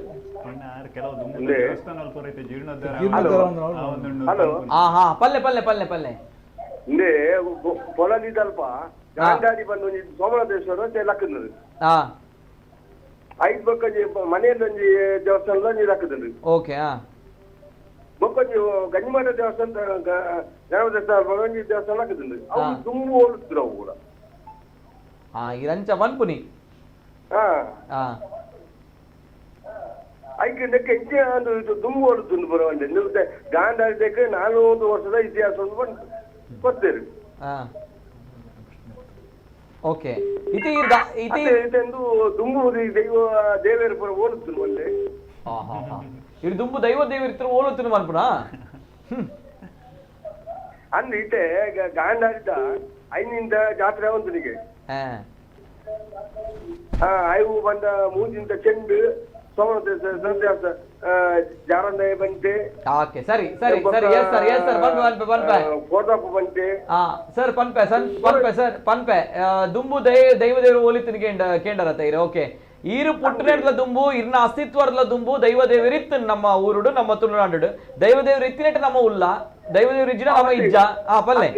ಪಲ್ಲೆ ಪಲ್ಲೆ ಪಲ್ಲೆ ಪಲ್ಲೆ
ಪೊಲದಿದಲ್ಪ ಗಾಂಧಾರಿ ಬಂದು ಒಂಜಿ ಸೋಮನಾಥೇಶ್ವರ ಲಕ್ಕುತ್ತದೆ. ಐದು ಬೊಕ್ಕೊಂಜಿ ಮನೆಯಲ್ಲಿ ಒಂಜಿ ದೇವಸ್ಥಾನ ಒಂಜಿ ಲಕ್ಕುತ್ತದೆ.
ಓಕೆ.
ಬೊಕ್ಕೊಂಜಿ ಗಂಜಿಮಾಟ ದೇವಸ್ಥಾನ ಗಣಪತಿ ದೇವಸ್ಥಾನ ಒಂಜಿ ದೇವಸ್ಥಾನ ಹಾಕುತ್ತದೆ. ಅವು ತುಂಬ ಹೋಲುತ್ತಿರು ಅವು ಕೂಡ.
ಇರಂಚ ಮನ್ಪುನಿ
ಐಕೆ ನೆಕ್ಕೆ ಹೆಚ್ಚಿನ ಇದು ದುಂಬು ಓಡುತ್ತುಂಡು ಬರುವಂತೆ ಗಾಂಧಾರಿ 400 ವರ್ಷದ ಇತಿಹಾಸ ಗೊತ್ತೇರಿ.
ಓಕೆ.
ಇದೆಂದು ದುಂಬು ದೈವ ದೇವೇರು ಪುರ ಓಡುತ್ತುಂಡು ಒಂದೇ.
ಇದು ದುಂಬು ದೈವ ದೇವರು ಓಲುತ್ತುಂಡು ಮನ್ಪುನ
ಅಂದ್ ಇತ್ತೆ ಗಾಂಧಾರಿದ ಐನಿಂದ ಜಾತ್ರೆ ಒಂದಿಗೆ ಐವು ಬಂದ ಮೂಜಿಂದ ಚೆಂಡು ಸೋಮನಾಥ ಜಾರಂದಾಯ ಬಂತೆ.
ಓಕೆ ಸರಿ ಸರಿ ಸರಿ yes sir yes sir ಪನ್ಪೆ ಪನ್ಪೆ ಪನ್ಪೆ
ಕೋಟಪ್ಪ ಬಂತೆ.
ಸರ್ ಪನ್ಪೆ ಸನ್ ಪನ್ಪೆ ಸರ್ ಪನ್ಪೆ ದುಂಬು ದೈವ ದೇವರು ಓಲಿತ್ತಿನ ಕೇಂಡರತ್ತ ಇರು. ಓಕೆ. ಈರು ಪುಟ್ಟನೆಡ್ಲ ದುಂಬು ಇರ್ನ ಅಸ್ತಿತ್ವರ್ಲ ದುಂಬು ದೈವ ದೇವರಿತ್ತು ನಮ್ಮ ಊರುಡು ನಮ್ಮ ತುಳುನಾಡು. ದೈವ ದೇವರು ಇತ್ತಿನೆಟ್ ನಮ್ಮ ಉಲ್ಲ, ದೈವ ದೇವರು ಇಜ್ಜಿನ ನಮ್ಮ ಇಜ್ಜ. ಆ ಪಲ್ಲೆ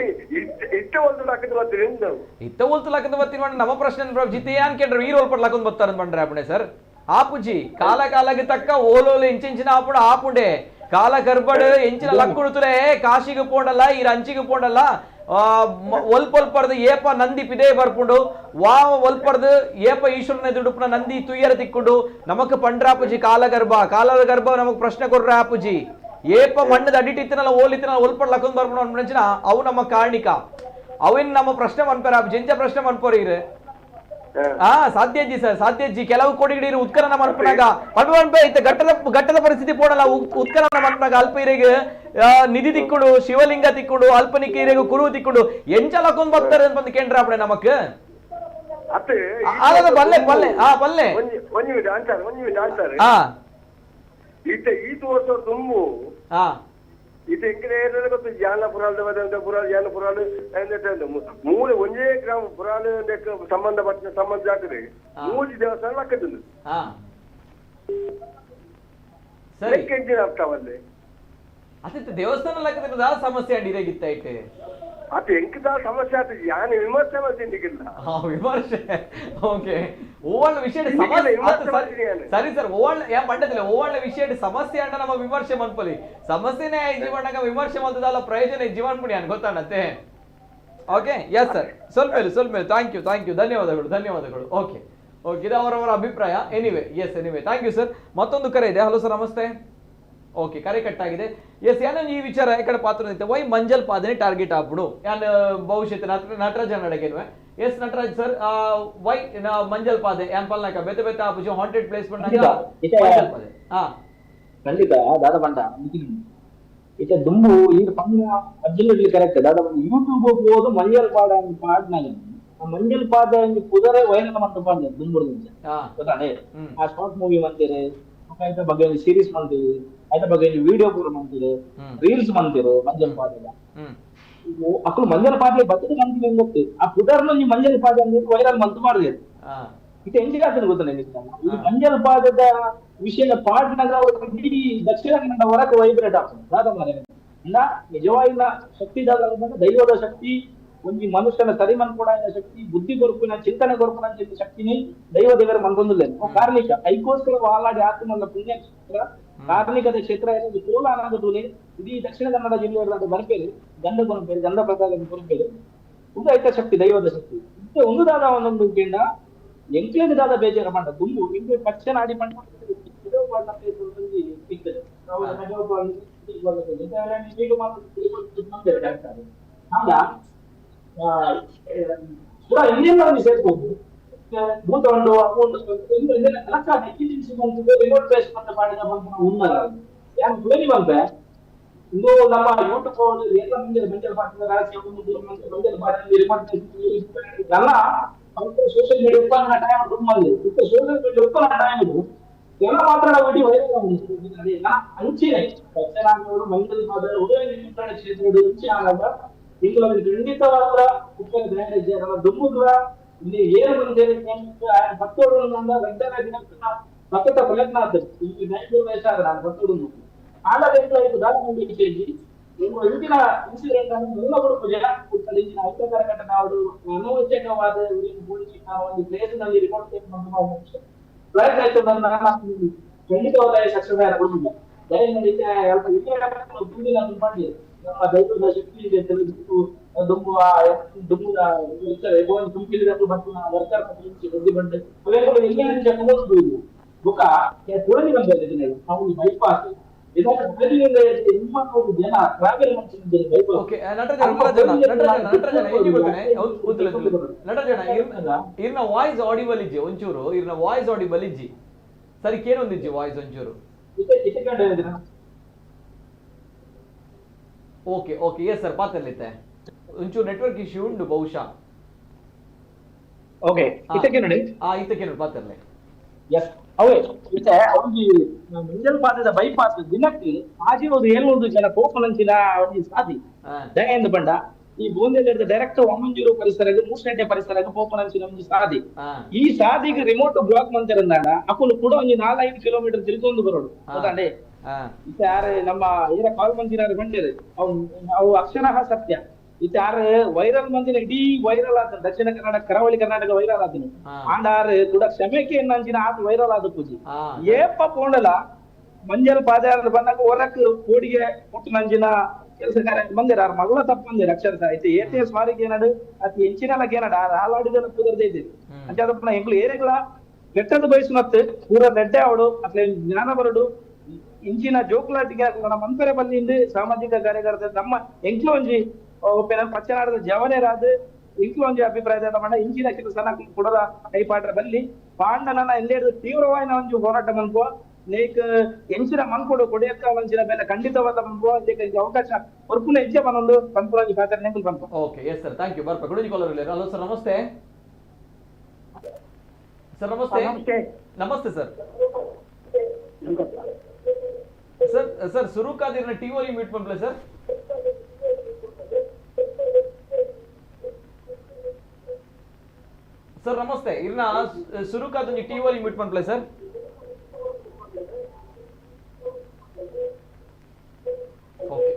ಇತ್ತ ಒಲ್ತು ಬತ್ತೀನಿ ನಮ್ಮ ಪ್ರಶ್ನೆ ಜಿತೆ ಏನ್ ಕೇಂದ್ರ ಈರು ಒಲ್ಪಡ್ ಬತ್ತಾರ ಬಂಡ್ರೆ ಅಪ್ಪಣೆ ಸರ್. ಆಪುಜಿ ಕಾಲ ಕಾಲಕ್ಕೆ ತಕ್ಕ ಓಲೋಲು ಇಂಚಿಂಚಿನ ಆಪುಡ ಆಪುಂಡೆ ಕಾಲ ಕರ್ಬಡ್ ಎಂಚಿನ ಲಕ್ಕುಡುತ್ತರೆ ಕಾಶಿಗೆ ಪೋಂಡಲ್ಲ ಈ ಅಂಚಿಗೆ ಪೋಂಡಲ್ಲ ಒಲ್ಪೊಲ್ಪರ್ದು ಏಪ ನಂದಿ ಪಿದೇ ಬರ್ಪುಂಡು ವಾ ಒಲ್ಪರ್ದು ಏಪ ಈಶ್ವರನ ಎದುರುಡುಪುನ ನಂದಿ ತುಯ್ಯರ ತಿಕ್ಕೊಂಡು ನಮಕ್ ಪಂಡ್ರಾಪುಜಿ ಕಾಲಗರ್ಭ ಕಾಲಗರ್ಭ ನಮಕ್ ಪ್ರಶ್ನೆ ಕೊರ್ರ ಆಪುಜಿ ಏಪ ಮಣ್ಣದ ಅಡಿಟಿತ್ತನಲ್ಲ ಓಲಿತ್ತನಲ್ಲ ಒಲ್ಪಡ್ ಲಕ್ಕೊಂದು ಬರ್ಪುಂಡು ಅನ್ಪುಂಚಿನ ಅವು ನಮ್ಮ ಕಾರಣಿಕ ಅವಿನ್ ನಮ್ಮ ಪ್ರಶ್ನೆ ಮನ್ಪರ ಆಪುಜಿ ಎಂಚ ಪ್ರಶ್ನೆ ಮನ್ಪೋರಿ ಸಾಧ್ಯಜ್ಜಿ ಸರ್ ಸಾಧ್ಯಜ್ಜಿ. ಕೆಲವು ಕೋಡಿಗಿಡೀರು ಉತ್ಖನನ ಮನ್ಪುನಾಗ ಮನ್ಪೆ ಇತ್ತ ಘಟ್ಟದ ಘಟ್ಟದ ಪರಿಸ್ಥಿತಿ ಪೋಡಲ್ಲ ಉತ್ಖನನ ಮನ್ಪುನಾಗ ಅಲ್ಪ ಇರೆಗ್ ನಿಧಿ ತಿಕ್ಕುಡು ಶಿವಲಿಂಗ ತಿಕ್ಕುಡು ಅಲ್ಪನಿಕ ಇರೆಗ್ ಕುರು ತಿಕ್ಕುಡು ಎಂಚ ಲಕ್ಕೊಂದು ಬರ್ತಾರೆ ಅಂತ ಕೇಂದ್ರ ಅಪ್ಪಣೆ ನಮಕ್ ಬಲ್ಲೆ ಬಲ್ಲೆ ಬಲ್ಲೆ
ತುಂಬು ಇದು ಎಂಕಲೆ ಗೊತ್ತು ಜಾನ ಪುರಾಲ್ ಪುರಾಲ್ ಜಾನ ಪುರಾಲ್ ಮೂಲೆ ಒಂದೇ ಗ್ರಾಮ ಪುರಾಲ್ ಸಂಬಂಧಪಟ್ಟ ಸಂಬಂಧ ಆಗ್ತದೆ ಮೂಜಿ ದೇವಸ್ಥಾನ ಹಾಕುದು ಅರ್ಥವಲ್ಲೇ
ಅದೇ ದೇವಸ್ಥಾನ ಲೆಕ್ಕದ ಸಮಸ್ಯೆ ಅಂಡಿ ಇದಾಗಿತ್ತ
ಅದು ಎಂಕದ ಸಮಸ್ಯೆ ಆತ ಯಾನ್ ವಿಮರ್ಶೆ ಮಾಡ್ತೀನಿ.
ವಿಮರ್ಶೆ ಓಕೆ ಓವಳ್ಳ ವಿಷಯ ಸರಿ ಸರ್ ಓವಳ್ಳ ಯಾ ಪಂಡದಿಲ್ಲ ಓವಳ್ಳ ವಿಷಯ ಸಮಸ್ಯೆ ಅಂಡ ನಮ್ಮ ವಿಮರ್ಶೆ ಮನ್ಪಲಿ ಸಮಸ್ಯೆನೇ ಜೀವನಾಗ ವಿಮರ್ಶೆ ಮಾಡ್ತದಲ್ಲ ಪ್ರಯೋಜನ ಜೀವನ್ ಪುಣ್ಯ ಗೊತ್ತಾಣತ್ತೆ. Okay yes sir ಸ್ವಲ್ಪ ಹೇಳಿ ಸ್ವಲ್ಪ ಹೇಳಿ. Thank you thank you ಧನ್ಯವಾದಗಳು ಧನ್ಯವಾದಗಳು. ಓಕೆ ಓಕೆ ಇದು ಅವರವರ ಅಭಿಪ್ರಾಯ. Anyway yes anyway thank you sir. ಮತ್ತೊಂದು ಕರೆ ಇದೆ. Hello sir namaste. ಓಕೆ ಕರೆ ಕಟ್ಟಾಗಿದೆ. ಎಸ್ ಯಾನ ಈ ವಿಚಾರ ಈ ಕಡೆ ಪಾತ್ರ ನಿಂತೆ ವೈ ಮಂಜಲ್ ಪಾದನೆ ಟಾರ್ಗೆಟ್ ಆಗ್ಬಿಡು ಯಾನ್ ಭವಿಷ್ಯತ್ Nataraj ನಡಗೇನ್ವೆ. S Nataraj sir Y manjal ಪಾದೆ ಯಾನ್ ಪಲ್ನಾಕ ಬೇತೆ ಬೇತೆ ಆಪುಜಿ ಹಾಂಟೆಡ್ ಪ್ಲೇಸ್ ಬಂದಾಗ ಮಂಜಲ್ ಪಾದೆ.
ಖಂಡಿತ ದಾದ ಬಂಡ ಇತ ದುಂಬು ಈ ಪಂಗ ಅಬ್ಸಲ್ಯೂಟ್ಲಿ ಕರೆಕ್ಟ್ ದಾದ ಬಂಡ ಯೂಟ್ಯೂಬ್ ಹೋದು ಮಂಜಲ್ ಪಾಡ ಪಾಡ್ನಾಗ ಆ ಮಂಜಲ್ ಪಾದ ಕುದರೆ ವೈರಲ್ ಅಂತ ಪಾಡ್ದೆ ದುಂಬುರ್ದಿಂಚ ಗೊತ್ತಾನೆ ಆ ಶಾರ್ಟ್ ಮೂವಿ ಮಂತೀರಿ ಐತ ಬಗ್ಗೆ ಸೀರೀಸ್ ಮಂತೀರಿ ಐತ ಬಗ್ಗೆ ವಿಡಿಯೋ ಪೂರ ಮಂತೀರಿ ರೀಲ್ಸ್ ಮಂತೀರಿ ಮಂಜಲ್ ಪಾದೆದ ಅಕ್ಕಳು ಮಂಜಲ್ ಪಾದೆ ಬತ್ತದ ಮಂತೀರಿ ಗೊತ್ತು ಆ ಪುದರ್ನ ಮಂಜಲ್ ಪಾದೆ ಅಂದ್ರೆ ವೈರಲ್ ಮಂತ್ ಮಾಡಿದೆ ಇದು ಎಂಜಿಗೆ ಆಗ್ತದೆ ಗೊತ್ತ ಇದು ಮಂಜಲ್ ಪಾದದ ವಿಷಯ ಪಾಡ್ನಾಗ ಇಡೀ ದಕ್ಷಿಣ ಕನ್ನಡ ಹೊರಗೆ ವೈಬ್ರೇಟ್ ಆಗ್ತದೆ. ಅಂಡ ನಿಜವಾಯಿನ ಶಕ್ತಿ ದಾದ ದೈವದ ಶಕ್ತಿ ಒಂಜಿ ಮನುಷ್ಯನ ಸರಿ ಮನ್ಕೊಡಾಯಿನ ಶಕ್ತಿ ಬುದ್ಧಿ ಕೊರ್ಪಿನ ಚಿಂತನೆ ಕೊರ್ಪಿನ ಶಕ್ತಿನಿ ದೈವ ದೇವರ ಮನ್ಕೊಂದಿಲ್ಲ. ಕಾರ್ಣಿಕ ಐಕೋಸ್ಕರ ವಾಲಾಡಿ ಆತ್ಮಲ್ಲ ಪುಣ್ಯಕ್ಷೇತ್ರ ಕಾರ್ಣಿಕದ ಕ್ಷೇತ್ರ ಕೋಲ ಅನಾಗದೂಲೆ ಇಡೀ ದಕ್ಷಿಣ ಕನ್ನಡ ಜಿಲ್ಲೆಯ ಬರ್ಪೇರು ಗಂಧ ಕೊನಪೇರು ಗಂಧ ಪ್ರಸಾದ ಕೊನಪೇರು ಒಂದು ಐತ ಶಕ್ತಿ ದೈವದ ಶಕ್ತಿ ಒಂದು ದಾದ ಒಂದೊಂದು ಕೇಂದ್ರ ಎಂಕ್ಲೇದ ದಾದ ಬೇಜಾರ ಪಂಡ ದುಂಬು ಇಂದು ಪಚ್ಚನಾಡಿ ಪಂಡ ಇನ್ನೇನು ಸೇರ್ಬೋದು ಭೂತ ಉಂಡು ರಿಮೋಟ್ ಬೇಸ್ ಮಾಡಿದ ಉನ್ನರ ಯಾರು ಬೇರೆ ಬಂದೆ ಇಂದು ನಮ್ಮ ಯೂಟ್ಯೂಬ್ ಎಲ್ಲ ಮಂಜಲ್ ಮಂಜಲ್ ಪಾಠದ ಸೋಷಿಯಲ್ ಮೀಡಿಯಾ ಉತ್ಪನ್ನ ಟೈಮ್ ಸೋಷಿಯಲ್ ಮೀಡಿಯಾ ಉತ್ಪನ್ನ ಟೈಮ್ ಎಲ್ಲ ಮಾತ್ರ ವಿಡಿಯೋ ವೈರಲ್ ಅಂಚಿನೆ ಪಚ್ಚನಾಡಿನವರು ಮಂಜಲ್ ಪಾದ ಕ್ಷೇತ್ರದ ಇಂಚೆ ಆಗ ಇಂಗ್ಲಲ್ಲಿ ಖಂಡಿತವಾದ ಉಪ್ಪನ ದುಂಬುಗಳ ಇಲ್ಲಿ ಏನು ಬಂದೇನೆ ಭಕ್ತೋಡು ಗಂಟೆ ದಿನಕ್ಕೆ ಸತತ ಪ್ರಯತ್ನ ಆಗ್ತದೆ. ಈ ನೈಪುಣ್ಯ ನಾನು ಭಕ್ತೋಡು ಆಗ ದಾರಿ ಇಂದಿನ ಇನ್ಸಿಡೆಂಟ್ ಅನ್ನು ಎಲ್ಲ ಪೂಜೆ ಇಂಚಿನ ಅಹಿತಕರ ಘಟನೆ ಅವರು ಅನವಶ್ಯಕವಾದ ಒಂದು ಪ್ಲೇಸ್ ನಲ್ಲಿ ರಿಪೋರ್ಟ್ ಪ್ರಯತ್ನ ಆಯ್ತು. ನನ್ನ ಖಂಡಿತವಾದ ಸಕ್ಸಸ್ ಕೊಡುದಿಲ್ಲ. ದಯಮಾಡಿ ಮಾಡಿ ನಮ್ಮ ದೈವದ ಶಕ್ತಿ ಇದೆ ತಿಳಿದು ದುಂಬು ದುಂಬುದ ತುಂಬಿದ ವರ್ಕರ್ ಬುದ್ಧಿ ಬಂದೆ ಅವೆಲ್ಲ ಬುಕ್ಕ ಪೂರಣಿ ಬಂದ ನಾವು ಬೈಪಾಸ್
ಇರ್ನ ವಾಯ್ಸ್ ಆಡಿಬಲ್ ಇಜ್ಜಿ ಒಂಚೂರು, ಇರ್ನ ವಾಯ್ಸ್ ಆಡಿಬಲ್ ಇಜ್ಜಿ ಸರಿ ಕೇಳೊಂದಿಜ್ಜಿ ವಾಯ್ಸ್ ಒಂಚೂರು. ಓಕೆ ಓಕೆ ಎಸ್ ಸರ್ ಪಾತರ್ಲಿತ್ತೆ ಒಂಚೂರು ನೆಟ್ವರ್ಕ್ ಇಶ್ಯೂ ಉಂಡು ಬಹುಶಃ.
ಓಕೆ ಇತಕ್ಕೆ ನೋಡಿ,
ಇತಕ್ಕೆ ನೋಡಿ ಪಾತರ್ಲೆ.
ಎಸ್ ಅವೇ ಇತ್ತೆ ಒಂಜಿ ಮಂಜಲ್ ಪಾದದ ಬೈಪಾಸ್ ದಿನಕ್ಕೆ ಆಜಿ ಒಂದು ಏಳ್ನೂರು ಜನ ಪೋಪುನಂಚಿನ ಒಂಜಿ ಸಾದಿ ದಯೆಂದು ಬಂಡ ಈ ಬೂಂದೆದ ಡೈರೆಕ್ಟ್ ವಾಮಂಜೂರು ಪರಿಸರಕ್ಕೆ ಮೂಸೆಡ್ಡೆ ಪರಿಸರಕ್ಕೆ ಪೋಪುನಂಚಿನ ಒಂಜಿ ಸಾದಿ. ಈ ಸಾದಿಗೆ ರಿಮೋಟ್ ಬ್ಲಾಕ್ ಮಂತಿರಂದಾಂಡ ಅಕುಲು ಕೂಡ ಒಂಜಿ 4-5 ಕಿಲೋಮೀಟರ್ ತಿರುಗೊಂದು ಬರೋಡು ಗೊತ್ತಾಂಡೆ. ಇತ್ತೆ ಯಾರು ನಮ್ಮ ಏರ ಕಾಲ್ ಮಂದಿನಾರು ಬಂದಿರು ಅವು ಅವು ಅಕ್ಷರಃ ಸತ್ಯ. ಇತ್ತೆ ಯಾರು ವೈರಲ್ ಮಂದಿನ ಇಡೀ ವೈರಲ್ ಆತನ ದಕ್ಷಿಣ ಕನ್ನಡ ಕರಾವಳಿ ಕರ್ನಾಟಕ ವೈರಲ್ ಆತನು ಆಂಡಾರು ಕೂಡ ಕ್ಷಮೆಕೆ ನಂಚಿನ ಆತ ವೈರಲ್ ಆದ ಪೂಜಿ ಏಪ ಪೋಂಡಲ ಮಂಜಲ್ ಪಾದಯಾತ್ರೆ ಬಂದಾಗ ಹೊರಕ್ ಕೋಡಿಗೆ ಪುಟ್ಟು ನಂಜಿನ ಕೆಲಸ ಕಾರ್ಯ ಬಂದಿರ ಆರ್ ಮಗಳ ತಪ್ಪಂದಿರ ಅಕ್ಷರ ಐತೆ ಏತೆ ಸ್ವಾರಿಗೆ ಏನಡು ಅತಿ ಹೆಂಚಿನಲಕ್ಕೆ ಏನಡ ಹಾಲಾಡಿದೆಲ್ಲ ಪುದರ್ದೇ ಇದೆ ಅಂಚಾದಪ್ಪನ ಎಂಕ್ಲು ಏರೆಗ್ಲ ಕೆಟ್ಟದ್ದು ಬಯಸುನತ್ತು ಪೂರ ನೆಡ್ಡೆ ಅವಡು ಅತ್ಲೆ ಜ್ಞಾನ ಬರಡು ಇಂಚಿನ ಜೋಕುಲಾಟಿಗೆ ನಮ್ಮ ಮನ್ಪೆರೆ ಬಲ್ಲಿಂದ ಸಾಮಾಜಿಕ ಕಾರ್ಯಕರ್ತ ನಮ್ಮ ಎಂಕ್ಲು ಒಂಜಿ ಪಚ್ಚನಾಡದ ಜವನೇರಾದ ಇಂಕ್ಲು ಒಂಜಿ ಅಭಿಪ್ರಾಯ ನಮ್ಮ ಇಂಚಿನ ಕೆಲಸ ಕುಡದ ಕೈಪಾಟ್ರ ಬಲ್ಲಿ ಪಾಂಡನ ಎಲ್ಲೇ ತೀವ್ರವಾದ ಒಂಜಿ ಹೋರಾಟ ಮನ್ಕೋ ನೇಕ್ ಎಂಚಿನ ಮನ್ಕೊಡು ಕೊಡಿಯಕ್ಕ ಒಂಚಿನ ಮೇಲೆ ಖಂಡಿತವಾದ ಮನ್ಕೋ ಅವಕಾಶ ಹೊರ್ಪುನ ಹೆಚ್ಚೆ ಮನೊಂದು ಪನ್ಪುರ ಖಾತೆ ನೆಂಕುಲು ಪನ್ಪು.
Okay yes sir thank you. ಬರ್ಪ ಗುಡುಜಿ ಕಾಲರ್ ಇಲ್ಲ. ಹಲೋ ಸರ್ ನಮಸ್ತೆ. ಸರ್ ನಮಸ್ತೆ. ನಮಸ್ತೆ ಸರ್. ಸರ್ ಸರ್ ಸುರುಕಾದಿರ್ನ ಟಿವಿ ಮ್ಯೂಟ್ ಪನ್ಪಲೆ ಸರ್. ಸರ್ ನಮಸ್ತೆ. ಇರ್ನ ಸುರುಕಾದೊಂಜಿ ಟಿವಿ ಮ್ಯೂಟ್ ಪನ್ಪಲೆ ಸರ್. ಓಕೆ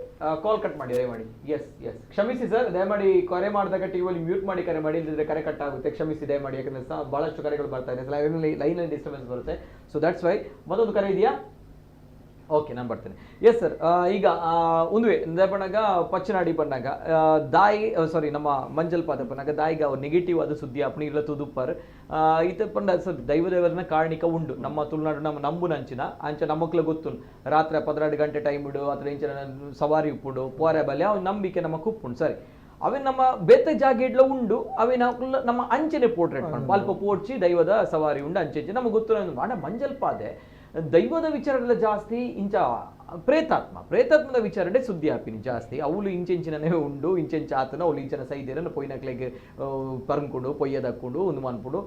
ಕಾಲ್ ಕಟ್ ಮಾಡಿ ದಯಮಾಡಿ. ಎಸ್ ಎಸ್ ಕ್ಷಮಿಸಿ ಸರ್, ದಯಮಾಡಿ ಕರೆ ಮಾಡಿದಾಗ ಟಿವಿಯಲ್ಲಿ ಮ್ಯೂಟ್ ಮಾಡಿ ಕರೆ ಮಾಡಿ, ಇಲ್ಲದಿದ್ದರೆ ಕರೆ ಕಟ್ ಆಗುತ್ತೆ. ಕ್ಷಮಿಸಿ ದಯಮಾಡಿ, ಯಾಕಂದ್ರೆ ಸಹ ಭಾಳಷ್ಟು ಕರೆಗಳು ಬರ್ತಾ ಇದೆ, ಲೈನಲ್ಲಿ ಲೈನಲ್ಲಿ ಡಿಸ್ಟರ್ಬೆನ್ಸ್ ಬರುತ್ತೆ. ಸೊ that's why ಮತ್ತೊಂದು ಕರೆ ಇದೆಯಾ? ಓಕೆ ನಾನು ಬರ್ತೇನೆ. ಎಸ್ ಸರ್ ಈಗ ಒಂದುವೆ ಬಣ್ಣಾಗ ಪಚ್ಚನಾಡಿ ಬಣ್ಣಾಗ ದಾಯಿ ಸಾರಿ ನಮ್ಮ ಮಂಜಲ್ ಪಾದ ಬಣ್ಣಾಗ ದಾಯಿಗ ಅವ್ರು ನೆಗೆಟಿವ್ ಅದು ಸುದ್ದಿ ಅಪ್ಪಣಿ ಇಲ್ಲ ತುದುಪ್ಪರ್ ಈತ ಪಂಡ ಸರ್ ದೈವದೇವರನ್ನ ಕಾರಣಿಕ ಉಂಡು ನಮ್ಮ ತುಳುನಾಡು ನಮ್ಮ ನಂಬುನಂಚಿನ ಅಂಚ ನಮ್ಮಕ್ಳು ಗೊತ್ತು ರಾತ್ರಿ 12 ಗಂಟೆ ಟೈಮ್ ಇಡು ಅಥವಾ ಇಂಚಿನ ಸವಾರಿ ಉಪ್ಪುಂಡು ಪೋರೆ ಬಲ್ಲೆ ಅವ್ ನಂಬಿಕೆ ನಮ್ಮ ಕುಪ್ಪುಂಡು ಸರಿ ಅವೇ ನಮ್ಮ ಬೇತೆ ಜಾಗ ಇಡ್ಲ ಉಂಡು ಅವೇ ನಾವು ನಮ್ಮ ಅಂಚನೆ ಪೋರ್ಟ್ರೇಟ್ ಪಂಡು ಅಲ್ಪ ಪೋಡ್ಚಿ ದೈವದ ಸವಾರಿ ಉಂಡು ಅಂಚೆ ನಮಗೆ ಗೊತ್ತು ಮಾಡ ಮಂಜಲ್ ಪಾದೆ ದೈವದ ವಿಚಾರಗಳ ಜಾಸ್ತಿ ಇಂಚ ಪ್ರೇತಾತ್ಮ ಪ್ರೇತಾತ್ಮದ ವಿಚಾರಡೆ ಸುದ್ದಿ ಆಪಿನಿ ಜಾಸ್ತಿ ಅವಳು ಇಂಚೆಂಚಿನನೇ ಉಂಡು ಇಂಚೆಂಚ ಆತನ ಅವಳು ಇಂಚಿನ ಸೈದೇರನ್ನು ಪೊಯ್ನಕ್ಲೆಗೆ ಪರಂಕೊಂಡು ಪೊಯ್ಯದಕ್ಕೊಂಡು ಒಂದು ಮನ್ಪುಡು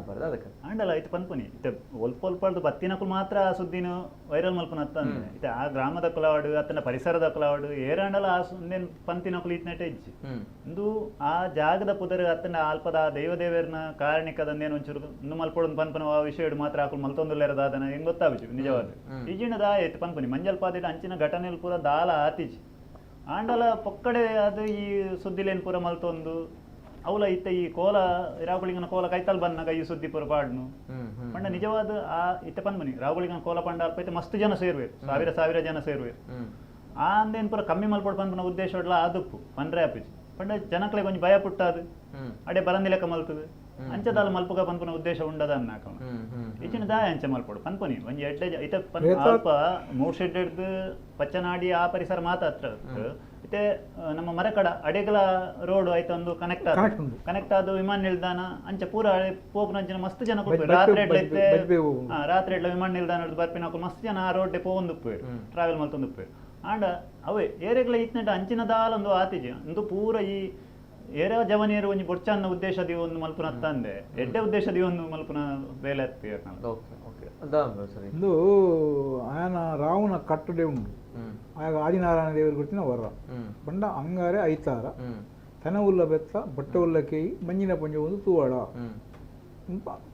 ಬರದ ಅದಕ್ಕೆ
ಆಂಡಲ ಇತ್ತು ಪನ್ಪುನಿ ಇತ್ತೆ ಒಲ್ಪ ಒಲ್ಪಳ್ದು ಬತ್ತಿನಕುಲು ಮಾತ್ರ ಆ ಸುದ್ದಿನ ವೈರಲ್ ಮಲ್ಪುನ ಅತ್ತಂದ್ರೆ ಇತ್ತೆ ಆ ಗ್ರಾಮದ ಕುಲವಾಡು ಅತ್ತನ ಪರಿಸರದ ಕುಲವಾಡು ಏರಾಂಡಲ ಆ ಸುಂದೇನ್ ಪಂತಿನಕುಲು ಇತ್ನೆಟ ಇಜ್ಜಿ ಇಂದು ಆ ಜಾಗದ ಪುದರ್ ಅತ್ತನ ಅಲ್ಪದ ಆ ದೈವದೇವರನ ಕಾರಣಿಕದಂದೇನು ಒಂಚೂರು ಇಂದು ಮಲ್ಪೊಡು ಪನ್ಪನ ಆ ವಿಷಯ ಮಾತ್ರ ಆಕುಲು ಮಲ್ತೊಂದುಲ್ಲೇರದಾದನ ಹೆಂಗ್ ಗೊತ್ತಾವಿಜು ನಿಜವಾದ ಇಜ್ಜಿಣದ ಎತ್ತು ಪನ್ಪುನಿ ಮಂಜಲ್ ಪಾದಿಡ ಅಂಚಿನ ಘಟನೆಲ್ ಪೂರ ದಾಲ ಆತಿಜಿ ಆಂಡಲ ಪೊಕ್ಕಡೆ ಅದು ಈ ಸುದ್ದಿಲೇನ್ ಪೂರ ಮಲ್ತೊಂದು ಅವಲ ಇತ್ತ ಈ ಕೋಲ ರಾಹುಲಿಂಗನ ಕೋಲ ಕೈತಲ್ ಬಂದಾಗ ಈ ಸುದ್ದಿ ಪೂರ ಪಾಡ್ನು ಪಂಡ ನಿಜವಾದ ಆ ಇತ್ತ ಪನ್ಮನಿ ರಾಹುಲಿಂಗನ ಕೋಲ ಪಂಡ ಅಲ್ಪ ಇತ್ತೆ ಮಸ್ತ್ ಜನ ಸೇರುವೆರು, ಸಾವಿರ ಸಾವಿರ ಜನ ಸೇರುವೆರು. ಆ ಅಂದೇನ್ ಪೂರ ಕಮ್ಮಿ ಮಲ್ಪೊಡು ಪನ್ಪುನ ಉದ್ದೇಶ ಉಡ್ಲ ಆದುಪ್ಪು ಪನ್ರೆ ಆಪಿಜಿ ಪಂಡ ಜನಕ್ಲೆ ಕೊಂಚ ಭಯ ಪುಟ್ಟಾದು ಅಡೆ ಬರಂದಿ ಲೆಕ್ಕ ಮಲ್ತದು ಅಂಚದಾಲ ಮಲ್ಪುಗ ಪನ್ಪುನ ಉದ್ದೇಶ ಉಂಡದ ಅನ್ನಾಕ ಇಚಿನ ದಾಯ ಅಂಚೆ ಮಲ್ಪೊಡು ಪನ್ಪುನಿ ಒಂಜಿ ಎಡ್ಲೆ ಇತ್ತೆ ಅಲ್ಪ ಮೂಡ್ ಶೆಡ್ ಹಿಡ್ದು ಪಚ್ಚನಾಡಿ ಆ ಪರಿಸರ ಮಾತ ಹತ್ರ ಇತ್ತೆ ನಮ್ಮ ಮರಕಡ ಅಡೆಗಲ ರೋಡ್ ಆಯ್ತು ಒಂದು ಕನೆಕ್ಟ್ ಆದ ಕನೆಕ್ಟ್ ಆದ ವಿಮಾನ ನಿಲ್ದಾಣ ಅಂಚೆ ಪೂರ ಪೋಪುನ ಅಂಚಿನ ಮಸ್ತ್ ಜನ ಕೊಡ್ಪೇರು. ರಾತ್ರಿ ಎಡ್ಲ ಇತ್ತೆ ರಾತ್ರಿ ಎಡ್ಲ ವಿಮಾನ ನಿಲ್ದಾಣ ಬರ್ಪಿನ ಮಸ್ತ್ ಜನ ಆ ರೋಡ್ ಪೋವೊಂದು ಉಪ್ಪೇರು, ಟ್ರಾವೆಲ್ ಮಲ್ತೊಂದು ಉಪ್ಪೇರು. ಆಂಡ ಅವೇ ಏರೆಗ್ಲ ಇತ್ನೆಟ ಅಂಚಿನ ದಾಲ ಒಂದು ಆತಿಜಿ ಒಂದು ಪೂರ ಈ ಏರ ಜವನಿಯರು ಒಂಜಿ ಬೊಡ್ಚಾನ್ನ ಉದ್ದೇಶ ಒಂದು ಮಲ್ಪುನ ತಂದೆ ಎಡ್ಡೆ ಉದ್ದೇಶ ಒಂದು ಮಲ್ಪುನ ಬೇಲೆ
ಇಂದು ಆಯನ ರಾವಣ ಕಟ್ಟಡೆ ಉಂಡು ಆಗ ಆದಿನಾರಾಯಣ ದೇವರು ಗುರ್ತಿನ ವರ ಪಂಡ ಅಂಗಾರೆ ಐತಾರ ತನ ಉಲ್ಲ ಬೆತ್ತ ಬಟ್ಟೆ ಉಲ್ಲ ಕೇಯಿ ಮಂಜಿನ ಪಂಜ ಒಂದು ತೂವಾಡ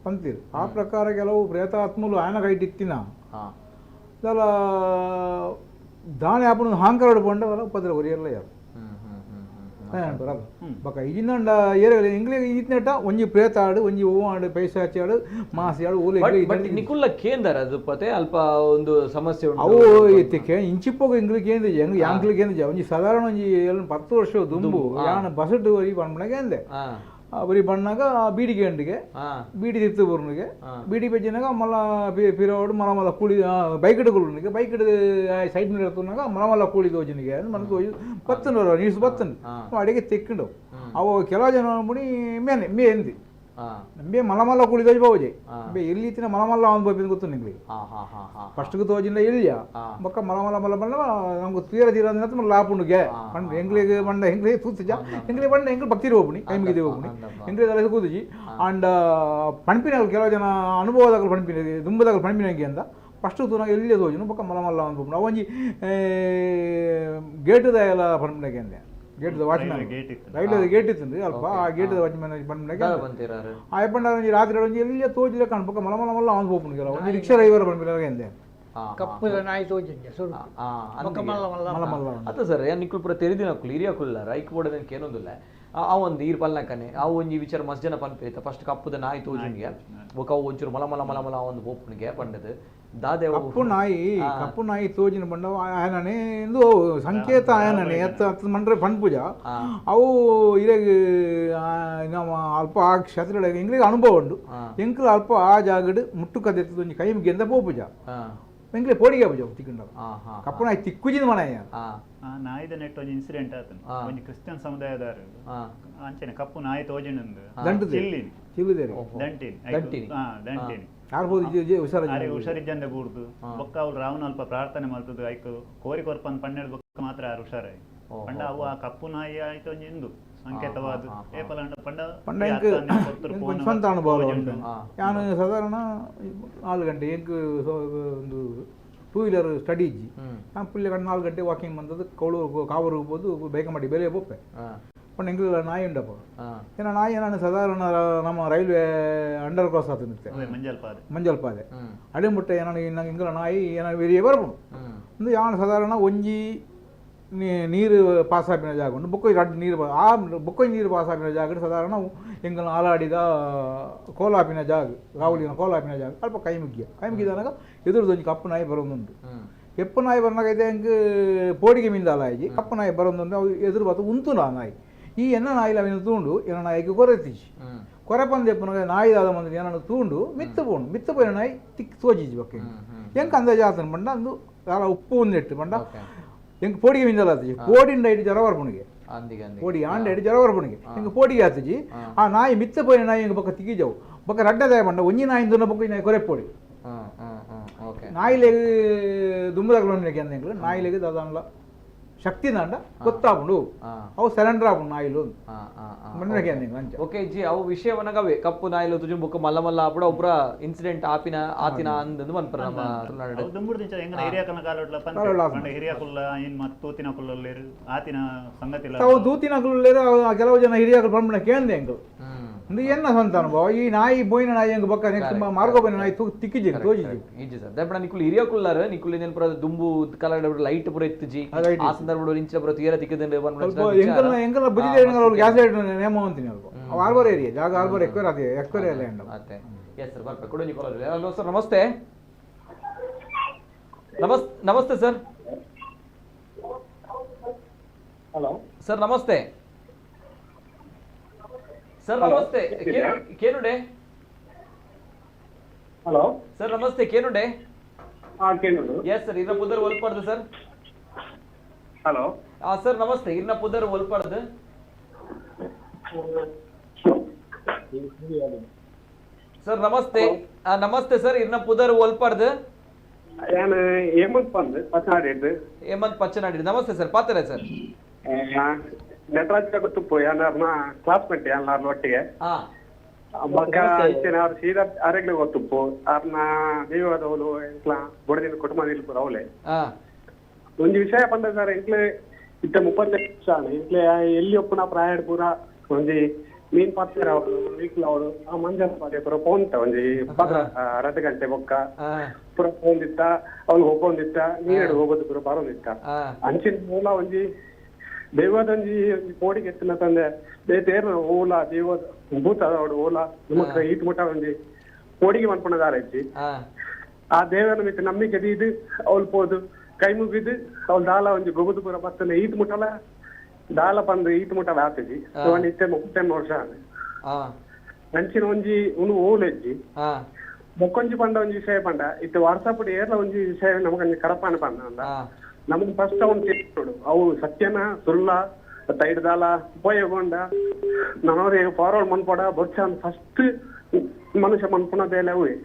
ಪಂತೀರು. ಆ ಪ್ರಕಾರ ಕೆಲವು ಪ್ರೇತಾತ್ಮಲು ಆಯನ ಕೈಟಿತ್ತಿನ ದಲ ದಾಣೆ ಆಪಣ ಹಾಂಕರಡು ಪಂಡ ಉಪದ್ರ ಒರಿಯಲ್ಲ ಯಾರು ಬೊಕ ಇಜಿನಂಡ ಏರೆಗಲ ಎಂಗ್ಲಿಗ್ ಇತ್ನೆಟ ಒಂಜಿ ಪ್ರೇತ ಆಡು ಒಂಜಿ ಹೂವು ಆಡು ಪೈಸಾಚಿ ಆಡು ಮಾಸಿ ಆಡು ಓಲೆ
ಬಟ್ ನಿಕುಲ್ಲ ಕೇಂದ್ರ ಅದು ಪತೆ ಅಲ್ಪ ಒಂದು ಸಮಸ್ಯೆ ಉಂಟು
ಅವು ಇತ್ತಕ್ಕೆ ಇಂಚಿಪೋಗ ಎಂಗ್ಲಿ ಕೇಂದ್ರ ಎಂಗ್ ಯಾಂಕ್ಲಿ ಕೇಂದ್ರ ಒಂಜಿ ಸಾಧಾರಣ ಒಂಜಿ 10 ವರ್ಷ ದುಂಬು ಯಾನ ಬಸಟ್ ಒರಿ ಪನ್ಪುನ ಕೇಂದೆ ಒರಿ ಬಣ್ಣಾಗ ಬೀಡಿ ಕೇಂಡಿಗೆ ಬೀಡಿ ತಿತ್ತು ಬರುನಿಗೆ ಬೀಡಿ ಬೆಜ್ಜಿನಾಗ ಮಲ್ಲ ಪಿರೋಡು ಮಲ ಮಲ್ಲ ಕೂಳಿ ಬೈಕ್ ಇಡುಕೊಳ್ಳುನಿಗೆ ಬೈಕ್ ಹಿಡಿದು ಸೈಡ್ ಮೇಲೆ ಇರ್ತನಾಗ ಮಲ ಮಲ್ಲ ಕೂಳಿ ತೋಜನಿಗೆ ಮನ ತೋಜು ಬತ್ತಂಡು ನ್ಯೂಸ್ ಬತ್ತಂಡು ಅಡಿಗೆ ತೆಕ್ಕಿಂಡು ಅವು ಕೆಲವು ಜನ ಮುಡಿ ಮೇನೆ ಮೇ ಎಂದಿ ಬೇ ಮಲ ಮಲ್ಲ ಕೂಳಿ ತೋಜಿ ಬಾವುಜೆ ಬೇ ಎಲ್ಲಿ ಇತ್ತಿನ ಮಲ ಮಲ್ಲ ಅವ್ನು ಬೋಪಿನ ಗೊತ್ತು ನಿಂಗೆ ಫಸ್ಟ್ಗೆ ತೋಜಿಂದ ಎಲ್ಲಿಯ ಬೊಕ್ಕ ಮಲ ಮಲ ಮಲ ಮಲ್ಲ ನಮ್ಗೆ ತೀರ ತೀರ ಅಂದ್ರೆ ಮಲ್ಲ ಲಾಪುಂಡುಗೆ ಪಂಡ ಎಂಗ್ಲಿಗೆ ಬಂಡ ಎಂಗ್ಲಿಗೆ ತೂತುಜ ಎಂಗ್ಲಿಗೆ ಬಂಡ ಎಂಗ್ಲು ಭಕ್ತಿರು ಹೋಗ್ಬುಣಿ ಕೈಮಿಗೆ ಹೋಗ್ಬುಣಿ ಎಂಗ್ಲಿಗೆ ತಲೆ ಕೂತುಜಿ ಆಂಡ್ ಪಣ್ಪಿನ ಕೆಲವು ಜನ ಅನುಭವದಾಗ ಪಣ್ಪಿನ ದುಂಬದಾಗ ಪಣ್ಪಿನಂಗೆ ಅಂತ ಫಸ್ಟ್ ತೂನಾಗ ಎಲ್ಲಿ ತೋಜುನು ಬೊಕ್ಕ ಮಲ ಮಲ್ಲ ಅವ್ನು ಬೋಪುಣು ಅವೊಂಜಿ ಗೇಟುದ ಎಲ್ಲ ಪಣ್ಪಿನಗೆ ಅಂದೆ ಗೇಟ್ ವಾಚ್ಮ್ಯಾನ್ ರೈಲ್ವೆ ಗೇಟ್ ಇತ್ತು ಅಲ್ಪ ಆ ಗೇಟ್ ವಾಚ್ಮ್ಯಾನ್ ಬಂದ್ಮೇಲೆ ಆ ಯಪ್ಪಂಡ ಒಂಜಿ ರಾತ್ರಿ ಒಂಜಿ ಎಲ್ಲಿ ತೋಜಿಲ್ಲ ಕಾಣ್ಪಕ್ಕ ಮಲ ಮಲ ಮಲ್ಲ ಅವ್ನು ಪೋಪುಂಡು ಒಂಜಿ ರಿಕ್ಷಾ ಡ್ರೈವರ್ ಬಂದ್ಮೇಲೆ ಎಂದೆ
ಕಪ್ಪುದ ನಾಯಿ ತೋಜಿಂಗೆ ಸುರು ಮಲ್ಲ
ಮಲ್ಲ
ಅತ್ತ ಸರ್ ನಿಕ್ಕುಲ್ ಪೂರ ತೆರಿದಿನಕ್ಕುಲು ಹಿರಿಯಕುಲ್ಲ ರೈಕ್ ಬೋರ್ಡ್ ಏನೊಂದಿಲ್ಲ ಆ ಒಂದು ಈರ್ ಪಲ್ನಕನೆ ಆ ಒಂಜಿ ವಿಚಾರ ಮಸ್ತ್ ಜನ ಪನ್ಪೇತ ಫಸ್ಟ್ ಕಪ್ಪುದ ನಾಯಿ ತೋಜುನಿಗೆ ಬೊಕ ಅವು ಒಂಚೂರು ಮಲ ಮಲ ಮಲ ಮಲ ಒಂದು ಪೋಪುನಿಗೆ ಪಂಡದು ದಾದೆ
ಕಪ್ಪು ನಾಯಿ ಕಪ್ಪು ನಾಯಿ ತೋಜಿನ ಬಂಡ ಆಯನನೆ ಎಂದು ಸಂಕೇತ ಆಯನನೆ ಎತ್ತ ಅತ್ತ ಮಂಡ್ರೆ ಪನ್ಪುಜ ಅವು ಇರೆಗ್ ನಮ್ಮ ಅಲ್ಪ ಆ ಕ್ಷೇತ್ರ ಎಂಗ್ಲಿಗೆ ಅನುಭವ ಉಂಡು ಎಂಕ್ಲು ಅಲ್ಪ ಆ ಜಾಗಡ್ ಮುಟ್ಟು ಕದೆತ್ತದ ಒಂಜಿ ಕೈ ಮುಗಿಯಿಂದ ಪೋಪುಜ ಎಂಕ್ಲೆ ಪೋಡಿಗೆ ಪೂಜ ತಿಕ್ಕೊಂಡ ಕಪ್ಪು ನಾಯಿ ತಿಕ್ಕುಜಿನ ಮನೆಯ
ನಾಯಿದ ನೆಟ್ ಒಂಜಿ ಇನ್ಸಿಡೆಂಟ್ ಆತನು ಒಂಜಿ ಕ್ರಿಶ್ಚಿಯನ್ ಸಮುದಾಯದಾರು ಅಂಚನೆ ಕಪ್ಪು ನಾಯಿ ತೋಜಿನಂದು ಚಿಲ್ಲಿನಿ ದಂಟಿನಿ ದಂಟಿನಿ ಹುಷಾರಿಜ್ಜಂದೆ ಬೂರ್ದು ಬೊಕ್ಕ ಅವ್ರು ರಾವಣ ಅಲ್ಪ ಪ್ರಾರ್ಥನೆ ಮಲ್ತದ್ದು ಐಕ್ ಕೋರಿ ಕೊರ್ಪನ್ ಪನ್ನೆರಡು ಬೊಕ್ಕ ಮಾತ್ರ ಆರು ಹುಷಾರಾಯಿ ಪಂಡ ಅವು ಆ ಕಪ್ಪು ನಾಯಿ ಆಯ್ತು ಒಂಜಿ ಇಂದು ಸಂಕೇತವಾದ ಏಪಲ ಪಂಡ
ಸ್ವಂತ ಅನುಭವ ನಾನು ಸಾಧಾರಣ 4 ಗಂಟೆ ಎಂಕ್ ಒಂದು ಟೂ ವೀಲರ್ ಸ್ಟಡಿ ಇಜ್ಜಿ ನಾನು ಪುಳ್ಳೆ ಕಡೆ 4 ಗಂಟೆ ವಾಕಿಂಗ್ ಬಂದದ್ದು ಕೌಳೂರು ಕಾವೂರಿಗೆ ಹೋದು ಬೈಕ ಮಾಡಿ ಬೆಲೆ ಪೋಪೆ ಪಂಡ ಎಂಗ್ಲ ನಾಯಿ ಉಂಡಪ್ಪ ಏನ ನಾಯಿ ನಾನು ಸಾಧಾರಣ ನಮ್ಮ ರೈಲ್ವೆ ಅಂಡರ್ ಕ್ರಾಸ್ ಆತ ನಿತ್ತೆ ಮಂಜಲ್ಪಾದೆ ಅಡಿಮುಟ್ಟೆ ಏನ ನಂಗೆ ಎಂಗ್ಲ ನಾಯಿ ಏನ ಬೆರಿಯೇ ಬರ್ಪುಂಡು ಒಂದು ಯಾನ ಸಾಧಾರಣ ಒಂಜಿ ನೀರು ಪಾಸ್ ಆಪಿನ ಜಾಗ ಉಂಡು ಬೊಕ್ಕ ರಡ್ಡ್ ನೀರು ಆ ಬೊಕ್ಕ ನೀರು ಪಾಸ್ ಆಪಿನ ಜಾಗ ಸಾಧಾರಣ ಎಂಗಲ್ನ ಆಲಾಡಿದ ಕೋಲಾಪಿನ ಜಾಗ ರಾವುಲಿನ ಕೋಲಾಪಿನ ಜಾಗ ಅಲ್ಪ ಕೈ ಮುಗ್ಗಿಯ ಕೈ ಮುಗಿದಾನಾಗ ಎದುರುದು ಒಂಜಿ ಕಪ್ಪು ನಾಯಿ ಬರೋದುಂಟು ಎಪ್ಪು ನಾಯಿ ಬರ್ನಾಗ ಇದೆ ಎಂಕ್ ಪೋಡಿಗೆ ಮಿಂದಾಲ ಆಯ್ಜಿ ಕಪ್ಪು ನಾಯಿ ಬರೋದುಂಟು ಅವು ಎದುರು ಬತ್ತು ಉಂತು ನಾಯಿ ಈ ಎನ್ನ ನಾಯಿಲ ಅವಿನ ತೂಂಡು ಎನ್ನ ನಾಯಿಗೆ ಕೊರೆತಿಜಿ ಕೊರೆಪಂದು ಎಪ್ಪುನಾಗ ನಾಯಿ ದಾದ ಮಂದಿ ಏನನ್ನು ತೂಂಡು ಮಿತ್ತು ಪೋಣು ಮಿತ್ತು ಪೋಯಿನ ನಾಯಿ ತಿಕ್ ತೋಜಿಜಿ ಬೊಕ್ಕ ಎಂಕ್ ಅಂದಾಜು ಆತನ ಪಂಡ ಅಂದು ದಾಲ ಉಪ್ಪು ಒಂದಿಟ್ಟು ಪಂಡ ಎಂಕ್ ಪೋಡಿಗೆ ಮಿಂದಲ ಆತಜಿ ಪೋಡಿಂಡ ಐಟ್ ಜ್ವರ ಬರ್ಪುಣಿಗೆ ಪೋಡಿ ಆಂಡ ಐಟ್ ಜ್ವರ ಬರ್ಪುಣಿಗೆ ಎಂಕ್ ಪೋಡಿಗೆ ಆತಜಿ ಆ ನಾಯಿ ಮಿತ್ತ ಪೋಯಿನ ನಾಯಿ ಎಂಕ್ ಬೊಕ್ಕ ತಿಕ್ಕಿಜವು ಬೊಕ್ಕ ರಡ್ಡದಾಯ ಪಂಡ ಒಂಜಿ ನಾಯಿ ದುನ್ನ ಬೊಕ್ಕ ನಾಯಿ ಕೊರೆಪೋಡಿ ನಾಯಿಲೆಗ್ ದುಂಬುದಗ್ಲು ಅಂದ ನಾಯಿಲೆಗ್ ದಾದಾನ್ಲ ಶಕ್ತಿ ದಾಂಡ ಗೊತ್ತಾಪುಂಡು ಅವು ಸರೆಂಡರ್ ಆಪುಂಡು ನಾಯಿಲು
ಓಕೆ ಜಿ ಅವು ವಿಷಯವನಗವೇ ಕಪ್ಪು ನಾಯಿಲು ತುಜು ಬೊಕ್ಕ ಮಲ್ಲ ಮಲ್ಲ ಆಪುಡ ಒಬ್ರ ಇನ್ಸಿಡೆಂಟ್ ಆಪಿನ ಆತಿನ ಅಂದಂದು ಮನ್ಪರ ನಮ್ಮ ತುಳುನಾಡು
ದುಂಬುಡ್ದಿಂಚ ಎಂಗನ ಹಿರಿಯಕನ ಕಾಲೊಟ್ಲ ಪಂಡ ಹಿರಿಯಕುಲ್ಲ ಇನ್ ಮತ್ ತೂತಿನ ಕುಲ್ಲಲ್ಲೇರು ಆತಿನ ಸಂಗತಿಲ
ಅವು ತೂತಿನ ಕುಲ್ಲಲ್ಲೇರು ಕೆಲವು ಜನ ಹಿರಿಯಕುಲು ಪಂಪುನ ಕೇಂದೆ ಎಂಕುಲು ಇಂದು ಎನ್ನ ಸ್ವಂತ ಅನುಭವ. ಈ ನಾಯಿ ಬೋಯಿನ ನಾಯಿ ಹೆಂಗ್ ಬೊಕ್ಕ ನೆಕ್ಸ್ಟ್ ಮಾರ್ಗೋ ಬೋಯಿನ ನಾಯಿ ತಿಕ್ಕಿಜಿ ತೋಜಿಜಿ
ಇಜ್ಜಿ ಸರ್. ದಾಯೆ ಪಂಡ ನಿಕುಲು ಹಿರಿಯ ಕುಲ್ಲಾರ ನಿಕುಲು ನೆನಪುರ ದುಂಬು ಕಲರ್ ಲೈಟ್ ಪೂರ ಇತ್ತುಜಿ ಆ ಸಂದರ್ಭಡ್ ಇಂಚಿನ ಪೂರ ತೀರ ತಿಕ್ಕದಂಡೆ
ಎಂಕಲ್ನ ಎಂಕಲ್ನ ಬುದ್ಧಿ ಗ್ಯಾಸ್ ಲೈಟ್ ನೇಮ ಅಂತೀನಿ ಅಲ್ಪ ಅವು ಆರ್ಬರ್ ಏರಿಯಾ ಜಾಗ ಆರ್ಬರ್ ಎಕ್ವೇರ್ ಅದೇ ಎಕ್ವೇರ್ ಎಲ್ಲ ಎಂಡ
ಅತ್ತೆ. ಎಸ್ ಸರ್, ಬರ್ಪೆ ಕೊಡೊಂಜಿ collar. Hello sir, ನಮಸ್ತೆ. ನಮಸ್ತೆ sir.
Hello
sir, ನಮಸ್ತೆ ಸರ್. ನಮಸ್ತೆ ಕೇನುಡೆ.
ಹಲೋ
ಸರ್, ನಮಸ್ತೆ ಕೇನುಡೆ.
ಎಸ್
ಸರ್, ಇರ್ನ ಪುದರ್ ಒಲ್ಪಾಡ್ದು sir.
Hello
sir, ನಮಸ್ತೆ. ಇರ್ನ ಪುದರ್ ಒಲ್ಪಾಡ್ದು ಸರ್. ನಮಸ್ತೆ. ನಮಸ್ತೆ ಸರ್, ಇರ್ನ ಪುದರ್ ಒಲ್ಪಾಡ್ದು.
ಹೇಮಂತ್ ಬಂದು ಪಚ್ಚನಾಡಿ.
ಹೇಮಂತ್ ಪಚ್ಚನಾಡಿ. ನಮಸ್ತೆ ಸರ್, ಪಾತ್ರ ಸರ್.
ನಟರಾಜ್ ಗೊತ್ತುಪ್ಪು ಯಾರನ್ನ ಕ್ಲಾಸ್ಮೇಟ್ ಯಾರು ಒಟ್ಟಿಗೆ ಸೀದಾ ಆರೆಗ್ಲೆ ಗೊತ್ತುಪ್ಪು ಆರ್ನ ದೇವದವಳು ಎಂಕ್ಲ ಬೊಡದಿನ ಕುಟುಂಬ ಪೂರ ಅವಳೆ. ಒಂಜಿ ವಿಷಯ ಪಂಡ ಸರ್, ಎಂಕ್ಲೆ ಇತ್ತ 35 ವರ್ಷ ಎಂಕ್ಲೆ ಎಲ್ಲಿ ಒಪ್ಪುನ ಪ್ರಾಯ ಪೂರ ಒಂಜಿ ಮೀನ್ ಪಾತ್ರೆ ಅವಳು ವೀಕ್ಲ ಅವಳು ಆ ಮಂಜಲ್ ಪಾತ್ರೆ ಪೂರ ಪೋಂತ ಒಂಜಿ ಅರ್ಧ ಗಂಟೆ ಬೊಕ್ಕ ಪೂರ ಪೋಂದಿತ್ತ ಅವಳು ಹೋಗೊಂದಿತ್ತ ನೀರು ಹೋಗೋದು ಪೂರ ಬರೋದಿತ್ತ ಅಂಚಿನ ಮೂಲ ಒಂಜಿ ದೇವದೊಂಜಿ ಒಂಜಿ ಕೋಡಿಗೆ ಎತ್ತಿನ ತಂದೆ ಬೇತೇರ್ನ ಓಲಾ ದೇವದ ಭೂತ ಅವಳು ಓಲಾ ನಮಕ್ ಈಟ್ ಮುಟ್ಟ ಒಂಜಿ ಕೋಡಿಗೆ ಮನ್ಪುಣದಾರ ಇಜ್ಜಿ. ಆ ದೇವನ ಮಿತ್ತ ನಂಬಿಕೆ ದೀದು ಅವಳು ಪೋದು ಕೈ ಮುಗಿದು ಅವಳು ದಾಲ ಒಂಜಿ ಗೊಬದು ಪೂರ ಬತ್ತನೆ ಈಟ್ ಮುಟ್ಟಲ ದಾಲ ಪಂದು ಈಟ್ ಮುಟ್ಟಲ ಆತಿಜಿ ಇತ್ತೆ 30 ವರ್ಷ ಅಂಚಿನ ಒಂಜಿ ಉನು ಓಲೆಜ್ಜಿ ಮೊಕ್ಕೊಂಜಿ ಪಂಡ ಒಂಜಿ ವಿಷಯ ಪಂಡ ಇತ್ತೆ ವಾಟ್ಸಪ್ ಏರ್ಲ ಒಂಜಿ ವಿಷಯ ನಮಗೊಂಜಿ ಕಡಪಾನ ಪಂಡ ನಮಗೆ ಫಸ್ಟ್ ಅವನು ತಿಳ್ಕೊಡು ಅವು ಸತ್ಯನ ಸುಳ್ಳ ತೈಡ್ದಾಲ ಉಪಯೋಗ ನನವ್ರಿಗೆ ಫಾರ್ವರ್ಡ್ ಮನ್ಪಡ ಬೊಚ್ಚ ಫಸ್ಟ್ ಮನುಷ್ಯ ಮನ್ಪುನ ಬೇಲೆ ಅವೇ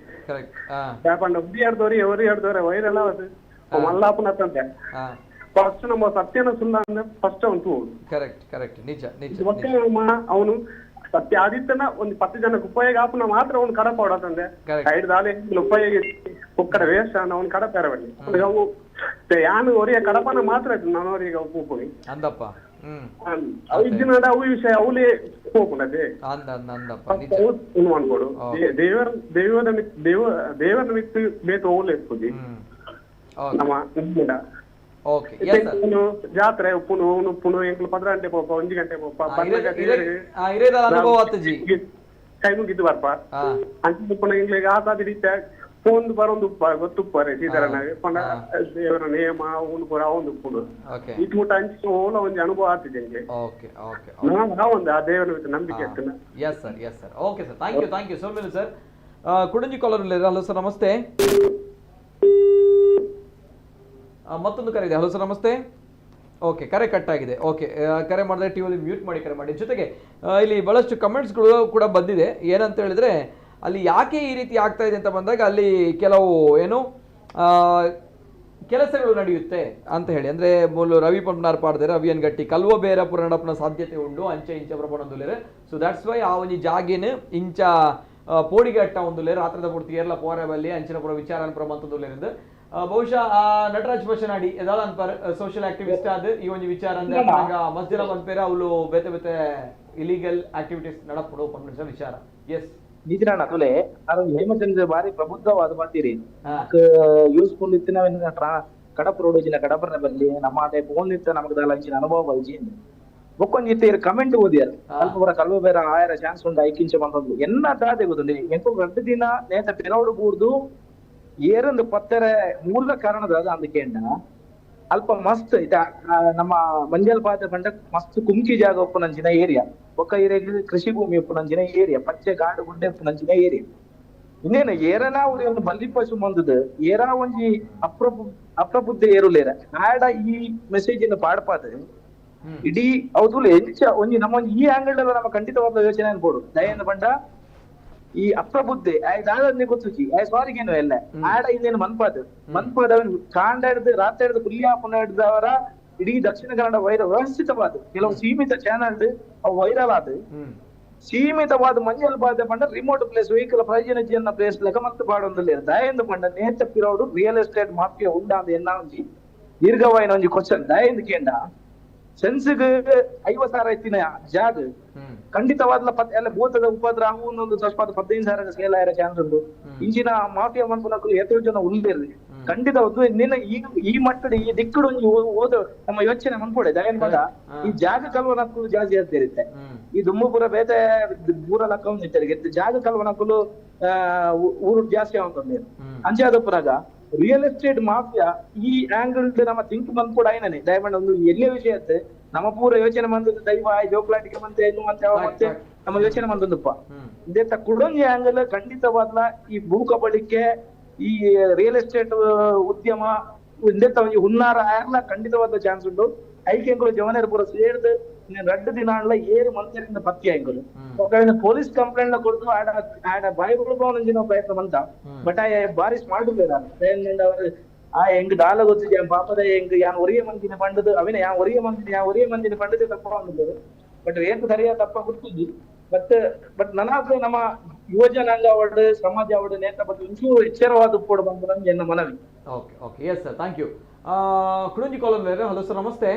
ಯಾಕಂದ್ರೆ ಒಬ್ಬ ಎರಡ್ದವ್ರಿ ಎವರು ಎರಡ್ದವ್ರೆ ವೈರಲ್ಲ ಅದು ಮಲ್ಲಾಪುನ ತಂದೆ ಫಸ್ಟ್ ನಮ್ಮ ಸತ್ಯನ ಸುಳ್ಳ ಅಂದ್ರೆ ಫಸ್ಟ್ ಅವನು ತೂಡು.
ಕರೆಕ್ಟ್ ಕರೆಕ್ಟ್, ನಿಜ ನಿಜ.
ಅವನು ಸತ್ಯ ಆದಿತ್ತನ ಒಂದು 10 ಜನಕ್ಕೆ ಉಪಯೋಗ ಆಪುನ ಮಾತ್ರ ಅವನು ಕಡಪ ಹೊಡತಂದೆ ಐಡ್ದಾಲೆ ಉಪಯೋಗ ಕುಕ್ಕಡ ವೇಷ ಅವನು ಕಡಪೇರವಲ್ಲಿ ಅವು ಯಾನು ಒರಿಯ ಕಡಪನ ಮಾತ್ರ ನಾನು ಒಪ್ಪುನಿ
ಅಂದಪ್ಪ.
ಅವು ಇಜ್ಜಿನ ಅವು ವಿಷಯ ಅವಲೇ ಹೋಗುಣದೆ ಅನ್ಕೊಡು ದೇವರ ದೇವರ ದೇವರ ಮಿತ್ತು ಬೇತ ಓಲೆ ಇಪ್ಪುಜಿ ನಮ್ಮ ಜಾತ್ರೆ ಉಪ್ಪುನು ಉಪ್ಪುನು ಎಂಕ್ಲು 10 ಗಂಟೆ ಪೋಪ 1 ಗಂಟೆ ಪೋಪ ಕೈ ಮುಗಿದ್ದು ಬರ್ಪ ಅಂಚ ಉಪ್ಪುನ ಎಂಕ್ಲಿಗೆ ಆತಾದಿ ರೀತಿ ಫೋನ್ ಬರೊಂದು ಉಪ್ಪ ಗೊತ್ತುಪ್ಪಾರೆ ಸೀತಾರಣ ಪಂಡ ದೇವರ ನೇಮ ಅವನು ಪೂರ ಅವೊಂದು ಉಪ್ಪುಡು ಇಟ್ಟು ಮುಟ್ಟ ಅಂಚ ಓಲ ಒಂಜಿ ಅನುಭವ ಆತಿದೆ ಎಂಕ್ಲೆ. ನಾವು ಆ ದೇವರ ನಂಬಿಕೆ ಆಗ್ತದೆ.
Yes sir, yes sir, okay sir, thank you, thank you so much sir. ಕುಡಂಜಿ collar. Hello sir, namaste. ಮತ್ತೊಂದು ಕರೆ ಇದೆ. Hello sir, namaste. ಓಕೆ, ಕರೆ ಕಟ್ ಆಗಿದೆ. ಓಕೆ, ಕರೆ ಮಾಡಿದ್ರೆ ಟಿವಿಯಲ್ಲಿ ಮ್ಯೂಟ್ ಮಾಡಿ ಕರೆ ಮಾಡಿ. ಜೊತೆಗೆ ಇಲ್ಲಿ ಭಾಳಷ್ಟು ಕಮೆಂಟ್ಸ್ಗಳು ಕೂಡ ಬಂದಿದೆ. ಏನಂತ ಹೇಳಿದ್ರೆ ಅಲ್ಲಿ ಯಾಕೆ ಈ ರೀತಿ ಆಗ್ತಾ ಇದೆ ಅಂತ ಬಂದಾಗ ಅಲ್ಲಿ ಕೆಲವು ಏನು ಕೆಲಸಗಳು ನಡೆಯುತ್ತೆ ಅಂತ ಹೇಳಿ, ಅಂದರೆ ಮೂಲ ರವಿ ಪಂಪ್ನಾರ್ ಪಾಡ್ದರೆ ರವಿಯನ್ ಗಟ್ಟಿ ಕಲ್ವ ಬೇರ ಪುರ ನಡಪನ ಸಾಧ್ಯತೆ ಉಂಡು ಅಂಚೆ ಇಂಚ ಪ್ರಪಣದುಲೇರೆ. So that's why ಆ ಒಂಜಿ ಜಾಗಿನ ಇಂಚ ಪೋಡಿಗೆ ಅಟ್ಟ ಒಂದುಲೇರು ರಾತ್ರದ ಪೂರ್ತಿ ಏರ್ಲ ಪೋರೆ ಬಲ್ಲಿ ಅಂಚಿನ ಪುರ ವಿಚಾರ ಪುರ ಮಂತದುಲೇರಿಂದ ಬಹುಶಃ ನಟರಾಜ್ ಬಶನಾಡಿ ಎದಾಳ ಅನ್ಪರ್ ಸೋಷಿಯಲ್ ಆಕ್ಟಿವಿಸ್ಟ್ ಆದ ಈ ಒಂದು ವಿಚಾರ ಅಂದ್ರೆ ಮಸ್ಜಿದ ಪನ್ಪೇರ ಅವಳು ಬೇತೆ ಬೇತೆ ಇಲೀಗಲ್ ಆಕ್ಟಿವಿಟೀಸ್ ನಡಪಡು ಪನ್ಪುನ ವಿಚಾರ. ಎಸ್
ನಿಜರಾಣ ತುಲೆ ಅದು ಹೇಮಚಂದ್ರ ಬಾರಿ ಪ್ರಬುದ್ಧವಾದ ಬಾತೀರಿ ಯೂಸ್ಫುಲ್ ಇತ್ತು. ನಾವೇನ ಕಡಪ ರೋಡ್ ಕಡಪರ್ನ ಬಲ್ಲಿ ನಮ್ಮ ಅದೇ ಫೋನ್ ಇತ್ತ ನಮಗ ದಾಲ ಅಂಚಿನ ಅನುಭವ ಬೈಜಿ ಬೊಕ್ಕೊಂಜಿ ಇತ್ತೆ ಕಮೆಂಟ್ ಓದಿಯಾರ ಅಲ್ಪ ಪೂರ ಕಲ್ವ ಬೇರೆ ಆಯರ ಚಾನ್ಸ್ ಉಂಡು ಐಕಿಂಚ ಬಂತಂದು ಎನ್ನ ದಾದೆ ಗೊತ್ತುಂಡು ಎಂಕೋ ರಡ್ಡು ದಿನ ನೇತ ಪಿರವಡು ಬೂರ್ದು ಏರೊಂದು ಪತ್ತೆರೆ ಮೂಲ ಕಾರಣದ ಅಂದಕೇಂಡ ಅಲ್ಪ ಮಸ್ತ್ ಇತ ನಮ್ಮ ಮಂಜಲ್ ಪಾತ್ರೆ ಪಂಡ ಮಸ್ತ್ ಕುಂಕಿ ಜಾಗ ಉಪ್ಪುನಂಚಿನ ಏರಿಯಾ ಬೊಕ್ಕ ಏರಿಯಾ ಕೃಷಿ ಭೂಮಿ ಉಪ್ಪುನಂಚಿನ ಏರಿಯಾ ಪಚ್ಚೆ ಗಾಡು ಗುಡ್ಡೆ ಉಪ್ಪುನಂಚಿನ ಏರಿಯಾ ಇನ್ನೇನು ಏರನ ಒಂದು ಬಲ್ಲಿ ಪಶು ಬಂದದ ಏರಾ ಒಂಜಿ ಅಪ್ರಬುದ್ಧ ಏರುಲೇರ ಆಡ ಈ ಮೆಸೇಜ್ ಅನ್ನು ಪಾಡ್ಪಾದ ಇಡೀ ಹೌದು ಎಂಚ ಒಂಜಿ ನಮ್ಮ ಒಂಜಿ ಈ ಆಂಗಲ್ ನಮ್ಮ ಖಂಡಿತವಾದ ಯೋಚನೆ ಅನ್ಬೋದು. ದಯೆಂದ ಪಂಡ ಈ ಅಪ್ರಬುದ್ಧೆ ದಾದನ್ನೇ ಗೊತ್ತುಚಿ ಆಯ್ ಸಾರಿಗೇನು ಎಲ್ಲ ಆಡ ಇನ್ನೇನು ಮನ್ಪಾದ ಮನ್ಪಾದ ಅವನು ಕಾಂಡ ಹಿಡ್ದು ರಾತ್ರಿ ಹಿಡ್ದು ಕುಲ್ಯಾಪನ ಹಿಡ್ದವರ ಇಡೀ ದಕ್ಷಿಣ ಕನ್ನಡ ವೈರ ವ್ಯವಸ್ಥಿತವಾದ ಕೆಲವು ಸೀಮಿತ ಚಾನಲ್ ಅವು ವೈರಲ್ ಆದ ಸೀಮಿತವಾದ ಮಂಜಲ್ ಬಾಧೆ ಪಂಡ remote place vehicle ಪ್ರಯೋಜನ ಪ್ಲೇಸ್ ಲೆಕ್ಕ ಮತ್ತು ಪಾಡೊಂದಿಲ್ಲ ದಯೆಂದು ಪಂಡ ನೇತ ಪಿರೋಡು real estate mafia ಉಂಡ ಅಂದ ಎನ್ನ ಒಂಜಿ ದೀರ್ಘವಾಯಿನ ಒಂಜಿ ಕ್ವಶನ್ ದಯೆಂದು ಕೇಂಡ
ಸೆನ್ಸ್ಗ್ 50,000 ಇತ್ತಿನ ಜಾಗ ಖಂಡಿತವಾದ್ಲ ಎಲ್ಲ ಭೂತದ ಉಪದ್ರ ಒಂದು ಸ್ವಲ್ಪ 15,000 ಸೇಲ್ ಆಯ್ರ ಚಾನ್ಸ್ ಉಂಟು. ಇಂಚಿನ ಮಾಫಿಯಾ ಮನ್ಪುನಕುಲು ಏತೋ ಜನ ಉಲ್ಲೇರಿ ಖಂಡಿತ ಒಂದು ನಿನ್ನ ಈ ಮಟ್ಟದ ಈ ದಿಕ್ಕಡು ಒಂಜಿ ಓದ ನಮ್ಮ ಯೋಚನೆ ಮನ್ಪೊಡೆ ದಯನ್ ಮಗ ಈ ಜಾಗ ಕಲ್ವನಕ್ಕೂ ಜಾಸ್ತಿ ಆಗ್ತಿರುತ್ತೆ. ಈ ದುಮ್ಮಪುರ ಬೇತೆ ಊರ ಲಕ್ಕ ಇತ್ತಾರೆ ಜಾಗ ಕಲ್ವನಕ್ಕಲು ಊರು ಜಾಸ್ತಿ ಆಗುತ್ತದೆ. ಅಂಚಾದಪುರಾಗ ರಿಯಲ್ ಎಸ್ಟೇಟ್ ಮಾಫಿಯಾ ಈ ಆಂಗಲ್ ನಮ್ಮ ಥಿಂಕ್ ಬಂದ್ ಕೂಡ అయిననే ದಯಮಾಡಿ ಒಂದು ಎಲ್ಲಿಯ ವಿಷಯ ಅತ್ತೆ ನಮ್ಮ ಪೂರ ಯೋಚನೆ ಬಂದದ್ದು ದೈವ ಜೋಕ್ಲಾಟಿಕೆ ಬಂತೆ ಇನ್ನು ಮತ್ತೆ ಮತ್ತೆ ನಮ್ಮ ಯೋಚನೆ ಬಂದದ್ದಪ್ಪ. ಇದೇ ಕುಡೊಂಜಿ ಆಂಗಲ್ ಖಂಡಿತವಾದ್ಲ ಈ ಭೂ ಕಬಳಿಕೆ ಈ ರಿಯಲ್ ಎಸ್ಟೇಟ್ ಉದ್ಯಮ ಇಂದೆತ್ತ ಒಂಜಿ ಹುನ್ನಾರ ಆರ್ಲ ಖಂಡಿತವಾದ ಚಾನ್ಸ್ ಉಂಟು. ಐಕೆಂಕುಲು ಜವನೇರ್ ಪೂರ ಸೇರ್ದು ರಡ್ಡು ದಿನ ಅಲ್ಲ ಏರು ಮಂತ್ರಿಂದ ಪತ್ತಿ ಆಯ್ಕುಲು ಪೊಲೀಸ್ ಕಂಪ್ಲೇಂಟ್ ಕೊಡ್ದು ಆಡ ಆಡ ಬಾಯಿ ಬಿಡ್ಬೋಂಜಿನ ಪ್ರಯತ್ನ ಬಂತ. ಬಟ್ ಆ ಬಾರಿ ಸ್ಮಾರ್ಟ್ ಅವರು ಆ ಹೆಂಗ್ ದಾಲ ಗೊತ್ತಿದ್ಯಾ ಪಾಪದ ಹೆಂಗ್ ಯಾನ್ ಒರಿಯ ಮಂದಿನ ಪಂಡದು ಅವಿನ ಯಾನ್ ಒರಿಯ ಮಂದಿನ ಯಾನ್ ಒರಿಯ ಮಂದಿನ ಪಂಡದೆ ತಪ್ಪ ಬಂದಿದ್ದಾರೆ. ಬಟ್ ಏನ್ ಸರಿಯಾದ ತಪ್ಪ ಗೊತ್ತಿದ್ದಿ. ಬಟ್ ಬಟ್ ನನಾದ್ರೆ ನಮ್ಮ ಯುವ ಜನಾಂಗ ಅವಡು ಸಮಾಜ ಅವಡು ನೇತ ಬಗ್ಗೆ ಒಂಚೂರು ಎಚ್ಚರವಾದ ಕೂಡ ಬಂದು ನಮ್ಗೆ ಎನ್ನ ಮನವಿ.
Okay okay yes sir, thank you. ಕುಡುಂಜಿ collar hello sir ನಮಸ್ತೆ.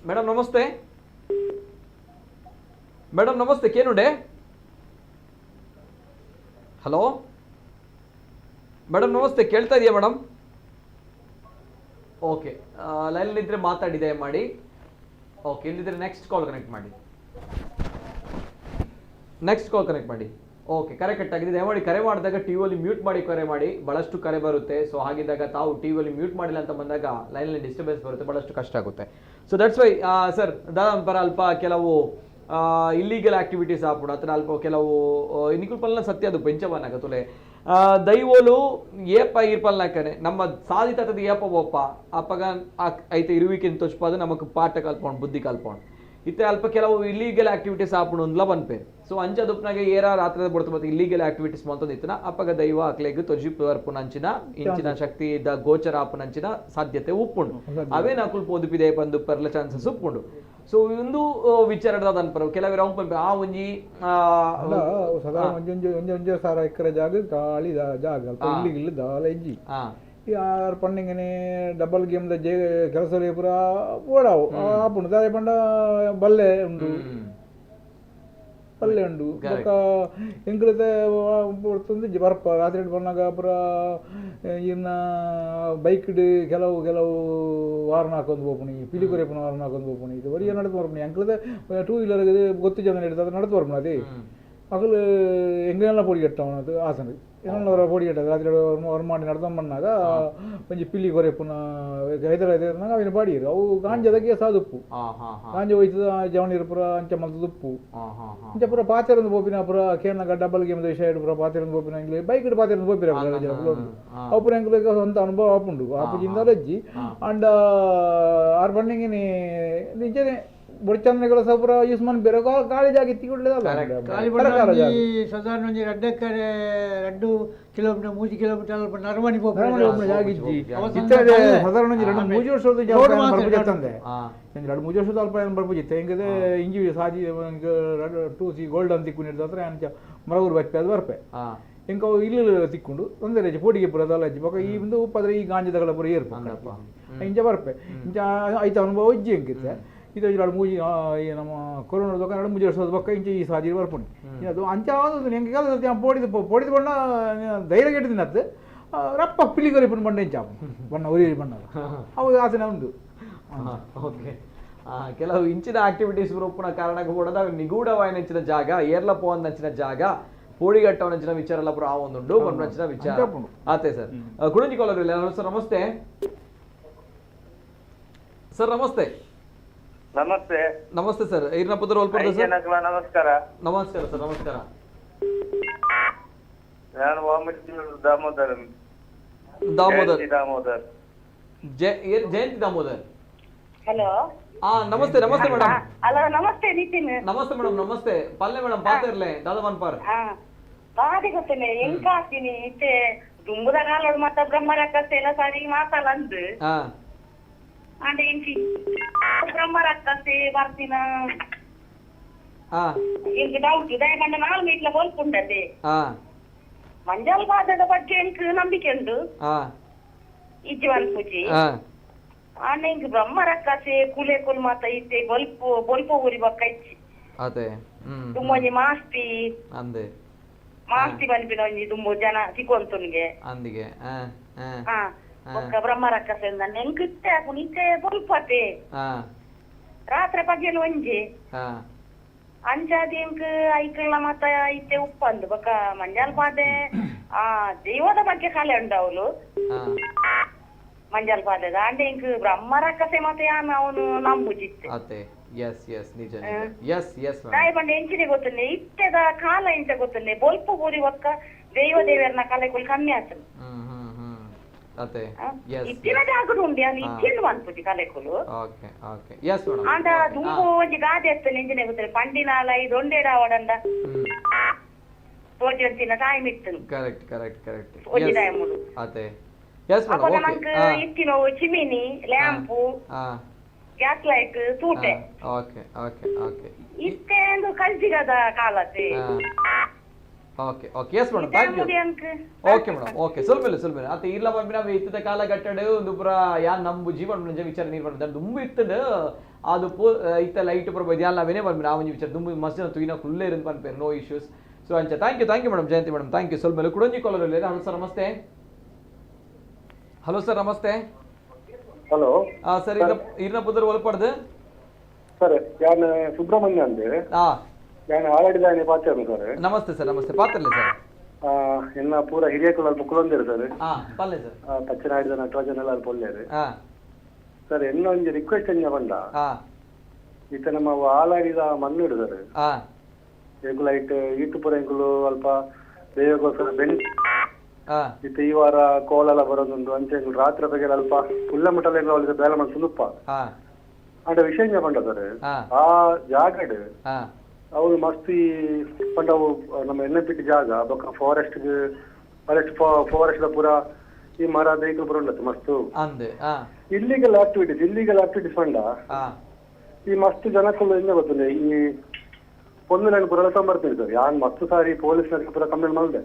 ಮೇಡಮ್ ನಮಸ್ತೆ. ಮೇಡಮ್ ನಮಸ್ತೆ, ಕೇನುಡೆ? ಹಲೋ ಮೇಡಮ್ ನಮಸ್ತೆ, ಕೇಳ್ತಾ ಇದೆಯಾ ಮೇಡಮ್? ಓಕೆ, ಲೈನಲ್ಲಿದ್ದರೆ ಮಾತಾಡಿದೆ ಮಾಡಿ. ಓಕೆ, ಇಲ್ಲಿದ್ದರೆ ನೆಕ್ಸ್ಟ್ ಕಾಲ್ ಕನೆಕ್ಟ್ ಮಾಡಿ, ನೆಕ್ಸ್ಟ್ ಕಾಲ್ ಕನೆಕ್ಟ್ ಮಾಡಿ. ಓಕೆ, ಕರೆ ಕಟ್ಟಾಗಿದೆ. ದಯಮಾಡಿ ಕರೆ ಮಾಡಿದಾಗ ಟಿ ವಿಯಲ್ಲಿ ಮ್ಯೂಟ್ ಮಾಡಿ ಕರೆ ಮಾಡಿ, ಭಾಳಷ್ಟು ಕರೆ ಬರುತ್ತೆ. ಸೊ ಹಾಗಿದ್ದಾಗ ತಾವು ಟಿ ವಿಯಲ್ಲಿ ಮ್ಯೂಟ್ ಮಾಡಿಲ್ಲ ಅಂತ ಬಂದಾಗ ಲೈನಲ್ಲಿ ಡಿಸ್ಟರ್ಬೆನ್ಸ್ ಬರುತ್ತೆ, ಭಾಳಷ್ಟು ಕಷ್ಟ ಆಗುತ್ತೆ. ಸೊ that's why sir ದಾದ ಅಲ್ಪ ಕೆಲವು ಇಲ್ಲೀಗಲ್ ಆಕ್ಟಿವಿಟೀಸ್ ಆಪುಂಡು ಅಥವಾ ಅಲ್ಪ ಕೆಲವು ನಿಕುಲ್ ಪಲ್ನ ಸತ್ಯ ಅದು ಬೆಂಚವನಾಗ ತುಲೆ ದೈವೋಲು ಏಪ ಈರ್ಪಲ್ನಾಕನೆ ನಮ್ಮ ಸಾಧಿತದ ಏಪ ಒಪ್ಪ ಅಪ್ಪಗ ಐತೆ ಇರುವಿಕೆ ತೋಚ್ಪಾದ ನಮಕ್ ಪಾಠ ಕಲ್ಪೋಣ ಬುದ್ಧಿ ಕಲ್ಪೋಣ ಇತ್ತೆ ಅಲ್ಪ ಕೆಲವು ಇಲ್ಲೀಗಲ್ ಆಕ್ಟಿವಿಟೀಸ್ ಆಪುಂಡು ಅಂದ್ಲ ಬನ್ಪೆ. ಸೊ ಅಂಚ ದುಪ್ನಾಗ ಏರ ರಾತ್ರಿ ಬಡ್ತು ಮತ್ತೆ ಇಲ್ಲೀಗಲ್ ಆಕ್ಟಿವಿಟೀಸ್ ಮಂತೊಂದಿತ್ತನ ಅಪ್ಪಗ ದೈವ ಅಕ್ಲೆಗ್ ತೊಜಿ ಪರ್ಪುನಂಚಿನ ಇಂಚಿನ ಶಕ್ತಿ the ಗೋಚರ ಆಪುನಂಚಿನ ಸಾಧ್ಯತೆ ಉಪ್ಪುಂಡು. ಅವೇ ನಕುಲ್ ಪೋದುಪಿದೆ ಬಂದು ಪರ್ಲ ಚಾನ್ಸಸ್ ಉಪ್ಪುಂಡು. ಸೊ ಒಂದು ವಿಚಾರದ ಅನ್ಪರ ಕೆಲವರು ರೌಂಡ್ ಪಂಪೆ ಆ ಒಂಜಿ
ಒಂಜೊಂಜಿ ಒಂಜೊಂಜೆ ಸಾರ ಎಕರೆ ಜಾಗ ಖಾಲಿ ಜಾಗ ಅಲ್ಪ ಇಲ್ಲಿ ಇಲ್ಲಿ ದಾಲ ಇಜ್ಜಿ ಯಾರು ಪಂಡಿಂಗನೆ ಡಬಲ್ ಗೇಮ್ದ ಜೇ ಕೆಲಸ ಪೂರ ಓಡಾವು ಆಪುಂಡು ದಾರೆ ಪಂಡ ಬಲ್ಲೆ ಉಂಡು ಪಲ್ಲೆ ಉಂಡು ಬೊಕ್ಕ ಎಂಕ್ಲತೆ ಬರ್ತಂದು ಬರ್ಪ ರಾತ್ರಿ ಬನ್ನಾಗ ಪೂರ ಇನ್ನ ಬೈಕ್ಡ್ ಕೆಲವು ಕೆಲವು ವಾರನ ಹಾಕೊಂಡು ಪೋಪುಣಿ ಪಿಲಿ ಕೊರೆಪುನ ವಾರನ ಹಾಕೊಂಡು ಪೋಪುಣಿ ಇದು ಒರಿಯ ನಡ್ದು ಬರ್ಪುಣಿ ಎಂಕ್ಲತೆ ಟೂ ವೀಲರ್ ಗೊತ್ತು ಜನ ಹಿಡಿದು ನಡ್ದು ಬರ್ಪುಣ ಅದೇ ಅಗಲು ಎಂಗನೆಲ್ಲ ಪೊಡಿ ಕಟ್ಟವನ ಅದು ಆಸನ ಏನಲ್ಲ ಪೊಡಿ ಕಟ್ಟದು ರಾತ್ರಿ ಹೊರಮಾಡಿ ನಡ್ದು ಬಂದಾಗ ಒಂಜಿ ಪಿಲಿ ಕೊರೆಪುನ ಐದರ ಐದರ ಅವಿನ ಬಾಡಿಯರು ಅವು ಗಾಂಜದಕ್ಕೆ ಸಾದುಪ್ಪು ಗಾಂಜ ಹೋಯ್ತದ ಜವನಿರು ಪೂರ ಅಂಚ ಮಲ್ತದ ಉಪ್ಪು ಅಂಚ ಪೂರ ಪಾತೆರಂದು ಪೋಪಿನ ಪೂರ ಕೇರ್ನಾಗ ಡಬಲ್ ಗೇಮ್ದ ವಿಷಯ ಪೂರ ಪಾತೆರಂದು ಪೋಪಿನ ಎಂಗ್ಲೆ ಬೈಕ್ ಪಾತೆರಂದು ಪೋಪಿರ ಅವು ಪೂರ ಎಂಗ್ಲಿಗೆ ಸ್ವಂತ ಅನುಭವ ಆಪುಂಡು ಆಪುಜಿಂದ ಅಜ್ಜಿ ಅಂಡ್ ಆರು ಬಂಡಿಂಗಿನಿ ನಿಜನೇ ಬೊಡ್ಚಂದ್ರಗಳ ಸಪುರ ಯೂಸ್ ಮನ್ ಬೇರೆ ಗಾಳಿ ಜಾಗ
ಇತ್ತಿ ಸಾಧಾರಣ ಒಂಜಿ ರಡ್ಡು ಎಕರೆ 2 ಕಿಲೋಮೀಟರ್ 3 ಕಿಲೋಮೀಟರ್ ಅಲ್ಪ ನರಮಣಿ
ಜಾಗ ಇಜ್ಜಿ ಸಾಧಾರಣ ಒಂಜಿ 2 3 ವರ್ಷದ ಬರ್ಪುಜತ್ತಂದೆ 2 3 ವರ್ಷದ ಅಲ್ಪ ಏನು ಬರ್ಪುಜಿತ್ತೆ ಹೆಂಗದೆ ಇಂಜಿ ಸಾಜಿ 2 ಸಿ ಗೋಲ್ಡ್ ತಿಕ್ಕು ನೀಡ್ದಾದ್ರೆ ಅಂಚ ಮರಗೂರು ಬಚ್ಚೆ ಅದು ಬರ್ಪೆ ಇಂಕ ಇಲ್ಲಿ ತಿಕ್ಕೊಂಡು ತೊಂದರೆ ಅಜ್ಜಿ ಪೋಟಿಗೆ ಪೂರ ಅದಲ್ಲ ಅಜ್ಜಿ ಬೊಕ ಈ ಒಂದು ಉಪ್ಪದ್ರೆ ಈ ಗಾಂಜದಗಳ ಪೂರ ಏರ್ಪ ಇಂಚ ಬರ್ಪೆ ಇಂಚ ಐತ ಅನುಭವ ಇಜ್ಜಿ ಹೆಂಗಿತ್ತೆ ಇದು ಎರಡು ಮೂಜಿ ಈ ನಮ್ಮ ಕೊರೋನಾ ದೊಕ್ಕ ಎರಡು ಮೂಜಿ ವರ್ಷದ ಬೊಕ್ಕ ಇಂಚ ಈ ಸಾಜಿ ಬರ್ಪುಂಡು ಅದು ಅಂಚ ಎಂಗೆ ಕೆಲಸ ಪೋಡಿದ ಪೋಡಿದ ಬಣ್ಣ ಧೈರ್ಯ ಕೆಟ್ಟಿದ್ದು ರಪ್ಪ ಪಿಲಿಗೊರಿ ಬಣ್ಣ ಇಂಚ ಬಣ್ಣ ಉರಿ ಬಣ್ಣ ಅವು ಆಸನ ಉಂಟು.
ಓಕೆ, ಕೆಲವು ಇಂಚಿನ ಆಕ್ಟಿವಿಟೀಸ್ ಉಪ್ಪುನ ಕಾರಣಕ್ಕೆ ಕೂಡ ನಿಗೂಢವಾಯಿನಂಚಿನ ಜಾಗ ಏರ್ಲ ಪೋವಂದಂಚಿನ ಜಾಗ ಪೋಡಿಗಟ್ಟವನಂಚಿನ ವಿಚಾರ ಎಲ್ಲ ಪೂರ ಆ ಒಂದುಂಡು ಬಣ್ಣಂಚಿನ ವಿಚಾರ ಆತೆ ಸರ್. ಕುಡುಂಜಿ ಕಾಲರ್ ಇಲ್ಲ ಸರ್ ನಮಸ್ತೆ. ಸರ್ ನಮಸ್ತೆ.
ನಮಸ್ತೆ.
ನಮಸ್ತೆ ಸರ್, ಈರ್ನ ಪುತ್ರ ಸರ್
ನಮಸ್ಕಾರ.
ನಮಸ್ಕಾರ ಸರ್, ನಮಸ್ಕಾರ.
ನಾನು ದಾಮೋದರ್.
ದಾಮೋದರ್
ದಾಮೋದರ್
ಜಯಂತಿ ದಾಮೋದರ್.
ಹಲೋ.
ನಮಸ್ತೆ. ನಮಸ್ತೆ ಮೇಡಮ್.
ಹಲೋ ನಮಸ್ತೆ ನಿತಿನ್.
ನಮಸ್ತೆ ಮೇಡಮ್. ನಮಸ್ತೆ ಪಲ್ಲೆ ಮೇಡಮ್ ಪಾತಿರ್ಲೆ ದಾದವನ್ ಪಾರ್
ಬಾದಿ ಗೊತ್ತೇನೆ ಎಂಕ ಹಾಕ್ತೀನಿ ಇತ್ತೆ ದುಂಬುದ ಕಾಲೋಡು ಮತ್ತ ಬ್ರಹ್ಮರಕ್ಕಸೆ ಎಲ್ಲ ಸರಿ ಮಾತಲ್ಲ ಅಂದು ಅಂಡ ಇಂಚಿ ಬ್ರಹ್ಮರಕ್ಕಸೆ ಬರ್ತೀನ ಇಂಕ್ ಡೌಟ್ ದಯಮಂಡ 4 ಮೀಟ್ಲ ಹೋಲ್ಪುಂಡತೆ ಮಂಜಲ್ ಪಾದದ ಬಗ್ಗೆ ಎಂಕ್ ನಂಬಿಕೆ ಉಂಡು ಇಜ್ಜಿ ಪೂಜಿ ಆಂಡ ಇಂಕ್ ಬ್ರಹ್ಮ ರಕ್ಕಸೆ ಕುಲೆ ಕುಲ್ ಮಾತ ಇತ್ತೆ ಬೊಲ್ಪು ಬೊಲ್ಪು ಊರಿ ಬೊಕ್ಕ ಇಚ್ಚಿ
ಅದೇ
ದುಂಬೊಂಜಿ ಮಾಸ್ತಿ
ಅಂದೆ
ಮಾಸ್ತಿ ಪನ್ಪಿನ ಒಂಜಿ ದುಂಬು ಜನ ತಿಕೊಂತುನ್ಗೆ
ಅಂದಿಗೆ
ಬೊಕ್ಕ ಬ್ರಹ್ಮ ರಕ್ಕಸೆ ಎಂಕ್ ಇತ್ತೆ ಆಪುಂಡು ಇತ್ತೆ ಬೊಲ್ಪತೆ ರಾತ್ರೆ ಪಗೆಲ್ ಒಂಜಿ ಅಂಚಾದ್ ಎಂಕ್ ಐಕ್ಲ ಮಾತ ಇತ್ತೆ ಉಪ್ಪಂದು ಬೊಕ್ಕ ಮಂಜಲ್ ಪಾದೆ ಆ ದೈವದ ಬಗ್ಗೆ ಕಲೆ ಉಂಡು ಮಂಜಲ್ ಪಾದೆದ ಅಂಡ ಎಂಕ್ ಬ್ರಹ್ಮ ರಕ್ಕಸೆ ಮಾತ ಯಾನ್ ಅವನು ನಂಬುಜಿತ್ತೆ
ಅತೆ ಎಸ್ ಎಸ್ ನಿಜ ಎಸ್ ಎಸ್
ದಾಯ ಪಂಡ ಎಂಚಿನೆ ಗೊತ್ತುಂಡೆ ಇತ್ತೆದ ಕಾಲ ಎಂಚ ಗೊತ್ತುಂಡೆ ಬೊಲ್ಪು ಬೂರಿ ಒಕ್ಕ ದೈವ ದೇವರ್ನ ಕಲೆಕುಲು ಕಮ್ಮಿ ಆತುಂಡು
ಅತೆ ಎಸ್
ಇತ್ತಿನ ಜಾಗಡ್ ಉಂಡು ಯಾನ್ ಇತ್ತಿನ ಮನ್ಪುಜಿ ಕಲೆಕುಲು
ಓಕೆ ಓಕೆ ಎಸ್ ಮೇಡಮ್
ಆಂಡ ದುಂಬು ಒಂಜಿ ಗಾದೆ ಅತ್ತುಂಡು ಎಂಚಿನೆ ಗೊತ್ತುಂಡೆ ಪಂಡಿನಾಲ ಇದೊಂಡೇಡಾವಡಂಡ ತೋಜಂತಿನ ಟೈಮ್ ಇತ್ತುಂಡು
ಕರೆಕ್ಟ್ ಕರೆಕ್ಟ್ ಕರೆಕ್ಟ್
ಒಂಜಿ ಟೈಮ್ ಉಂಡು
ಅತೆ ಎಸ್ ಮೇಡಮ್
ಅಪಗ
ಓಕೆ
ನಂಕ್ ಇತ್ತಿನ ಚಿಮಿನಿ ಲ್ಯಾಂಪು ಗ್ಯಾಸ್ ಲೈಟ್ ತೂಟೆ
ಓಕೆ ಓಕೆ ಓಕೆ
ಇತ್ತೆ ಒಂದು ಕಲ್ಜಿಗದ ಕಾಲತೆ
okay okay yes madam thank you okay madam okay ಸುಲ್ಮೇಲೆ ಸುಲ್ಮೇಲೆ ಅತ್ತೆ ಇಲ್ಲ ಪನ್ಪಿನ ಇತ್ತದ ಕಾಲಘಟ್ಟಡ್ ಒಂದು ಪೂರ ಯಾನ್ ನಂಬು ಜೀವನ ಮುಂಜೆ ವಿಚಾರ ನೀರು ಪನ್ಪಿನ ದುಂಬು ಇತ್ತದ ಅದು ಪೂ ಇತ್ತ ಲೈಟ್ ಪೂರ ಬೈದು ಯಾನ್ ನಾವೇನೇ ಪನ್ಪಿನ ಆ ಒಂಜಿ ವಿಚಾರ ದುಂಬು ಮಸ್ತ್ ಜನ ತೂಯಿನ ಕುಲ್ಲೇ ಇருந்து ಪನ್ಪೇರು ನೋ ಇಶ್ಯೂಸ್ ಸೊ ಅಂಚ thank you thank you madam Jayanti madam thank you ಸುಲ್ಮೇಲೆ ಕುಡೊಂಜಿ collar hello sir ನಮಸ್ತೆ ಹಲೋ ಸರ್ ನಮಸ್ತೆ
ಹಲೋ
ಸರ್ ಇರ್ನ ಪುದರ್ ಒಲ್ಪಡ್ದು
ಸರ್ ಯಾನ್ ಸುಬ್ರಹ್ಮಣ್ಯ ಅಂದೆ ಯಾನ್ ಆಳಡಿದಾನೆ ಪಾಚೇರು ಸರ್
ನಮಸ್ತೆ ಸರ್ ನಮಸ್ತೆ ಪಾತ್ರಲೆ ಸರ್
ಎನ್ನ ಪೂರ ಹಿರಿಯಕುಲು ಅಲ್ಪ ಕುಲೊಂದಿರು ಸರ್
ಪಲ್ಲೆ ಸರ್
ಪಚ್ಚನಾಡಿದ ನಟರಾಜನ್ ಎಲ್ಲ ಅಲ್ಪ ಒಲ್ಲೇರು ಸರ್ ಎನ್ನ ಒಂಜಿ ರಿಕ್ವೆಸ್ಟ್ ಎಂಜ ಪಂಡ ಇತ್ತ ನಮ್ಮ ಆಲಾಡಿದ ಮಣ್ಣು ಸರ್ ಎಂಕುಲು ಐಟ್ ಈತು ಪೂರ ಎಂಕುಲು ಅಲ್ಪ ದೇವಗೋಸ್ಕರ ಬೆನ್ ಇತ್ತ ಈ ವಾರ ಕೋಲಲ ಬರೋದುಂಡು ಅಂಚೆ ಎಂಕುಲು ರಾತ್ರಿ ಬಗ್ಗೆ ಅಲ್ಪ ಪುಲ್ಲ ಮಟಲ ಎಂಕುಲು ಬೇಲೆ ಮಲ್ತುಂದುಪ್ಪ ಅಂಡ ವಿಷಯ ಎಂಜ ಪಂಡ ಸರ್ ಆ ಜಾಗಡ್ ಅವು ಮಸ್ತಿ ಪಂಡ ಅವು ನಮ್ಮ ಎನ್ ಪಿ ಜಾಗ ಬೊಕ್ಕ ಫಾರೆಸ್ಟ್ ಫಾರೆಸ್ಟ್ ಫಾರೆಸ್ಟ್ ಪೂರ ಈ ಮರ ದೈಕುಲು ಪೂರ ಉಂಡತ್ತು ಮಸ್ತು ಇಲ್ಲಿಗಲ್ ಆಕ್ಟಿವಿಟೀಸ್ ಇಲ್ಲಿಗಲ್ ಆಕ್ಟಿವಿಟೀಸ್ ಪಂಡ ಈ ಮಸ್ತ್ ಜನಕ್ಕುಲು ಎಂಜ ಗೊತ್ತುಂಡೆ ಈ ಪೊಂದುಲೆನ್ ಪೂರ ಬರ್ತೀನಿ ಸರ್ ಯಾನ್ ಮಸ್ತ್ ಸಾರಿ ಪೊಲೀಸ್ ಪೂರ ಕಂಪ್ಲೇಂಟ್ ಮಲ್ದೆ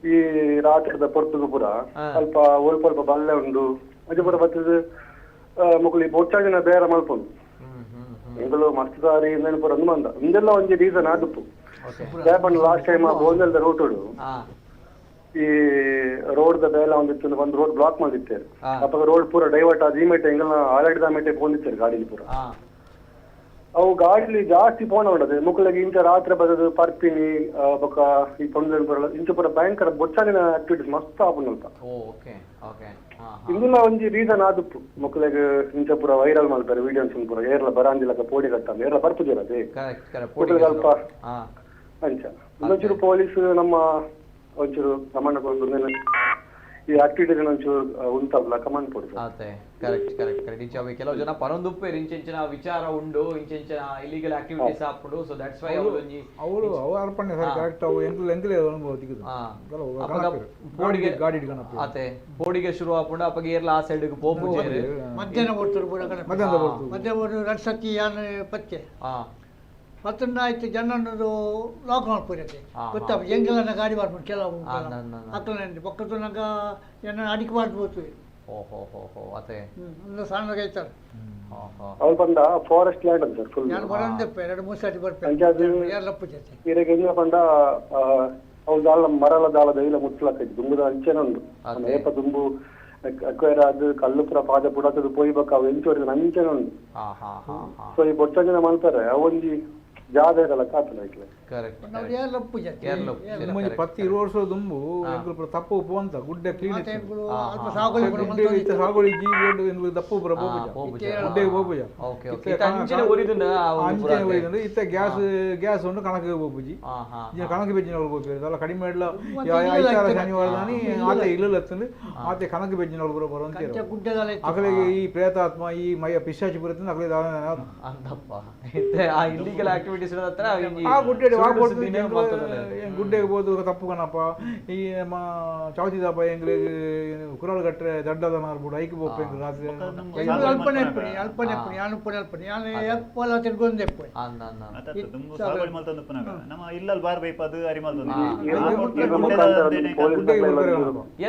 ಈ ರಾತ್ರಿದ ಪೊರ್ತುಗು ಪೂರ ಸ್ವಲ್ಪ ಒಲ್ಪ ಅಲ್ಪ ಬಲ್ಲೆ ಉಂಡು ಅದು ಪೂರ ಬತ್ತದ ಮೊಕುಲು ಈ ಬೊಚ್ಚಾಜಿನ ಬೇರೆ ಮಲ್ಪೊಂದು ಎಂಕುಲು ಮಸ್ತ್ ಸಾರಿ ಇಂದೆನ್ ಪೂರ ಅಂದ್ ಮಂದ ಇಂದೆಲ್ಲ ಒಂಜಿ ರೀಸನ್ ಆದುಪ್ಪು ದಾಯೆ ಲಾಸ್ಟ್ ಟೈಮ್ ಆ ಬೋಂದೆಲ್ದ ರೂಟ್ ಈ ರೋಡ್ ದ ಬೇಲೆ ಒಂದಿತ್ತು ಒಂದು ರೋಡ್ ಬ್ಲಾಕ್ ಮಾಡಿತ್ತೇರು ಅಪ್ಪಗ ರೋಡ್ ಪೂರ ಡೈವರ್ಟ್ ಆದ್ ಈ ಮೇಟೆ ಎಂಗಲ್ನ ಆಲಡಿದ ಮೇಟೆ ಪೋಂದಿತ್ತೇರು ಗಾಡಿಲಿ ಪೂರ ಅವು ಗಾಡಿಲಿ ಜಾಸ್ತಿ ಪೋಣ ಉಂಡದು ಮುಕ್ಕಳಿಗೆ ಇಂಚ ರಾತ್ರಿ ಬದದು ಪರ್ಪಿನಿ ಬೊಕ್ಕ ಈ ತೊಂದರೆ ಬರಲ್ಲ ಇಂಚ ಪೂರ ಭಯಂಕರ ಬೊಚ್ಚಾಲಿನ ಆಕ್ಟಿವಿಟೀಸ್ ಮಸ್ತ್ ಆಪುಂಡು ಇಂದುಲ ಒಂಜಿ ರೀಸನ್ ಆದುಪ್ಪು ಮಕ್ಕಳಿಗೆ ಇಂಚ ಪೂರ ವೈರಲ್ ಮಾಡ್ತಾರೆ ವಿಡಿಯೋಸ್ ಪೂರ ಏರ್ಲ ಬರಾಂದಿಲಕ ಪೋಡಿ ಕಟ್ಟ ಏರ್ಲ ಬರ್ಪುಜಿರದೆ ಅಲ್ಪ ಅಂಚ ಒಂಚೂರು ಪೊಲೀಸ್ ನಮ್ಮ ಒಂಚೂರು ಗಮನ ಕೊರ್ದು ಈ ಆಕ್ಟಿವಿಟೀಸ್ ಒಂಚೂರು ಉಂತಾವಲ್ಲ ಕಮಾಂಡ್ ಕೊಡು
ಅದೇ ಕರೆಕ್ಟ್ ಕರೆಕ್ಟ್ ಕರೆಕ್ಟ್ ಇಂಚ ಅವೆ ಕೆಲವು ಜನ ಪರೊಂದುಪ್ಪೇರು ಇಂಚೆಂಚಿನ ವಿಚಾರ ಉಂಡು ಇಂಚೆಂಚಿನ ಇಲ್ಲಿಗಲ್ ಆಕ್ಟಿವಿಟೀಸ್ ಆಪುಂಡು ಸೊ that's why ಅವರು ಒಂಜಿ
ಅವರು ಅವು ಅರ್ಪಣೆ ಸರ್ ಕರೆಕ್ಟ್ ಅವು ಎಂಕುಲು ಎಂಕುಲೇ ಅನುಭವ ತಿಕ್ಕುದು
ಬೋಡಿಗೆ
ಗಾಡಿ ಇಟ್ಕೊಂಡು
ಅತೆ ಬೋಡಿಗೆ ಶುರು ಆಪುಂಡು ಅಪಗ ಏರ್ಲ ಆ ಸೈಡ್ ಗೆ ಪೋಪುಜೆರ್
ಮಧ್ಯಾಹ್ನ ಬೋಡ್ತರು ಪೂರ ಕಡೆ
ಮಧ್ಯಾಹ್ನ ಬೋಡ್ತು
ಮಧ್ಯಾಹ್ನ ಬೋಡ್ತು ರಡ್ ಸತಿ ಯಾನ್ ಪತ್ತೆ ಪತ್ತೊಂದು ಆಯ್ತು ಜನನ್ನದು ಲಾಕ್ ಮಾಡ್ಪುರತೆ ಗೊತ್ತಾಪ ಎಂಕಲನ್ನ ಗಾಡಿ ಮಾಡ್ಕೊಂಡು ಕೆಲವು ಅಕ್ಕಲಂడి ಬೊಕ್ಕತುನಗ ಜನ ಅಡಿಕೆ ಮಾಡ್ಬೋದು
ಅತೆ
ಒಂದು ಸಣ್ಣ ಐತಾರೆ
ಅವ್ರು ಬಂದ ಫಾರೆಸ್ಟ್ ಲ್ಯಾಂಡ್ ಅಂತ ಸರ್ ಫುಲ್
ನಾನು ಬರಂದಪ್ಪ ಎರಡು ಮೂರು ಸಾರಿ ಬರ್ಪೆ
ಇರೆಗ್ ಎಂಜ ಪಂಡ ಅವು ದಾಲ ಮರಲ ದಾಲ ದೈಲ ಮುಟ್ಲಕ್ಕ ದುಂಬುದ ಅಂಚೆನ ಉಂಡು ಏಪ ದುಂಬು ಅಕ್ವೇರ್ ಅದು ಕಲ್ಲು ಪೂರ ಪಾದ ಪುಡತದ ಪೋಯ್ಬೇಕು ಅವು ಎಂಚೋರಿ ಅಂಚೆನ ಉಂಡು ಸೊ ಈ ಬೊಚ್ಚಂಜನ ಮಾಡ್ತಾರೆ ಅವೊಂಜಿ ಜಾಗ ಕಾತುನ ಇಟ್ಲೆ
ಕರೆಕ್ಟ್
ಪತ್ತಿ ಇರುವ ವರ್ಷ ದುಂಬು ಎಂಕುಲು ಪೂರ ತಪ್ಪು ಉಪ್ಪು ಅಂತ ಗುಡ್ಡೆ ಕ್ಲೀನ್ ಇತ್ತು ಸಾಗುವಳಿ ಜೀವಿ ಎಂಕುಲು ದಪ್ಪು ಪೂರ ಪೋಪುಜ ಗುಡ್ಡೆಗೆ ಪೋಪುಜ
ಅಂಚನೆ ಒರಿದುಂಡು
ಅಂಚನೆ ಒರಿದುಂಡು ಇತ್ತ ಗ್ಯಾಸ್ ಗ್ಯಾಸ್ ಉಂಡು ಕಣಕ್ಕೆ ಪೋಪುಜಿ ಕಣಕ್ಕೆ ಬೆಜ್ಜಿನವ್ರು ಪೋಪು ಅದೆಲ್ಲ ಕಡಿಮೆ ಇಲ್ಲ ಐತಾರ ಶನಿವಾರ ದಾನಿ ಆತೆ ಇಲ್ಲು ಎತ್ತುಂಡು ಆತೆ ಕಣಕ್ಕೆ ಬೆಜ್ಜಿನವ್ರು ಪೂರ ಬರುವಂತ ಅಕಲಿಗೆ ಈ ಪ್ರೇತಾತ್ಮ ಈ ಮಯ ಪಿಶಾಚಿ ಪೂರ ಅಕಲಿ
ಅಂತಪ್ಪ ಆ ಇಲ್ಲಿಗಲ್ ಆಕ್ಟಿವಿಟೀಸ್ ಆಕ್ಟಿವಿಟೀಸ್ ಹತ್ರ
ಆ ಗುಡ್ಡೆ ಗುಡ್ಡೆಗೆ ಹೋದು ತಪ್ಪು ಕಣಪ್ಪ ಈ ನಮ್ಮ ಚೌತಿದಪ್ಪ ಎಂಗ್ಲಿಗೆ ಕುರಳು ಕಟ್ಟರೆ ದಡ್ಡದ ಮಾರ್ಬಿಡು ಐಕ್ ಬೋಪ ಎಂಗ್ಲು ರಾತ್ರಿ
ಅಲ್ಪನೆ ಇಪ್ಪಣಿ ಅಲ್ಪನೆ ಇಪ್ಪಣಿ ಅನುಪಣೆ ಅಲ್ಪನೆ ಯಾನು ಎಪ್ಪಲ ತಿರ್ಗೊಂದು ಎಪ್ಪಣಿ
ನಮ್ಮ ಇಲ್ಲಲ್ಲಿ ಬಾರ್ ಬೈಪದು ಅರಿ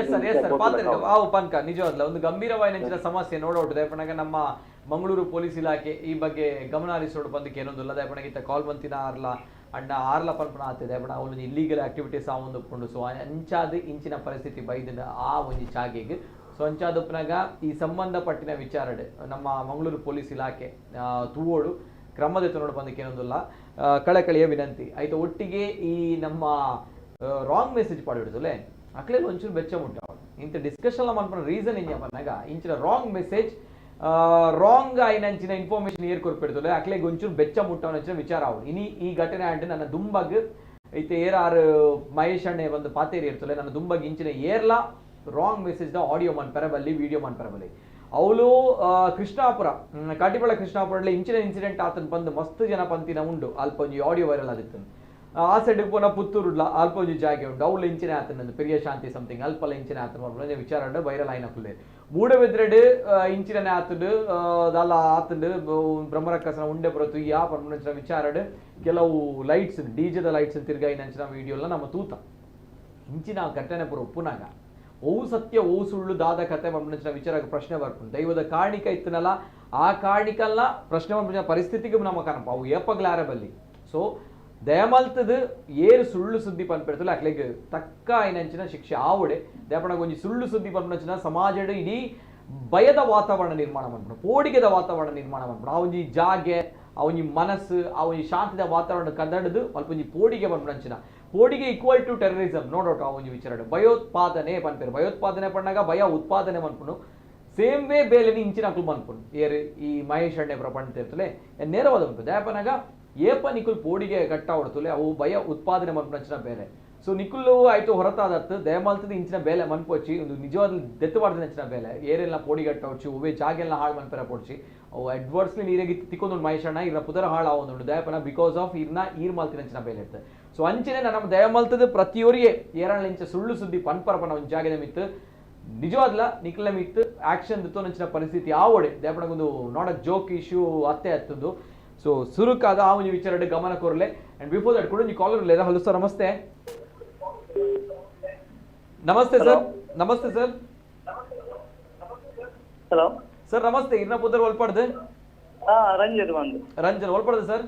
ಎಸ್ ಸರ್ ಎಸ್ ಸರ್ ಪಾತ್ರ ಆವು ಪನ್ಕ ನಿಜವಾದ್ಲ ಒಂದು ಗಂಭೀರವಾದ ಸಮಸ್ಯೆ ನೋಡೋಟು ದಯಪಣಗ ನಮ್ಮ ಮಂಗಳೂರು ಪೊಲೀಸ್ ಇಲಾಖೆ ಈ ಬಗ್ಗೆ ಗಮನ ಹರಿಸೋಡು ಬಂದಕ್ಕೆ ಏನೊಂದಿಲ್ಲ ದಯಪಣಗಿತ್ತ ಕಾಲ್ ಬಂತಿನ ಆರ್ಲ ಅಣ್ಣ ಆರ್ಲ ಪನ್ಪಣ ಆತಿದೆ ದಯಪಣ ಅವನು ಇಲ್ಲೀಗಲ್ ಆಕ್ಟಿವಿಟೀಸ್ ಆ ಒಂದು ಪುಂಡು ಸೊ ಅಂಚಾದ ಇಂಚಿನ ಪರಿಸ್ಥಿತಿ ಬೈದಿನ ಆ ಒಂಜಿ ಚಾಗೆಗೆ ಸೊ ಅಂಚಾದಪ್ಪನಾಗ ಈ ಸಂಬಂಧಪಟ್ಟಿನ ವಿಚಾರಡೆ ನಮ್ಮ ಮಂಗಳೂರು ಪೊಲೀಸ್ ಇಲಾಖೆ ತೂವೋಡು ಕ್ರಮದ ನೋಡು ಬಂದಕ್ಕೆ ಏನೊಂದಿಲ್ಲ ಕಳಕಳಿಯ ವಿನಂತಿ ಆಯ್ತು. ಒಟ್ಟಿಗೆ ಈ ನಮ್ಮ ರಾಂಗ್ ಮೆಸೇಜ್ ಪಾಡಿಬಿಡ್ತಲೆ ಅಕ್ಲೇಲಿ ಒಂಚೂರು ಬೆಚ್ಚ ಮುಟ್ಟ ಇಂಥ ಡಿಸ್ಕಷನ್ ಮನ್ಪನ ರೀಸನ್ ಇಂಜ ಇಂಚಿನ ರಾಂಗ್ ಮೆಸೇಜ್ ರಾಂಗ್ ಆಯ್ನಂಚಿನ ಇನ್ಫಾರ್ಮೇಶನ್ ಏರ್ ಕೊರ್ಪೆಡ್ತಲೆ ಅಕ್ಲೆಗ್ ಒಂಚೂರು ಬೆಚ್ಚ ಮುಟ್ಟವನಂಚಿನ ವಿಚಾರ ಅವು ಇನಿ ಈ ಘಟನೆ ಆಂಡ್ ನನ್ನ ದುಂಬಗ್ ಐತೆ ಏರ್ ಆರ್ ಮಹೇಶ್ ಅಣ್ಣೆ ಒಂದು ಪಾತೇರಿ ಇರ್ತಲೆ ನನ್ನ ದುಂಬಗ್ ಇಂಚಿನ ಏರ್ಲ ರಾಂಗ್ ಮೆಸೇಜ್ the audio ಮನ್ಪೆರಬಲ್ಲಿ ವಿಡಿಯೋ ಮನ್ಪೆರಬಲ್ಲಿ ಅವಳು ಕೃಷ್ಣಾಪುರ ಕಾಟಿಪಳ್ಳ ಕೃಷ್ಣಾಪುರ ಇಂಚಿನ ಇನ್ಸಿಡೆಂಟ್ ಆತನ ಬಂದು ಮಸ್ತ್ ಜನ ಪಂತಿನ ಉಂಡು ಅಲ್ಪ ಒಂಜಿ ಆಡಿಯೋ ವೈರಲ್ ಆದಿತ್ತು ಆ ಸೈಡ್ ಪೋನ ಪುತ್ತೂರುಡ್ಲ ಅಲ್ಪ ಒಂಜಿ ಜಾಗೆ ಉಂಡು ಅವಳು ಇಂಚಿನ ಆತನ ಪೆರಿಯ ಶಾಂತಿ ಸಮಥಿಂಗ್ ಅಲ್ಪಲ ಇಂಚಿನ ಆತನ ವಿಚಾರ ಉಂಡು ವೈರಲ್ ಆಯ್ನ ಕುಲ್ಲೆ ಮೂಡಬಿದ್ರೆಡ್ ಇಂಚಿನ ಆತಂಡು ದಾಲ ಆತಂಡು ಬ್ರಹ್ಮರಕ್ಕಸನ ಉಂಡೆ ಬರೋ ತುಯ್ಯ ಪರ್ಮನಂಚಿನ ವಿಚಾರಡ್ ಕೆಲವು ಲೈಟ್ಸ್ ಡಿಜೆದ ಲೈಟ್ಸ್ ತಿರ್ಗಾಯಿನಂಚಿನ ವಿಡಿಯೋಲ ನಮ್ಮ ತೂತ ಇಂಚಿನ ಘಟನೆ ಪುರ ಒಪ್ಪುನಾಗ ಓವು ಸತ್ಯ ಓವು ಸುಳ್ಳು ದಾದ ಕತೆ ಪಂಪನಂಚಿನ ವಿಚಾರ ಪ್ರಶ್ನೆ ಬರ್ಪುಂಡು ದೈವದ ಕಾಣಿಕ ಇತ್ತನಲ್ಲ ಆ ಕಾಣಿಕಲ್ಲ ಪ್ರಶ್ನೆ ಪಂಪನ ಪರಿಸ್ಥಿತಿಗೆ ನಮ್ಮ ಕಾಣಪ್ಪ ಅವು ಏಪಗ್ಲಾರಬಲ್ಲಿ ಸೊ ದಯಮಲ್ತದ ಏರು ಸುಳ್ಳು ಸುದ್ದಿ ಪನ್ಪೆಡ್ತಲ್ಲ ಅಕ್ಲೆಗ್ ತಕ್ಕ ಐನಂಚಿನ ಶಿಕ್ಷೆ ಆವಡೆ ದಯಪಣ ಒಂಜಿ ಸುಳ್ಳು ಸುದ್ದಿ ಪನ್ಪನಂಚಿನ ಸಮಾಜದ ಇಡೀ ಭಯದ ವಾತಾವರಣ ನಿರ್ಮಾಣ ಮಾಡ್ಬಿಡು ಪೋಡಿಗೆದ ವಾತಾವರಣ ನಿರ್ಮಾಣ ಮಾಡ್ಬಿಡು ಆ ಒಂಜಿ ಜಾಗೆ ಆ ಒಂಜಿ ಮನಸ್ಸು ಆ ಒಂಜಿ ಶಾಂತಿದ ವಾತಾವರಣ ಕದಡದು ಅಲ್ಪ ಒಂಜಿ ಪೋಡಿಗೆ ಪನ್ಪನಂಚಿನ ಪೋಡಿಗೆ ಈಕ್ವಲ್ ಟು ಟೆರರಿಸಮ್ ನೋಡೋಟ ಆ ಒಂಜಿ ವಿಚಾರ ಭಯೋತ್ಪಾದನೆ ಪನ್ಪೇರು ಭಯೋತ್ಪಾದನೆ ಪಣ್ಣಾಗ ಭಯ ಉತ್ಪಾದನೆ ಮನ್ಪುನು ಸೇಮ್ ವೇ ಬೇಲೆನಿ ಇಂಚಿನ ಅಕ್ಲು ಮನ್ಪುನು ಏರು ಈ ಮಹೇಶ್ ಅಣ್ಣೆ ಪ್ರಪಂಚ ಇರ್ತಲೆ ನೇರವಾದ ಮನ್ಪು ದಯಪನಾಗ ಏಪ ನಿಕುಲ್ ಪೋಡಿಗೆ ಗಟ್ಟ ಹೊಡ್ತುಲೆ ಅವು ಭಯ ಉತ್ಪಾದನೆ ಮನ್ಪುನಂಚಿನ ಬೇಲೆ ಸೊ ನಿಕುಲ್ಲು ಆಯ್ತು ಹೊರತಾದತ್ತು ದಯಮಾಲ್ತದ ಇಂಚಿನ ಬೇಲೆ ಮನ್ಪೊಚ್ಚಿ ಒಂದು ನಿಜವಾದ ದೆತ್ತವಾಡ್ದ ಅಂಚಿನ ಬೇಲೆ ಏರೆಲ್ಲ ಪೋಡಿ ಗಟ್ಟ ಹೊಡ್ಚಿ ಒವ್ವೆ ಜಾಗೆಲ್ಲ ಹಾಳು ಮನ್ಪೆರ ಪೊಡ್ಚಿ ಅವು ಅಡ್ವರ್ಸ್ಲಿ ನೀರಿಗೆ ತಿಕ್ಕೊಂದು ಮಹೇಶಣ್ಣ ಇರ್ನ ಪುದರ ಹಾಳು ಒಂದು ದಯಪನ because of ಇರ್ನ ಈರ್ ಮಾಲ್ತಿನ ಅಂಚಿನ ಬೇಲೆ ಇರ್ತದೆ. ಸೊ ಅಂಚಿನ ನಮ್ಮ ದಯಮಾಲ್ತದ ಪ್ರತಿಯೊರಿಗೆ ಏರಣ್ಣ ಇಂಚ ಸುಳ್ಳು ಸುದ್ದಿ ಪನ್ಪರಪನ ಒಂದು ಜಾಗದ ಮಿತ್ತು ನಿಜವಾದ್ಲ ನಿಕ್ಲ ಮಿತ್ತು ಆಕ್ಷನ್ ದಿತ್ತೋನಂಚಿನ ಪರಿಸ್ಥಿತಿ ಆವಡೆ ದಯಪಣಗೊಂದು not a joke issue ಅತ್ತೆ ಹತ್ತದ್ದು. ಸೊ ಸುರುಕಾದ ಆ ಒಂದು ವಿಚಾರ ಗಮನ ಕೊರಲೆ. ಅಂಡ್ ಬಿಫೋರ್ that ಕೂಡ ಕಾಲರ್ ಇಲ್ಲ. ಹಲೋ ಸರ್, ನಮಸ್ತೆ. ನಮಸ್ತೆ ಸರ್. ನಮಸ್ತೆ ಸರ್.
ಹಲೋ
ಸರ್, ನಮಸ್ತೆ. ಇರ್ನ ಪುದರ್ ಒಲ್ಪಡ್ದು?
ರಂಜನ್ ಬಂದು.
ರಂಜನ್ ಒಲ್ಪಡ್ದು ಸರ್?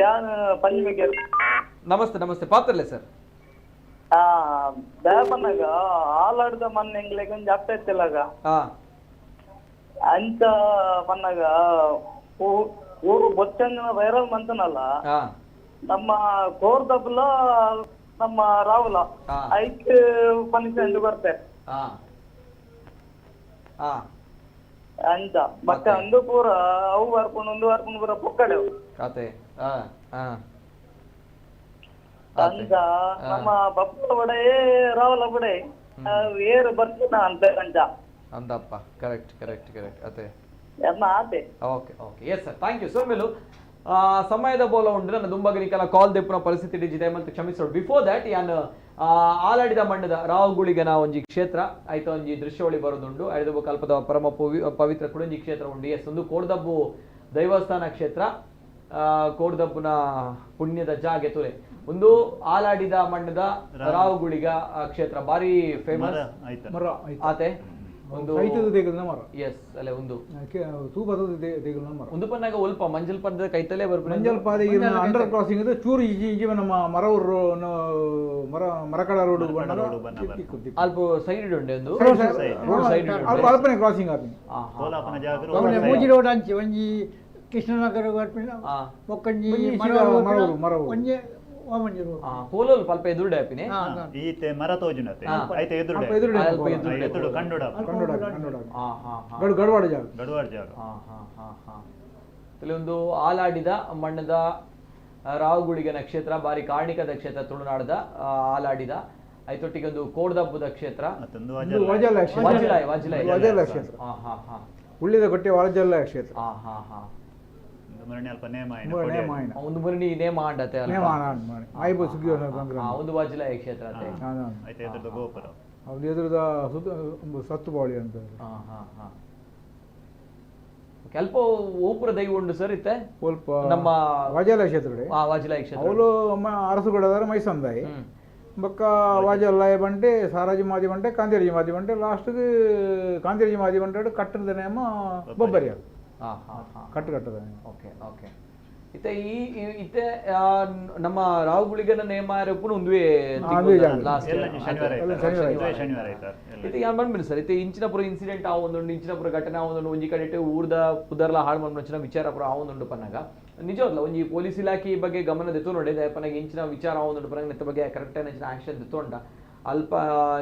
ಯಾನು ಪಂಚಮಿಗೆ.
ನಮಸ್ತೆ ನಮಸ್ತೆ. ಪಾತ್ರಲೆ ಸರ್.
ದೇವನಾಗ ಹಾಲಾಡ್ದ ಮಣ್ಣು ಎಂಗ್ಲೆಗ್ ಒಂಜಿ ಅಪ್ಪ ಇತ್ತಿಲ್ಲಾಗ ಅಂಚ ಪನ್ನಾಗ ಊರು ಬೊಚ್ಚಂಜನ ವೈರಲ್ ಮಂತನಲ್ಲ ನಮ್ಮ ಕೋರ್ದಬ್ಲ ನಮ್ಮ ರಾಹುಲ ಐಕ್ ಪನಿಷ್ ಬರ್ತಾರೆ ಅಂಚ ಬಟ್ ಅಂದು ಪೂರ ಅವು ಬರ್ಕೊಂಡು ಒಂದು ಬರ್ಕೊಂಡು ಪೂರ ಪೊಕ್ಕಡೆ ಅಂಚ ನಮ್ಮ ಬಪ್ಪ ಬಡೆ ರಾಹುಲ ಬಡೆ ಏರು ಬರ್ತಾನ ಅಂತ ಅಂಚ
ಅಂದಪ್ಪ. ಕರೆಕ್ಟ್ ಕರೆಕ್ಟ್ ಕರೆಕ್ಟ್ ಅದೇ
ಆತೆ.
Okay okay, yes sir, thank you sir. ಮೇಲು ಸಮಯದ ಬೋಲ ಉಂಡು ನನ್ನ ದುಂಬಗನಿಕಲ ಕಾಲ್ ದೆಪ್ಪುನ ಪರಿಸ್ಥಿತಿ ಡಿಜಿದೆ ಮತ್ತು ಕ್ಷಮಿಸೋಡು. ಬಿಫೋರ್ that ಯಾನ್ ಆಲಾಡಿದ ಮಣ್ಣದ ರಾವುಗುಳಿಗನ ಒಂಜಿ ಕ್ಷೇತ್ರ ಆಯ್ತು ಒಂಜಿ ದೃಶ್ಯವಳಿ ಬರೋದುಂಡು. ಐದು ಕಲ್ಪದ ಪರಮ ಪವಿತ್ರ ಕುಡಂಜಿ ಕ್ಷೇತ್ರ ಉಂಡು. ಎಸ್, ಒಂದು ಕೋಡ್ದಬ್ಬು ದೈವಸ್ಥಾನ ಕ್ಷೇತ್ರ, ಕೋಡ್ದಬ್ಬುನ ಪುಣ್ಯದ ಜಾಗೆ ತುಲೆ ಒಂದು ಆಲಾಡಿದ ಮಣ್ಣದ ರಾವುಗುಳಿಗ ಕ್ಷೇತ್ರ ಭಾರಿ ಫೇಮಸ್ ಆತೆ. ಒಂದು ಎಸ್ ಅಲ್ಲೇ ಒಂದು ಒಂದು ಪನ್ನಾಗ ಒಲ್ಪ ಮಂಜಲ್ ಪಂದ ಕೈತಲೇ ಬರ್ಪುನ
ಮಂಜಲ್ ಪಾದೆ ಅಂಡರ್ ಕ್ರಾಸಿಂಗ್ ಇದು ಚೂರು ಈಜಿ ನಮ್ಮ ಮರವೂರು ಮರ ಮರಕಡ ರೋಡ್
ಅಲ್ಪ ಸೈಡ್ ಉಂಡೆ ಒಂದು
ರೋಡ್ ಸೈಡ್ ಅಲ್ಪನೆ ಕ್ರಾಸಿಂಗ್ ಆಪಿನ
ಕೋಲಾಪನ ಜಾಗ
ಮೂಜಿ ರೋಡ್ ಅಂಚಿ ಒಂಜಿ ಕೃಷ್ಣನಗರ ಬರ್ಪಿನ ಬೊಕ್ಕಂಜಿ ಮರವೂರು
ಮರವೂರು
ಒಂಜಿ
ಕೋಲೋಲ್ ಪಲ್ಪ ಎದುರುಡೆ ಆಪಿನೆ
ಈತೆ ಮರ ತೋಜುನತೆ ಐತೆ ಎದುರುಡೆ ಎದುರು ಕಂಡುಡ
ಕಂಡುಡ ಕಂಡುಡ ಗಡವಾಡ ಜಾಗ
ಗಡವಾಡ ಜಾಗ.
ಹಾ ಹಾ ಹಾ ಹಾ ಒಂದು ಆಲಾಡಿದ ಮಣ್ಣದ ರಾವುಗುಳಿಗನ ಕ್ಷೇತ್ರ ಬಾರಿ ಕಾರ್ಣಿಕದ ಕ್ಷೇತ್ರ ತುಳುನಾಡದ ಆಲಾಡಿದ ಐತೊಟ್ಟಿಗೆ ಒಂದು ಕೋಡ್ದಬ್ಬದ ಕ್ಷೇತ್ರ
ಕ್ಷೇತ್ರ. ಉಳ್ಳಿದ ಕೊಟ್ಟೆ ವಾಜಲ್ಲ ಕ್ಷೇತ್ರ.
ಹಾ ಹಾ ಹಾ.
ಮುರಣಿ ಅಲ್ಪ ನೇಮ
ನೇಮ ಆಯಿನ.
ಒಂದು ಮುರಣಿ ನೇಮ ಆಂಡತೆ
ನೇಮ ಆಂಡ ಆಯ್ಬ ಸುಗ್ಗಿ
ಒಂದು ವಾಜಿಲಾಯ ಕ್ಷೇತ್ರ
ಐತೆ ಎದುರದ ಗೋಪುರ
ಅವ್ನು ಎದುರದ ಸತ್ತು ಬಾವಳಿ ಅಂತ.
ಅಲ್ಪ ಓಪುರ ದೈವ ಉಂಡು ಸರ್ ಇತ್ತೆ
ಒಲ್ಪ ನಮ್ಮ ವಾಜಾಲಯ ಕ್ಷೇತ್ರ
ವಾಜಲಾಯ ಕ್ಷೇತ್ರ
ಅವಳು ಅರಸುಗಡದಾರ ಮೈಸಂದಾಯಿ ಬೊಕ್ಕ ವಾಜಲ್ಲಾಯ ಬಂಟೆ ಸಾರಾಜಿ ಮಾದಿ ಬಂಟೆ ಕಾಂತೇರಿಜಿ ಮಾದಿ ಬಂಟೆ ಲಾಸ್ಟ್ಗೆ ಕಾಂತೇರಿಜಿ ಮಾದಿ ಬಂಟೆ ಕಟ್ಟದ ನೇಮ ಬೊಬ್ಬರಿ ಅದು ಕಟ್ಟು ಕಟ್ಟದ.
ಓಕೆ ಓಕೆ ಇತ್ತೆ ಈ ಇತ್ತೆ ನಮ್ಮ ರಾಹುಗುಳಿಗನ ನೇಮ ಒಂದುವೇ ಲಾಸ್ಟ್ ಇತ್ತೆ ಯಾನ್ ಬಂದ್ಬಿಡಿ ಸರ್ ಇತ್ತೆ ಇಂಚಿನಪುರ ಇನ್ಸಿಡೆಂಟ್ ಆವೊಂದುಂಡು ಇಂಚಿನಪುರ ಘಟನೆ ಆವೊಂದುಂಡು ಒಂಜಿ ಕಡೆಟ್ ಊರ್ದ ಪುದರ್ಲ ಹಾಳು ಮನ್ಪುನಂಚಿನ ವಿಚಾರ ಪುರ ಆವೊಂದುಂಡು ಪನ್ನಗ ನಿಜವಲ್ಲ ಒಂಜಿ ಪೊಲೀಸ್ ಇಲಾಖೆ ಈ ಬಗ್ಗೆ ಗಮನ ದೆತ್ತೊಂಡೆ ಪನ್ನಗ ಇಂಚಿನ ವಿಚಾರ ಆವೊಂದುಂಡು ಪನ್ನಗ ನೆತ್ತ ಬಗ್ಗೆ ಕರೆಕ್ಟ್ ಆಯಿನ ಆಕ್ಷನ್ ದೆತ್ತೊಂಡ ಅಲ್ಪ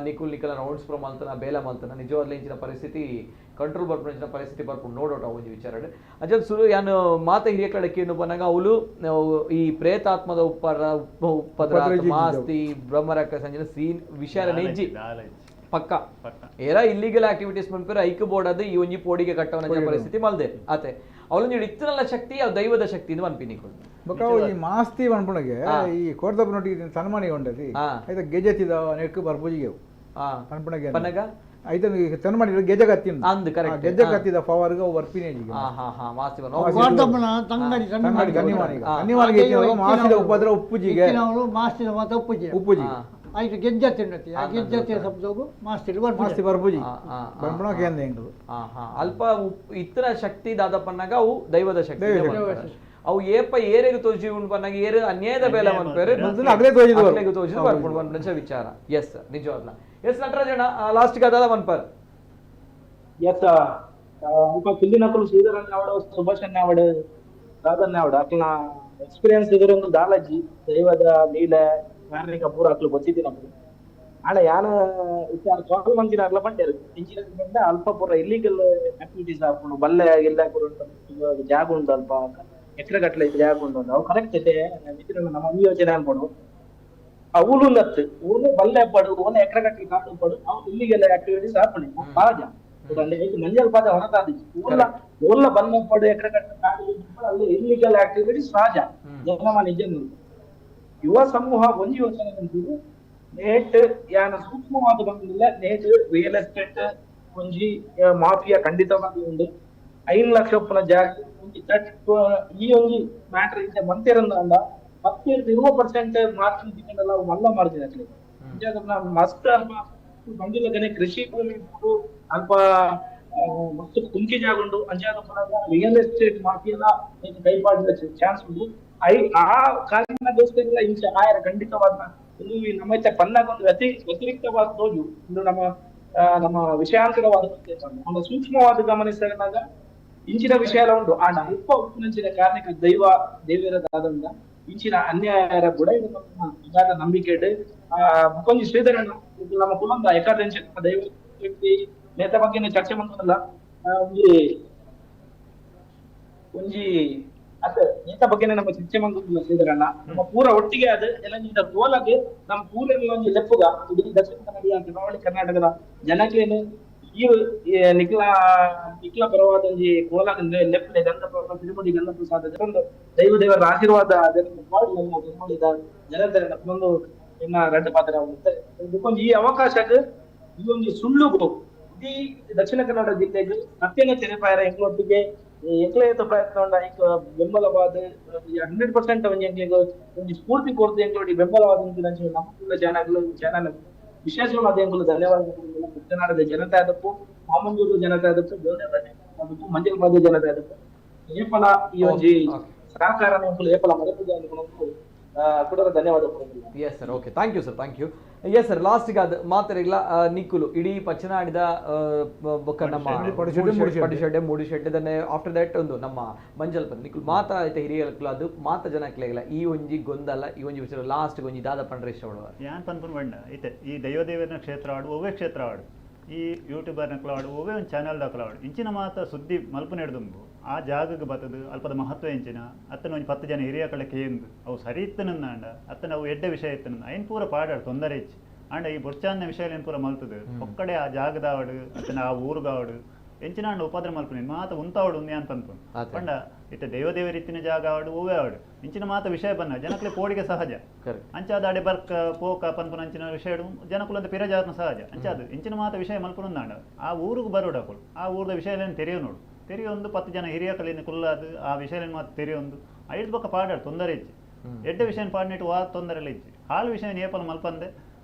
ನಿಕುಲ್ ನಿಕಲ ರೌಂಡ್ಸ್ ಪುರ ಮಲ್ತನ ಬೇಲ ಮಲ್ತನ ನಿಜವಾಗ್ಲೂ ಇಂಚಿನ ಪರಿಸ್ಥಿತಿ ಕಂಟ್ರೋಲ್ ಬರ್ಪುನ ಪರಿಸ್ಥಿತಿ ಬರ್ಪುಂಡು ನೋಡೋಟ ಒಂಜಿ ವಿಚಾರ ಅಂಚ ಸುರು ಯಾನ್ ಮಾತ ಹಿರಿಯ ಕಡೆ ಕೇನು ಪನ್ನಗ ಅವಳು ಈ ಪ್ರೇತಾತ್ಮದ ಉಪ್ಪದ್ರ ಮಾಸ್ತಿ ಬ್ರಹ್ಮರಕ್ಕ ಸಂಜೆ ಸೀನ್ ವಿಚಾರ ನೆಜ್ಜಿ ಪಕ್ಕ ಏರ ಇಲ್ಲಿಗಲ್ ಆಕ್ಟಿವಿಟೀಸ್ ಮನ್ಪೇರು ಐಕ್ ಬೋರ್ಡ್ ಅದು ಈ ಒಂಜಿ ಪೋಡಿಗೆ ಕಟ್ಟವನ ಪರಿಸ್ಥಿತಿ ಮಲ್ದೆ ಆತೆ ಅವಳೊಂಜಿ ಇತ್ತನಲ್ಲ ಶಕ್ತಿ ಅವು ದೈವದ ಶಕ್ತಿ ಇಂದು ಮನ್ಪಿನಿ
ಬೊಕ್ಕ ಈ ಮಾಸ್ತಿ ಮನ್ಪುನಗೆ ಈ ಕೋರ್ದಪ್ಪನೊಟ್ಟಿಗೆ ಸನ್ಮಾನಿ ಉಂಡತಿ ಐತ ಗೆಜೆತ್ತಿದ ನೆಕ್ ಬರ್ಪೂಜಿಗೆ ಪನ್ಪುನಗೆ
ಪನ್ನಗ
ಐತ ತನ್ಮಾನಿ ಗೆಜೆ ಕತ್ತಿ
ಅಂದ್ ಕರೆಕ್ಟ್
ಗೆಜೆ ಕತ್ತಿದ ಪವರ್ಗೆ ಅವು ಬರ್ಪಿನೇ
ಮಾಸ್ತಿ
ಕೋರ್ದಪ್ಪನ ತಂಗಡಿ
ತಂಗಡಿ ತನ್ನಿಮಾನಿಗೆ ತನ್ನಿಮಾನಿಗೆ ಮಾಸ್ತಿದ ಉಪದ್ರ ಉಪ್ಪುಜಿಗೆ
ಮಾಸ್ತಿದ ಮಾತ ಉಪ್ಪುಜಿ
ಉಪ್ಪುಜಿ
ಐದು ಗೆಜ್ಜೆ ತಿನ್ನತಿ ಆ ಗೆಜ್ಜೆ ಶಬ್ದಗೂ ಮಾಸ್ತಿ
ಮಾಸ್ತಿ ಬರ್ಪುಜಿ ಬರ್ಪುಣ ಕೇಂದ್ರ ಎಂಗಳು
ಅಲ್ಪ ಇತ್ತನ ಶಕ್ತಿ ದಾದಪ್ಪನಾಗ ಅವು ದೈವದ ಶಕ್ತಿ ಅವು ಏಪ ಏರೆಗೆ ತೋಜಿ ಉಂಡು ಪನ್ನಾಗ ಏರು ಅನ್ಯಾಯದ ಬೇಲೆ ಮನ್ಪೇರು ಅಗ್ಲೆಗೆ ತೋಜಿದು ಬರ್ಪುಂಡು ಪನ್ಪುನ ವಿಚಾರ. ಎಸ್ ನಿಜವಾಗ್ಲ. ಎಸ್ ನಟರಾಜಣ್ಣ ಲಾಸ್ಟ್ ದಾದ ಮನ್ಪರ್.
ಎಸ್ ಅಲ್ಪ ಪಿಲ್ಲಿನಕುಲು ಶ್ರೀಧರಣ್ಣ ಅವಡು ಸುಭಾಷಣ್ಣ ಅವಡು ದಾದಣ್ಣ ಅವಡು ಅಕ್ಲ ಎಕ್ಸ್ಪೀರಿಯನ್ಸ್ ಇದ್ರೊಂದು ದಾಲಜ್ಜಿ ದೈವದ ಲೀಲೆ ಕಾರ್ಣಿಕ ಪೂರ ಅಕ್ಲು ಗೊತ್ತಿದ್ದೀನಿ ನಮ್ಗೆ. ಆಂಡ ಯಾನ ಇತ್ತೆ ಕಾಲ್ ಮಂದಿನ ಅಕ್ಲ ಬಂಡೇರು ಇಂಜಿನಿಯರ್ ಬಂಡ ಅಲ್ಪ ಪೂರ ಇಲ್ಲಿಗಲ್ ಆಕ್ಟಿವಿಟೀಸ್ ಆಪುಂಡು ಬಲ್ಲೆ ಇಲ್ಲ ಪೂರ ಜಾಗ ಉಂಟು ಅಲ್ಪ ಎಕರೆ ಗಟ್ಟಲೆ ಜಾಗ ಉಂಟು ಅವು ಕರೆಕ್ಟ್ ಇದೆ ನಮ್ಮ ಯೋಚನೆ ಅನ್ಬೋದು ಅವುಲು ಲತ್ತು ಊನು ಬಲ್ಲೆ ಪಡು ಓನೆ ಎಕರೆ ಗಟ್ಟಲೆ ಕಾಡು ಪಡು ಅವು ಇಲ್ಲಿಗೆಲ್ಲ ಆಕ್ಟಿವಿಟೀಸ್ ಆಪುಂಡು ಬಾಜ ಮಂಜಲ್ ಪಾದ ಹೊರತಾದಿಜ್ಜಿ ಊರ್ಲ ಊರ್ಲ ಬಲ್ಲೆ ಪಡು ಎಕರೆ ಗಟ್ಟಲೆ ಕಾಡು ಅಲ್ಲಿ ಇಲ್ಲಿಗೆಲ್ಲ ಆಕ್ಟಿವಿಟೀಸ್ ಸಹಜ ಜನಮಾನ ಜನ ಯುವ ಸಮೂಹ ಒಂಜಿ ಯೋಚನೆ ಬಂದಿದ್ದು ನೇಟ್ ಯಾನ ಸೂಕ್ಷ್ಮವಾದ ಬಂದಿಲ್ಲ ನೇಟ್ ರಿಯಲ್ ಎಸ್ಟೇಟ್ ಒಂಜಿ ಮಾಫಿಯಾ ಖಂಡಿತವಾಗಿ ಉಂಡು 5 ಲಕ್ಷ ಉಪ್ಪುನ ಜಾಗ ಒಂಜಿ ಈ ಒಂಜಿ ಮ್ಯಾಟರ್ ಇಂಚ ಮಂತೇರಂದ ಅಂಡ 10-20% ಮಾರ್ಜಿನ್ ತಿಕ್ಕಂಡಲ್ಲ ಮಲ್ಲ ಮಾರ್ಜಿನ್ ಅಕ್ಲೆ ಮಸ್ತ್ ಅಲ್ಪ ಬಂದಿಲ್ಲಗನೆ ಕೃಷಿ ಭೂಮಿ ಅಲ್ಪ ಮಸ್ತ್ ಕುಂಕಿ ಜಾಗ ಉಂಡು ಅಂಚಾದ ರಿಯಲ್ ಎಸ್ಟೇಟ್ ಮಾಫಿಯಾದ ಕೈಪಾಡಿದ ಚಾನ್ಸ್ ಉಂಡು. ಆ ಕಾರಣಕ್ಕೋಸ್ಕರ ಇಂಚ ಆಯರ ಖಂಡಿತವಾದ ಒಂದು ನಮ್ಮ ಪನ್ನಾಗ ಒಂದು ವ್ಯತಿರಿಕ್ತವಾದ ತೋಜು ಒಂದು ನಮ್ಮ ನಮ್ಮ ವಿಷಯಾಂತರವಾದ ಒಂದು ಸೂಕ್ಷ್ಮವಾದ ಗಮನಿಸಿದಾಗ ಇಂಚಿನ ವಿಷಯ ಎಲ್ಲ ಉಂಟು. ಆ ಉಪ್ಪ ಉಪ್ಪಿನಂಚಿನ ಕಾರಣಕ್ಕೆ ದೈವ ದೇವಿಯರದಾದಂದ ಇಂಚಿನ ಅನ್ಯಾಯರ ಬುಡ ಅಗಾಧ ನಂಬಿಕೆ ಆ ಮುಕೊಂಜಿ ಶ್ರೀಧರಣ್ಣ ನಮ್ಮ ಕುಲಂದ ಎಕಾದಂಚ ದೈವ ವ್ಯಕ್ತಿ ನೇತ ಬಗ್ಗೆ ಚರ್ಚೆ ಬಂದಲ್ಲ ಒಂಜಿ ಒಂಜಿ ಅದ ನೇತ ಬಗ್ಗೆನೇ ನಮ್ಮ ಚರ್ಚೆ ಬಂದಿಲ್ಲ ಶ್ರೀಧರಣ್ಣ ನಮ್ಮ ಪೂರ ಒಟ್ಟಿಗೆ ಅದು ಎಲ್ಲ ಗೋಲಾಗಿ ನಮ್ಮ ಪೂರ ಒಂಜಿ ಲೆಪ್ಪುಗ ಇಡೀ ದಕ್ಷಿಣ ಕನ್ನಡ ಕರಾವಳಿ ಕರ್ನಾಟಕದ ಜನಕ್ಲೇನು ಈ ನಿಖಿಲ ನಿಖಿಲ ಪರವಾದ ಒಂಜಿ ಕೋಲಾಗ ಲೆಪ್ಪಲೆ ಗಂಧ ತಿರುಮಡಿ ಗಂಧ ಪ್ರಸಾದ ಒಂದು ದೈವ ದೇವರ ಆಶೀರ್ವಾದ ನಮ್ಮ ತಿರುಮಡಿದ ಜನತೆ ಒಂದು ಇನ್ನ ರಡ್ಡು ಪಾತ್ರ ಆಗುತ್ತೆ. ಈ ಅವಕಾಶಕ್ಕೆ ಈ ಒಂದು ಸುಳ್ಳುಗು ಇಡೀ ದಕ್ಷಿಣ ಕನ್ನಡ ಜಿಲ್ಲೆಗೆ ಸತ್ಯನ ತೆರೆಪಾಯರ ಎಂಗ್ಲೊಟ್ಟಿಗೆ ಎಂಕ್ಲೇತ ಪ್ರಯತ್ನ ಉಂಡ ಐಕ್ ಬೆಂಬಲವಾದ 100% ಒಂಜಿ ಎಂಕ್ಲೆಗ್ ಒಂಜಿ ಸ್ಫೂರ್ತಿ ಕೊರ್ದು ಎಂಕ್ಲೊಟ್ಟಿಗೆ ಬೆಂಬಲವಾದ ನಮ್ಮ ಚಾನಲ್ ಚಾನಲ್ ವಿಶೇಷವಾದ ಎಂಕುಲು ಧನ್ಯವಾದಗಳು. ಕುಟನಾಡದ ಜನತೆ ಆದಪ್ಪು, ಮಾಮಂಜೂರು ಜನತೆ ಆದಪ್ಪು, ದೇವದೇವ ಮಂಜಲ್ಪಾದ ಜನತೆ ಆದಪ್ಪು ಏಪಲ ಈ ಒಂಜಿ ಸಹಕಾರ ಎಂಕುಲು ಏಪಲ ಮರಪುಜ ಅನ್ಕೊಂಡು ಕೂಡ ಧನ್ಯವಾದ.
Yes sir, okay, thank you sir, thank you. Yes sir, ಲಾಸ್ಟ್ಗೆ ಅದು ಮಾತಾಡಿಲ್ಲ ನಿಕ್ಕುಲು ಇಡೀ ಪಚ್ಚನಾಡಿದ ಬೊಕ್ಕ ನಮ್ಮ ಪಡಿಶೆಡ್ಡೆ ಮೂಡಿಶೆಡ್ಡೆ ದನ್ನೆ ಆಫ್ಟರ್ that ಒಂದು ನಮ್ಮ ಮಂಜಲ್ಪದ ನಿಕ್ಕುಲು ಮಾತಾ ಐತೆ ಹಿರಿಯರ್ಕುಲು ಅದು ಮಾತ ಜನಕ್ಲೆಗಲ ಈ ಒಂಜಿ ಗೊಂದಲ ಈ ಒಂಜಿ ವಿಚಾರ ಲಾಸ್ಟ್ ಒಂಜಿ ದಾದ ಪಂಡ್ರೆ ಇಷ್ಟ ಪಡುವ
ಯಾನ್ ಪನ್ಪುನ ಬಣ್ಣ ಐತೆ ಈ ದೈವದೇವನ ಕ್ಷೇತ್ರ ಆಡು ಒವ್ವೇ ಕ್ಷೇತ್ರ ಆಡು ಈ ಯೂಟ್ಯೂಬರ್ನ ಕ್ಲಾಡು ಒವ್ವೇ ಒಂದು ಚಾನಲ್ ದಾಖಲಾಡು ಇಂಚಿನ ಮಾತ ಸುದ್ದಿ ಮಲ್ಪು ನೆಡ್ದುಂಬು ಆ ಜಾಗಕ್ಕೆ ಬತ್ತದು ಅಲ್ಪದ ಮಹತ್ವ ಎಂಚಿನ ಅತ್ತನ ಒಂಜಿ 10 ಜನ ಹಿರಿಯ ಕಡೆ ಕೇಂದು ಅವು ಸರಿ ಇತ್ತನಂದ ಅತ್ತನ ಅವು ಎಡ್ಡೆ ವಿಷಯ ಇತ್ತನಂದ ಐನ್ ಪೂರ ಪಾಡಾಡು ತೊಂದರೆ ಹೆಚ್ಚು ಆಂಡ ಈ ಬೊರ್ಚಾನ್ನ ವಿಷಯ ಏನು ಪೂರ ಮಲ್ತದು ಒಕ್ಕಡೆ ಆ ಜಾಗದಾವಡು ಅತ್ತನ ಆ ಊರುಗಾವಡು ಎಂಚಿನಾಂಡ ಉಪದ್ರ ಮಲ್ಪುನಿ ಮಾತ ಉಂತಾವಡು ಯಾನ್ ಪನ್ಪುನು ಪಂಡ ಇತ್ತೆ ದೈವ ದೇವರಿತ್ತಿನ ಜಾಗ ಆವಡು ಹೂವೇ ಆವಡು ಇಂಚಿನ ಮಾತ ವಿಷಯ ಬನ್ನ ಜನಕ್ಲೆ ಪೋಡಿಗೆ ಸಹಜ ಅಂಚಾದ ಅಡೆ ಬರ್ಕ ಪೋಕ ಪನ್ಪುನ ಅಂಚಿನ ವಿಷಯ ಜನಕುಲಂತ ಪಿರಜಾರನ ಸಹಜ ಅಂಚಾದ ಇಂಚಿನ ಮಾತ ವಿಷಯ ಮಲ್ಪುನುಂದಾಂಡ ಆ ಊರಿಗೆ ಬರೋಡಕುಲು ಆ ಊರದ ವಿಷಯಲೇನು ತೆರೆಯೋ ನೋಡು ತೆರೆಯೊಂದು 10 ಜನ ಹಿರಿಯ ಕಲಿನ ಕುಲ್ಲಾದು ಆ ವಿಷಯಲೇನು ಮಾತು ತೆರೆಯೊಂದು ಐದು ಬೊಕ್ಕ ಪಾಡಾಡು ತೊಂದರೆ ಇಜ್ಜಿ ಎಡ್ಡೆ ವಿಷಯ ಪಾಡ್ನೆಟ್ಟು ವಾ ತೊಂದರೆ ಇಜ್ಜಿ ಹಾಳು ವಿಷಯ ಏಪಲ ಮಲ್ಪಂದೆ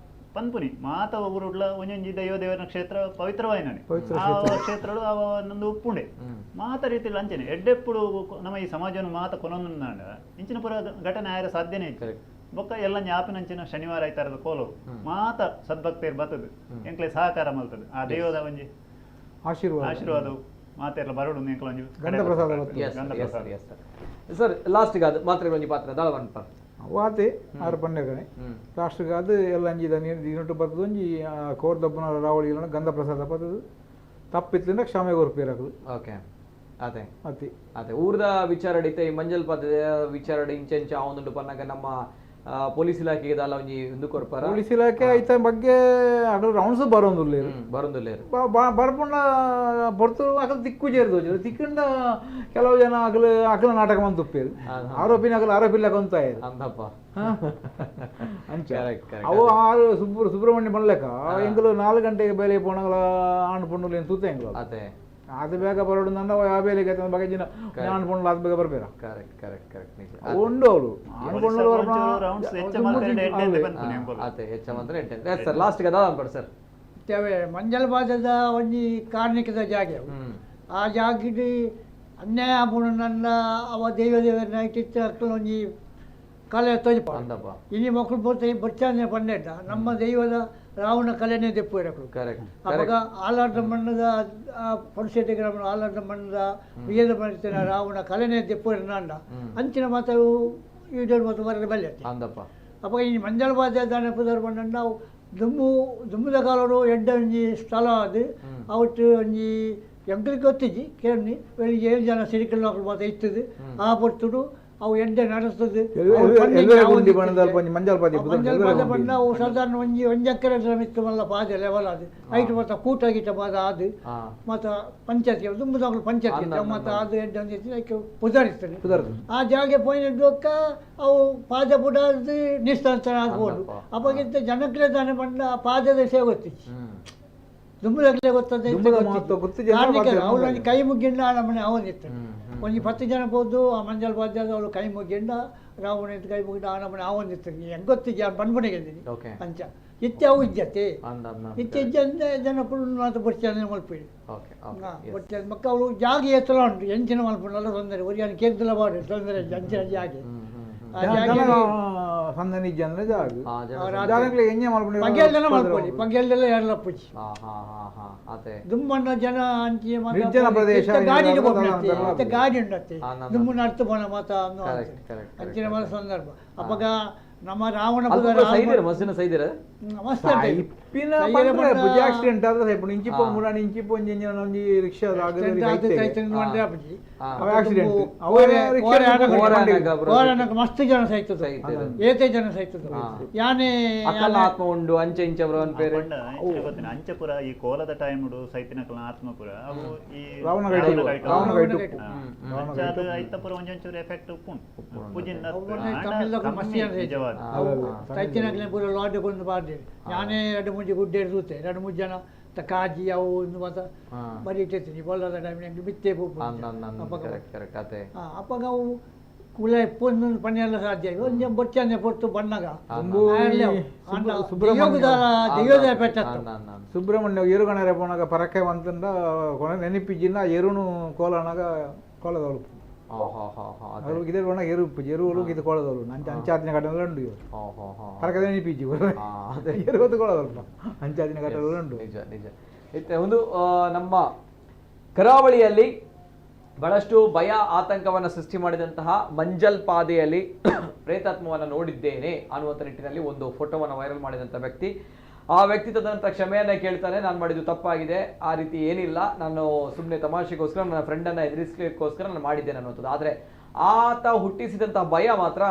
ಪನ್ಪುನಿ ಮಾತ ಊರುಡ್ಲ ಒಂಜೊಂಜಿ ದೈವ ದೇವರ ಕ್ಷೇತ್ರ ಪವಿತ್ರವಾಯಿನನೆ ಆ ಕ್ಷೇತ್ರಡು ಅವ ಒಂದೊಂದು ಉಪ್ಪುಂಡೆ ಮಾತ ರೀತಿಯಲ್ಲಿ ಅಂಚನೆ ಎಡ್ಡೆಪ್ಪುಡು ನಮ್ಮ ಈ ಸಮಾಜವನ್ನು ಮಾತ ಕೊನೊಂದಾಂಡ ಇಂಚಿನ ಪುರ ಘಟನೆ ಆಯರ ಸಾಧ್ಯನೇ ಇತ್ತು ಬೊಕ್ಕ ಎಲ್ಲ ಜ್ಞಾಪಿನಂಚಿನ ಶನಿವಾರ ಐತಾರದ ಕೋಲು ಮಾತ ಸದ್ಭಕ್ತರು ಬರ್ತದೆ ಎಂಕ್ಲೆ ಸಹಕಾರ ಮಲ್ತದೆ ಆ ದೈವದ ಒಂಜಿ ಆಶೀರ್ವಾದ ಮಾತೆಲ್ಲ ಬರೋಡು ಎಂಕ್ಲ ಒಂಜಿ
ಗಂಧ ಸರ್ ಲಾಸ್ಟ್ ಅದು ಮಾತ್ರ ಒಂಜಿ ಪಾತ್ರ ದಾಳ
ವಾತೆ ಆರು ಪನ್ನೆಗನೆ ಲಾಸ್ಟ್ಗೆ ಅದು ಎಲ್ಲ ಅಂಜಿದ ನೀರು ದಿನಟ್ಟು ಬರ್ತದೆ ಒಂಜಿ ಕೋರ್ದಬ್ಬನ ರಾವಳಿ ಗಂಧ ಪ್ರಸಾದ ಬರ್ತದೆ ತಪ್ಪಿತ್ತಂದ್ರೆ ಕ್ಷಮೆ ಕೊರ್ಪೇರಾಕದು.
ಓಕೆ ಅದೇ
ಅತಿ
ಅದೇ ಊರ್ದ ವಿಚಾರ ಇತ್ತೆ ಈ ಮಂಜಲ್ ಪದ ವಿಚಾರ ಇಂಚೆ ಇಂಚೆ ಆವೊಂದುಂಡು ಪನ್ನಗ ನಮ್ಮ ಪೊಲೀಸ್ ಇಲಾಖೆಗೆ ದಾಲ ಒಂಜಿ ಉಂದು ಕೊರ್ಪಾರ
ಪೊಲೀಸ್ ಇಲಾಖೆ ಐತ ಬಗ್ಗೆ ಅಕಲ್ ರೌಂಡ್ಸ್ ಬರೋಂದುಲ್ಲೇರು
ಬರೋಂದುಲ್ಲೇರು
ಬರ್ಪುಂಡ ಪೊರ್ತು ಅಕಲ್ ತಿಕ್ಕು ಜೇರ್ದು ತಿಕ್ಕಂಡ ಕೆಲವು ಜನ ಅಕಲ್ ಅಕಲ ನಾಟಕ ಮಂತುಪ್ಪೇರು ಆರೋಪಿನ ಅಕಲ್ ಆರೋಪಿ ಇಲ್ಲ ಕೊಂತಾಯರು
ಅಂದಪ್ಪ
ಅಂಚ ಅವು ಆರು ಸುಬ್ರಹ್ಮಣ್ಯ ಪನ್ಲೆಕ್ಕ ಎಂಕಲು 4 ಗಂಟೆಗೆ ಬೇಲೆ ಪೋಣಗಳ ಆಣ್ ಪೊಣ್ಣುಲು ಏನು ತೂತ ಎಂಕಲು
ಅದೇ
ಅದು ಬೇಗ ಬರೋಡು ನನ್ನ ಯಾವ ಬೇಲೆಗೆ ಬಗ್ಗೆ ಜಿನ ಆಣ್ ಪೊಣ್ಣುಲು ಅದು ಬೇಗ ಬರ್ಬೇರ.
ಕರೆಕ್ಟ್ ಕರೆಕ್ಟ್ ಕರೆಕ್ಟ್ ನಿಜ
ಉಂಡು ಅವಳು ಆಣ್ ಪೊಣ್ಣುಲು
ಅದೇ ಹೆಚ್ಚ ಮಾತ್ರ ಎಡ್ಡೆ ಸರ್ ಲಾಸ್ಟ್ ಗೆ ದಾದ ಸರ್
ಮಂಜಲ್ ಬಾಜದ ಒಂಜಿ ಕಾರ್ಣಿಕದ ಜಾಗೆ ಆ ಜಾಗಿಡ್ ಅನ್ಯಾಯ ಆಪುಂಡು ನನ್ನ ಅವ ದೈವ ದೇವರನ್ನ ಇತ್ತಿತ್ತ ಅಕ್ಲು ಒಂಜಿ ಕಲೆ ತೋಜಿಪ ಇನಿ ಮಕ್ಕಳು ಪೋತ ಬಚ್ಚಾನೆ ಪನ್ನೆಡ್ಡ ನಮ್ಮ ದೈವದ ರಾವಣ ಕಲೆನೇ ದೆಪ್ಪುವೆರ್
ಕರೆಕ್ಟ್
ಅಪಗ ಆಲಾಟ ಮಣ್ಣದ ಪೊನ್ಸೆಟ್ಟಿ ಗ್ರಾಮ ಆಲಾಟ ಮಣ್ಣದ ವಿಜಯದ ಮಣ್ಣಿನ ರಾವಣ ಕಲೆನೇ ದೆಪ್ಪುವೆರ್ ನಾಂಡ ಅಂಚಿನ ಮಾತ ಈಡೇರು ಮತ್ತು ಬರಲು ಬಲ್ಲೆ
ಅಂದಪ್ಪ
ಅಪಗ ಈ ಮಂಜಲ್ ಬಾಜ ದಾನೆ ಪುದರ್ ಪಂಡ ನಾವು ದುಮ್ಮು ದುಮ್ಮುದ ಕಾಲಡು ಎಡ್ಡ ಒಂಜಿ ಸ್ಥಳ ಅದು ಅವತ್ತು ಒಂಜಿ ಎಂಕಲಿಗೆ ಗೊತ್ತಿಜ್ಜಿ ಕೇಳಿ ಬೆಳಿಗ್ಗೆ 7 ಜನ ಸಿರಿಕಲ್ ಮಕ್ಕಳು ಮಾತ ಇತ್ತದು ಆ ಪೊರ್ತುಡು ಅವು ಎಡ್ಡೆ ನಡೆಸ್ತದೆ ಮಂಜಲ್ ಅವು ಸಾಧಾರಣ ಒಂಜಿ ಒಂಜಿ ಎಕರೆ ಮಿತ್ತು ಮಲ್ಲ ಪಾದೆ ಲೆವೆಲ್ ಅದು ಐಟ್ ಮತ್ತ ಕೂಟ ಗೀಟ ಪಾದ ಅದು ಮತ್ತು ಪಂಚಾಯತಿ ದುಂಬುದಾಗಲು ಪಂಚಾಯತಿ ಮತ್ತು ಅದು ಎಡ್ಡೆ ಒಂದು ಐಕೆ ಪುದರಿಸ್ತದೆ ಆ ಜಾಗೆ ಪೋಯಿನ ಅವು ಪಾದ ಪುಡಾದು ನಿಸ್ತಾಂತರ ಆಗ್ಬೋದು ಅಪ್ಪಗಿಂತ ಜನಕ್ಲೆ ತಾನೆ ಬಂದ ಆ ಪಾದದ ಸೇವೆ ಗೊತ್ತಿತ್ತು ದುಂಬುದಾಗಲೇ ಗೊತ್ತದೆ ಅವಳು ಒಂಜಿ ಕೈ ಮುಗ್ಗಿಂಡ ನಮ್ಮನೆ ಅವನಿತ್ತು ಒಂಜಿ 10 ಜನ ಪೋದು ಆ ಮಂಜಲ್ ಬಾದ್ಯದ ಅವಳು ಕೈ ಮುಗ್ಗಿಂಡ ರಾವಣ ಕೈ ಮುಗಿಂಡ ಆ ನಮ್ಮನೆ ಅವನಿತ್ತು ಹೆಂಗೆ ಗೊತ್ತಿದ್ಯಾ ಬನ್ಬಣಿಗೆ ಅಂಚ ಇತ್ತೆ ಅವು ಇಜ್ಜತೆ ಇತ್ತೆ ಇಜ್ಜಂದೆ ಜನಕ್ಕಳು ಮಾತು ಬೊಡ್ಚಾನೆ ಮಲ್ಪಿ ಬೊಡ್ಚ ಮಕ್ಕ ಅವಳು ಜಾಗ ಎತ್ತಲ ಉಂಟು ಎಂಚಿನ ಮಲ್ಪುಂಡಲ್ಲ ತೊಂದರೆ ಒರಿಯಾನ ಕೇಂದ್ರ ಬಾಡು ತೊಂದರೆ ಅಂಚಿನ ಜಾಗೆ ಪಗ್ಗೆಲ್ದೆಲ್ಲ ಎರಲಪ್ಪುಜಿ ದುಮ್ಮಣ್ಣ ಜನ ಅಂಚಿ ಗಾಡಿ ಗಾಡಿ ಉಂಡತ್ತೆ ದುಮ್ಮನ ಅರ್ಥ ಪೋಣ ಮಾತ ಅಂಚಿನ ಮಲ ಸಂದರ್ಭ ಅಪ್ಪಗ ನಮ್ಮ ರಾವಣ
ಆಕ್ಸಿಡೆಂಟ್ ಆದ್ರೆ ಇಂಚಿಪ್ಪ ಮುರಾಣಿ ಇಂಚಿಪ್ಪ ಒಂಜಿ ಒಂಜಿ ರಿಕ್ಷಾ ಆಕ್ಸಿಡೆಂಟ್
ಮಸ್ತ್ ಜನ ಸೈತದ ಏತೆ ಜನ ಸೈತದ ಯಾನೆ
ಆತ್ಮ ಉಂಡು ಅಂಚೆ ಇಂಚ
ಅಂಚಪುರ ಈ ಕೋಲದ ಟೈಮ್ ಸೈತಿನಕಲ ಆತ್ಮಪುರ ಅವು ಈ ಐತಪುರ ಒಂಜೊಂಚೂರು ಎಫೆಕ್ಟ್ ಉಪ್ಪುಂಡು ಪೂಜಿನ
ಸೈತಿನಕಲೆ ಪೂರ ಲಾಡ್ಜ್ ಕೊಂಡು ಬಾರ್ದೆ ನಾನೇ 2 3 ಗುಡ್ಡೆ ತೂತೆ 2 3 ಜನ ಕಾಜಿ ಅವು ಒಂದು ಮಾತ ಬರಿ ಇಟ್ಟಿರ್ತೀನಿ ಬೊಲ್ಲದ ಟೈಮ್ ಎಂಕ್ ಬಿತ್ತೆ ಪೋಪುಂಡು ಅಪಗ ಅವು ಕುಲ ಪೊಂದು ಪನ್ನೆಲ್ಲ ಸಾಧ್ಯ ಒಂಜಿ ಬೊಚ್ಚನೆ ಪೊರ್ತು ಬಣ್ಣಗ ದೈವದ ಪೆಟ್ಟತ್ತು
ಸುಬ್ರಹ್ಮಣ್ಯ ಎರುಗಣರೆ ಪೋನಾಗ ಪರಕೆ ಬಂತಂಡ ಕೊನೆ ನೆನಪಿಜಿನ ಎರುನು ಕೋಲನಾಗ ಕೋಲದವಳು ಇದೇ ಒಣ ಎರು ಎರುವಲು ಇದು ಕೋಳದವಳು ಅಂಚಾದಿನ ಘಟನೆ ಉಂಡು ಪರಕದ ನೆನಪಿಜ್ಜಿ ಎರುವತ್ತು ಕೋಳದವಳು ಅಂಚಾದಿನ ಘಟನೆ ಉಂಡು.
ನಿಜ ನಿಜ. ಒಂದು ನಮ್ಮ ಕರಾವಳಿಯಲ್ಲಿ ಬಹಳಷ್ಟು ಭಯ ಆತಂಕವನ್ನು ಸೃಷ್ಟಿ ಮಾಡಿದಂತಹ ಮಂಜಲ್ ಪಾದೆಯಲ್ಲಿ ಪ್ರೇತಾತ್ಮವನ್ನು ನೋಡಿದ್ದೇನೆ ಅನ್ನುವಂಥ ನಿಟ್ಟಿನಲ್ಲಿ ಒಂದು ಫೋಟೋವನ್ನು ವೈರಲ್ ಮಾಡಿದಂಥ ವ್ಯಕ್ತಿ, ಆ ವ್ಯಕ್ತಿ ತದನಂತರ ಕ್ಷಮೆಯನ್ನ ಕೇಳ್ತಾನೆ, ನಾನು ಮಾಡಿದ್ದು ತಪ್ಪಾಗಿದೆ, ಆ ರೀತಿ ಏನಿಲ್ಲ, ನಾನು ಸುಮ್ಮನೆ ತಮಾಷೆಗೋಸ್ಕರ ನನ್ನ ಫ್ರೆಂಡನ್ನು ಎದುರಿಸಲಿಕ್ಕೋಸ್ಕರ ನಾನು ಮಾಡಿದ್ದೇನೆ ಅನ್ನುವಂಥದ್ದು. ಆದರೆ ಆತ ಹುಟ್ಟಿಸಿದಂತಹ ಭಯ ಮಾತ್ರ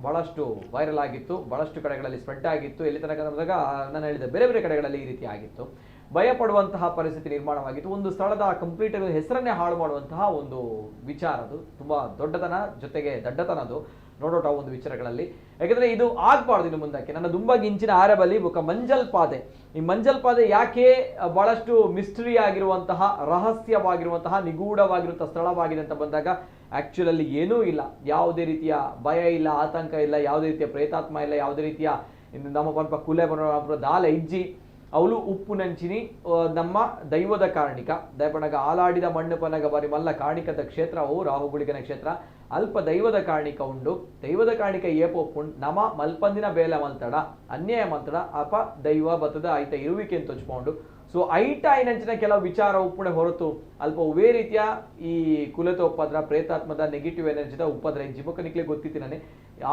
ಬಹಳಷ್ಟು ವೈರಲ್ ಆಗಿತ್ತು, ಬಹಳಷ್ಟು ಕಡೆಗಳಲ್ಲಿ ಸ್ಪ್ರೆಡ್ ಆಗಿತ್ತು. ಎಲ್ಲಿ ತನಕ ಅಂದಾಗ ನಾನು ಹೇಳಿದೆ ಬೇರೆ ಬೇರೆ ಕಡೆಗಳಲ್ಲಿ ಈ ರೀತಿ ಆಗಿತ್ತು. ಭಯ ಪಡುವಂತಹ ಪರಿಸ್ಥಿತಿ ನಿರ್ಮಾಣವಾಗಿತ್ತು. ಒಂದು ಸ್ಥಳದ ಕಂಪ್ಲೀಟ್ ಹೆಸರನ್ನೇ ಹಾಳು ಮಾಡುವಂತಹ ಒಂದು ವಿಚಾರ ಅದು, ತುಂಬಾ ದೊಡ್ಡತನ ಜೊತೆಗೆ ದಡ್ಡತನ ಅದು ನೋಡೋಟ ಒಂದು ವಿಚಾರಗಳಲ್ಲಿ. ಯಾಕಂದ್ರೆ ಇದು ಆಗ್ಬಾರ್ದು ಇನ್ನು ಮುಂದಕ್ಕೆ. ನನ್ನ ದುಂಬಾಗಿ ಇಂಚಿನ ಆರಬಲಿ ಬೊಕ ಮಂಜಲ್ಪಾದೆ, ಈ ಮಂಜಲ್ಪಾದೆ ಯಾಕೆ ಬಹಳಷ್ಟು ಮಿಸ್ಟರಿ ಆಗಿರುವಂತಹ, ರಹಸ್ಯವಾಗಿರುವಂತಹ, ನಿಗೂಢವಾಗಿರುವಂತಹ ಸ್ಥಳವಾಗಿದೆ ಅಂತ ಬಂದಾಗ ಆಕ್ಚುಲಲ್ಲಿ ಏನೂ ಇಲ್ಲ, ಯಾವುದೇ ರೀತಿಯ ಭಯ ಇಲ್ಲ, ಆತಂಕ ಇಲ್ಲ, ಯಾವುದೇ ರೀತಿಯ ಪ್ರೇತಾತ್ಮ ಇಲ್ಲ, ಯಾವುದೇ ರೀತಿಯ ನಮ್ಮ ಪಲ್ಪ ಕುಲೆ ಬರೋ ದಾಲ ಇಜ್ಜಿ ಅವಳು ಉಪ್ಪು ನಂಚಿನಿ ನಮ್ಮ ದೈವದ ಕಾರಣಿಕ ದಯಪಣಗ ಆಲಾಡಿದ ಮಣ್ಣು ಪನಗ ಬಾರಿ ಮಲ್ಲ ಕಾಣಿಕದ ಕ್ಷೇತ್ರ ಅವು ರಾಹುಗುಳಿಗನ ಕ್ಷೇತ್ರ. ಅಲ್ಪ ದೈವದ ಕಾರಣಿಕ ಉಂಡು, ದೈವದ ಕಾರಣಿಕ ಏಪೊಪ್ಪುಂಡು, ನಮ ಮಲ್ಪಂದಿನ ಬೇಲೆ ಮಲ್ತಡ ಅನ್ಯಾಯ ಮಲ್ತಡ ಅಪ ದೈವ ಬತ್ತದ ಐತ ಇರುವಿಕೆ ಅಂತ ತೊಚ್ಕೊಂಡು. ಸೊ ಐಟ ಐನಂಚಿನ ಕೆಲವು ವಿಚಾರ ಉಪ್ಪುಣೆ ಹೊರತು ಅಲ್ಪ ಉವೇ ರೀತಿಯ ಈ ಕುಲತ ಉಪದ್ರ ಪ್ರೇತಾತ್ಮದ ನೆಗೆಟಿವ್ ಎನರ್ಜಿದ ಉಪದ್ರ ಜಿಬಕ ನಿಕ್ಲೆ ಗೊತ್ತಿತ್ತು ನಾನೇ.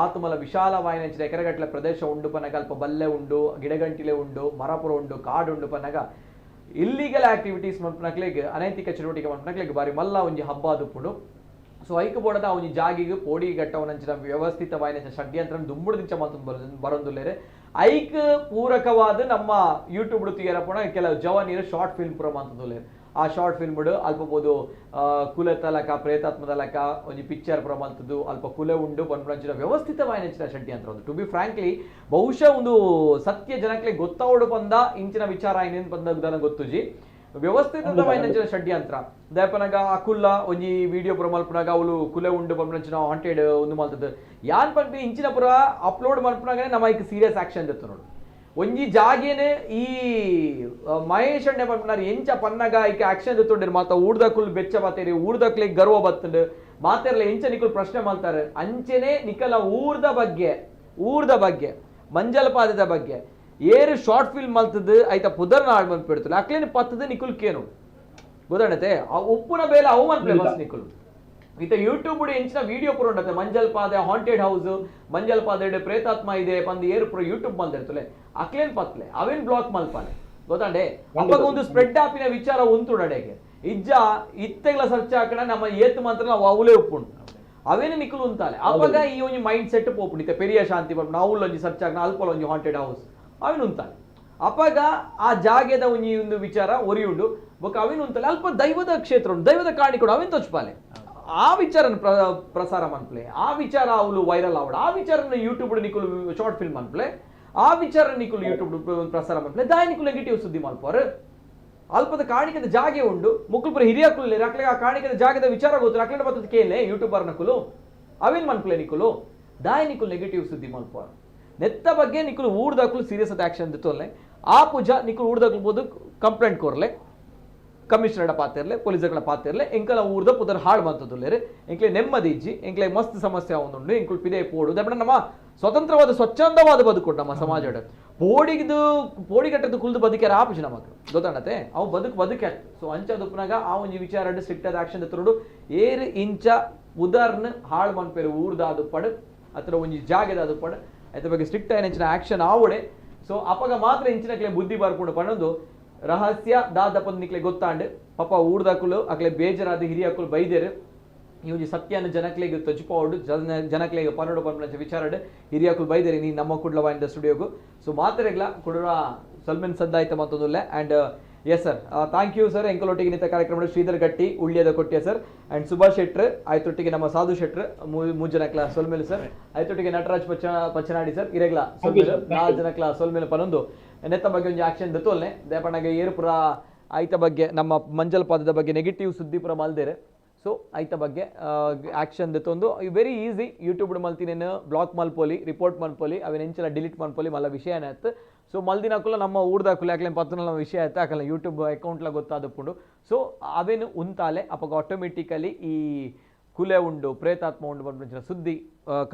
ಆತ್ಮಲ ವಿಶಾಲವಾಯಿನಂಚಿನ ಎಕರೆಗಟ್ಟಲೆ ಪ್ರದೇಶ ಉಂಡು ಪನಗ ಅಲ್ಪ ಬಲ್ಲೆ ಉಂಡು, ಗಿಡಗಂಟಿಲೆ ಉಂಡು, ಮರಪುರ ಉಂಡು, ಕಾಡು ಉಂಡು ಪನಗ ಇಲ್ಲಿಗಲ್ ಆಕ್ಟಿವಿಟೀಸ್ ಮನ್ಪನಕ್ಲೆಗ್ ಅನೈತಿಕ ಚಟುವಟಿಕೆ ಮನ್ಪನಕ್ಲೆಗ್ ಬಾರಿ ಮಲ್ಲ ಒಂಜಿ ಹಬ್ಬ ಅದುಪ್ಪುಂಡು. ಸೊ ಐಕ ಬೋಡದ ಅವನಿ ಜಾಗಿಗೆ ಪೋಡಿ ಗಟ್ಟವನಂಚಿನ ವ್ಯವಸ್ಥಿತವಾಯಿನ ಷಡ್ಯಂತ್ರ ದುಂಬುಡು ದಿಂಚ ಮಾತು ಬರೊಂದುಲ್ಲೇರೆ. ಐಕ್ ಪೂರಕವಾದ ನಮ್ಮ ಯೂಟ್ಯೂಬ್ ತೀರಪೋಣ ಕೆಲವು ಜವಾನಿಯರು ಶಾರ್ಟ್ ಫಿಲ್ಮ್ ಪೂರ ಮಾತೊಂದುಲ್ಲೇರು. ಆ ಶಾರ್ಟ್ ಫಿಲ್ಮ್ ಅಲ್ಪ ಬೋದು ಕುಲತಲಕ ಪ್ರೇತಾತ್ಮದಲಕ ಒಂಜಿ ಪಿಕ್ಚರ್ ಪೂರ ಮಲ್ತದ್ದು ಅಲ್ಪ ಕುಲೆ ಉಂಡು ಪನ್ಪುನಂಚಿನ ವ್ಯವಸ್ಥಿತವಾಯಿನಂಚಿನ ಷಡ್ಯಂತ್ರ ಒಂದು. To B frankly ಬಹುಶಃ ಒಂದು ಸತ್ಯ ಜನಕ್ಕೆ ಗೊತ್ತಾವಡು ಪಂದ ಇಂಚಿನ ವಿಚಾರ ಏನೇನು ಬಂದ ಗೊತ್ತುಜಿ. ವ್ಯವಸ್ಥಿತವಾಯಿನಂಚಿನ ಷಡ್ಯಂತ್ರ ದಯಪನಗ ಅಕುಲ್ಲ ಒಂಜಿ ವಿಡಿಯೋ ಪೂರ ಮಲ್ಪುನಗ ಅವಳು ಕುಲೆ ಉಂಡು ಪನ್ಪುನಂಚಿನ ಹಾಂಟೆಡ್ ಒಂದು ಮಲ್ತದ್ದು ಯಾನ್ ಪನ್ಪಿ ಇಂಚಿನ ಪೂರ ಅಪ್ಲೋಡ್ ಮಲ್ಪುನಾಗನೆ ನಮ್ಮ ಐಕ್ ಸೀರಿಯಸ್ ಆಕ್ಷನ್ ದೆತ್ತು ನೋಡು. ಒಂಜಿ ಜಾಗೇನೆ ಈ ಮಹೇಶ್ ಅಣ್ಣೆ ಪನ್ಪುನಾರ್ ಎಂಚ ಪನ್ನಗ ಐಕ್ ಆಕ್ಷನ್ ದೆತ್ತೊಂಡಿರು ಮಾತ ಊರ್ದಕುಲ್ ಬೆಚ್ಚ ಬಾತೇರಿ ಊರ್ದಕ್ಲಿಗೆ ಗರ್ವ ಬತ್ತುಂಡು ಮಾತೆರ್ಲ ಎಂಚ ನಿಕುಲ್ ಪ್ರಶ್ನೆ ಮಲ್ತಾರೆ ಅಂಚೆನೆ ನಿಕಲ ಊರ್ದ ಬಗ್ಗೆ ಮಂಜಲ್ಪಾದದ ಬಗ್ಗೆ ಏರು ಶಾರ್ಟ್ ಫಿಲ್ಮ್ ಮಲ್ತದ್ದು ಐತ ಪುದರ್ನ ಹಾಳು ಮಲ್ಪಿಡ್ತಲ್ಲ ಅಕ್ಲೇನು ಪತ್ತದ ನಿಕುಲ್ ಕೇನು ಗೊತ್ತಾಣತೆ ಆ ಉಪ್ಪುನ ಬೇಲೆ ಅವು ಮನ್ಪ್ಲೆ ಬಸ್ ನಿಕುಲ್ ಈತ ಯೂಟ್ಯೂಬ್ ಎಂಚಿನ ವಿಡಿಯೋ ಪೂರ ಉಂಡತೆ ಮಂಜಲ್ಪಾದೆ ಹಾಂಟೆಡ್ ಹೌಸ್ ಮಂಜಲ್ಪಾದೆ ಪ್ರೇತಾತ್ಮ ಇದೆ ಪಂದ್ ಏರು ಪೂರ ಯೂಟ್ಯೂಬ್ ಮಲ್ದಿರ್ತಲೆ ಅಕ್ಲೇನ್ ಪತ್ಲೆ ಅವೇನ್ ಬ್ಲಾಕ್ ಮಲ್ಪಾನೆ ಗೊತ್ತಾಂಡೆ. ಅಪ್ಪಾಗ ಒಂದು ಸ್ಪ್ರೆಡ್ ಆಪಿನ ವಿಚಾರ ಉಂಟು ನಡೆಗೆ ಇಜ್ಜ ಇತ್ತೆಗ್ಲ ಸರ್ಚ್ ಹಾಕಣ ನಮ್ಮ ಏತು ಮಾತ್ರ ನಾವು ಅವಲೇ ಉಪ್ಪುಂಡು ಅವೇನು ನಿಕುಲ್ ಉಂತಾಲೆ ಅವಾಗ ಈ ಒಂಜಿ ಮೈಂಡ್ ಸೆಟ್ ಪೋಪುಂಡು. ಇತ್ತೆ ಪೆರಿಯ ಶಾಂತಿ ಬರ್ಪುಂಡು ನಾವು ಒಂಜಿ ಸರ್ಚ್ ಹಾಕಣ ಅಲ್ಪ ಒಂಜಿ ಹಾಂಟೆಡ್ ಹೌಸ್ ಅವೇನು ಉಂತಾಲೆ ಅಪಾಗ ಆ ಜಾಗೆದ ಒಂಜಿ ಒಂದು ವಿಚಾರ ಒರಿಯುಂಡು ಬೊಕ ಅವೇನು ಉಂತಾಲೆ ಅಲ್ಪ ದೈವದ ಕ್ಷೇತ್ರ ಉಂಟು ದೈವದ ಕಾಣಿಕೊಡು ಅವೇನು ತೊಚ್ಪಾಲೆ ಆ ವಿಚಾರನ ಪ್ರಸಾರ ಮನ್ಪ್ಲೆ ಆ ವಿಚಾರ ಅವಳು ವೈರಲ್ ಆವಡ ಆ ವಿಚಾರನ ಯೂಟ್ಯೂಬ್ ನಿಕುಲು ಶಾರ್ಟ್ ಫಿಲ್ಮ್ ಅನ್ಪ್ಲೆ ಆ ವಿಚಾರ ನಿಕುಲು ಯೂಟ್ಯೂಬ್ ಪ್ರಸಾರ ಮನ್ಪ್ಲೆ ದಾಯ ನಿಕುಲು ನೆಗೆಟಿವ್ ಸುದ್ದಿ ಮಲ್ಪೋರು ಅಲ್ಪದ ಕಾಣಿಕದ ಜಾಗೆ ಉಂಡು ಮುಕ್ಕುಲ್ಪುರ ಹಿರಿಯಕುಲು ಅಕ್ಲೆ ಆ ಕಾಣಿಕದ ಜಾಗದ ವಿಚಾರ ಗೊತ್ತು ಅಕ್ಲೆ ಬತ್ತದ ಕೇಲೆ ಯೂಟ್ಯೂಬರ್ ನಕುಲು ಅವೇನ್ ಮನ್ಪ್ಲೆ ನಿಕುಲು ದಾಯ ನಿಕುಲು ನೆಗೆಟಿವ್ ಸುದ್ದಿ ಮಲ್ಪೋರು ನೆತ್ತ ಬಗ್ಗೆ ನಿಕುಲು ಊರ್ದಾಕುಲು ಸೀರಿಯಸ್ ಆದ ಆಕ್ಷನ್ ದಿತ್ತೊಲ್ಲೆ ಆ ಪೂಜಾ ನಿಕುಲು ಊರ್ದಾಕುಲು ಬೋದು ಕಂಪ್ಲೇಂಟ್ ಕೊರ್ಲೆ ಕಮಿಷನರ್ ಪಾತಿರ್ಲೆ ಪೊಲೀಸರ್ಗಳ ಪಾತಿರ್ಲೆ ಎಂಕಲ ಊರ್ದ ಪುದರ್ ಹಾಳು ಮಂತದುಲ್ಲೇರು ಎಂಕ್ಲೆ ನೆಮ್ಮದಿ ಇಜ್ಜಿ ಎಂಕ್ಲೆ ಮಸ್ತ್ ಸಮಸ್ಯೆ ಉಂಡು ಎಂಕುಲು ಪಿದೆ ಪೋಡು ದಪ್ಪಣ ನಮ್ಮ ಸ್ವತಂತ್ರವಾದ ಸ್ವಚ್ಛಂದವಾದ ಬದುಕು ನಮ್ಮ ಸಮಾಜ ಪೋಡಿಗಿದು ಪೋಡಿಗಟ್ಟದ ಕುಲ್ದು ಬದುಕ್ಯಾರ ಆಪುಜಿ ನಮಕ್ ಗೊತ್ತಾಣತೆ ಅವು ಬದುಕು ಬದುಕೆ. ಸೊ ಅಂಚ ದುಪ್ಪನಾಗ ಆ ಒಂಜಿ ವಿಚಾರ ಸ್ಟ್ರಿಕ್ಟ್ ಆದ ಆಕ್ಷನ್ ತರುಡು ಏರು ಇಂಚ ಉದಾರ್ನ ಹಾಳು ಮನ್ಪೇರು ಊರ್ದಾದು ಪಡು ಅಥವಾ ಒಂಜಿ ಜಾಗದಾದು ಪಡು ಅದ್ರ ಬಗ್ಗೆ ಸ್ಟ್ರಿಕ್ಟ್ ಆಯ್ನ ಆಕ್ಷನ್ ಆವಡೆ. ಸೊ ಅಪಗ ಮಾತ್ರ ಇಂಚಿನಕ್ಲೆ ಬುದ್ಧಿ ಬರ್ಕೊಂಡು ಪಣೊಂದು ರಹಸ್ಯ ದಾದಪ್ಪಂದು ನಿಕ್ಲೆ ಗೊತ್ತಾಂಡು ಪಾಪ ಊರ್ದಕುಲು ಅಕ್ಲೆ ಬೇಜಾರಾದ ಹಿರಿಯಕುಲು ಬೈದೇರು ಈ ಒಂಜಿ ಸತ್ಯನ ಜನಕ್ಲೆಗ್ ತೊಜ್ಪಾವಡು ಜನಕ್ಲೆಗ್ ಪನ್ನೊಡು ಪನ್ಪುನಂಚ ವಿಚಾರಡ್ ಹಿರಿಯಕುಲು ಬೈದೇರಿ ನೀ ನಮ್ಮ ಕುಡ್ಲವಾಯಿಂದ ಸ್ಟುಡಿಯೋಗು. ಸೊ ಮಾತೆರೆಗ್ಲ ಕುಡುರ ಸಲ್ಮೆನ್ ಸದ್ದಾಯ್ತ ಮತ್ತೊಂದುಲ್ಲೆ. And yes sir, thank you sir. ಎಂಕಲೊಟ್ಟಿಗೆ ನಿಂತ ಕಾರ್ಯಕ್ರಮ ಶ್ರೀಧರ್ ಗಟ್ಟಿ ಉಳ್ಳಿಯದ ಕೊಟ್ಟಿಯ ಸರ್ ಆ್ಯಂಡ್ ಸುಭಾಷ್ ಶೆಟ್ರ್ ಆಯ್ತೊಟ್ಟಿಗೆ ನಮ್ಮ ಸಾಧು ಶೆಟ್ರ್ ಮೂರು ಜನಕ್ಲ ಸೊಲ್ಮೇಲೆ ಸರ್ ಆಯ್ತೊಟ್ಟಿಗೆ ನಟರಾಜ್ ಪಚ್ಚನಾಡಿ ಸರ್ ಇರೆಗ್ಲ ಸೊಲ್ಮೇಲೆ 4 ಜನಕ್ಲ ಸೊಲ್ಮೇಲೆ ಪನೊಂದು ನೆತ್ತ ಬಗ್ಗೆ ಒಂಜಿ ಆಕ್ಷನ್ ದತ್ತೋಲ್ನೆ ದೇಪಣ್ಣಗೆ ಏರುಪುರ ಐತ ಬಗ್ಗೆ ನಮ್ಮ ಮಂಜಲ್ಪಾದದ ಬಗ್ಗೆ ನೆಗೆಟಿವ್ ಸುದ್ದಿ ಪುರ ಮಲ್ದೇರೆ. ಸೊ ಐತ ಬಗ್ಗೆ ಆಕ್ಷನ್ ದತ್ತೊಂದು very easy YouTube ಮಲ್ತಿನೇನು block ಮಲ್ಪೋಲಿ report ಮಲ್ಪೋಲಿ ಅವೇನು ಎಂಚಲ ಡಿಲೀಟ್ ಮಲ್ಪೋಲಿ ಮಲ್ಲ ವಿಷಯನೇ ಆಯ್ತು. ಸೊ ಮಲ್ದಿನಕುಲ ನಮ್ಮ ಊರ್ದಾಕುಲ ಯಾಕಲೆ ಪತ್ತನ ವಿಷಯ ಆಯ್ತು ಯಾಕಲ್ಲ ಯೂಟ್ಯೂಬ್ ಅಕೌಂಟ್ಲ ಗೊತ್ತಾದಪ್ಪುಂಡು. ಸೊ ಅವೇನು ಉಂತಾಲೆ ಅಪ್ಪಗ ಆಟೋಮೆಟಿಕಲಿ ಈ ಕುಲೆ ಉಂಡು ಪ್ರೇತಾತ್ಮ ಉಂಡು ಪನ್ಪುನ ಸುದ್ದಿ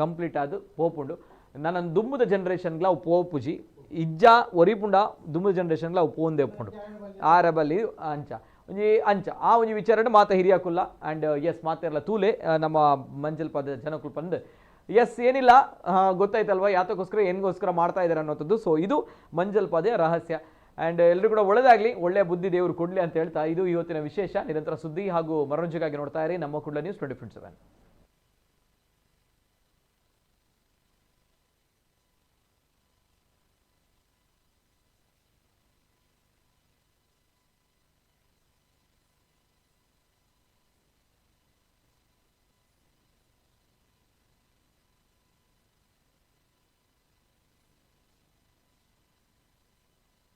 ಕಂಪ್ಲೀಟ್ ಆದು ಪೋಪುಂಡು. ನನ್ನ ದುಮ್ಮದ ಜನ್ರೇಷನ್ಗ್ಲ ಅವು ಪೋಪುಜಿ ಇಜ್ಜ ಒರಿಪುಂಡ ದುಮ್ಮದ ಜನ್ರೇಷನ್ಗ್ಲ ಅವು ಪೋಂದೆ ಉಪ್ಪುಂಡು ಆರಬಲ್ಲಿ ಅಂಚ ಒಂಜಿ ಅಂಚ ಆ ಒಂಜಿ ವಿಚಾರ ಮಾತ ಹಿರಿಯಾಕುಲ್ಲ ಆ್ಯಂಡ್ ಎಸ್ ಮಾತೆರ್ಲ ತೂಲೆ ನಮ್ಮ ಮಂಜಲ್ಪಾದ ಜನಕುಲ್ ಪಂದ್ ಎಸ್ ಏನಿಲ್ಲ ಗೊತ್ತಾಯ್ತಲ್ವ ಯಾತಕ್ಕೋಸ್ಕರ ಏನ್ಗೋಸ್ಕರ ಮಾಡ್ತಾ ಇದ್ದಾರೆ ಅನ್ನೋಂಥದ್ದು. ಸೊ ಇದು ಮಂಜಲ್ಪಾದೆಯ ರಹಸ್ಯ ಆ್ಯಂಡ್ ಎಲ್ಲರೂ ಕೂಡ ಒಳ್ಳೆದಾಗಲಿ, ಒಳ್ಳೆಯ ಬುದ್ಧಿ ದೇವರು ಕೊಡಲಿ ಅಂತ ಹೇಳ್ತಾ ಇದು ಇವತ್ತಿನ ವಿಶೇಷ. ನಿರಂತರ ಸುದ್ದಿ ಹಾಗೂ ಮನರಂಜನೆಗಾಗಿ ನೋಡ್ತಾ ಇರಿ ನಮ್ಮ ಕುಡ್ಲ ನ್ಯೂಸ್ 24/7.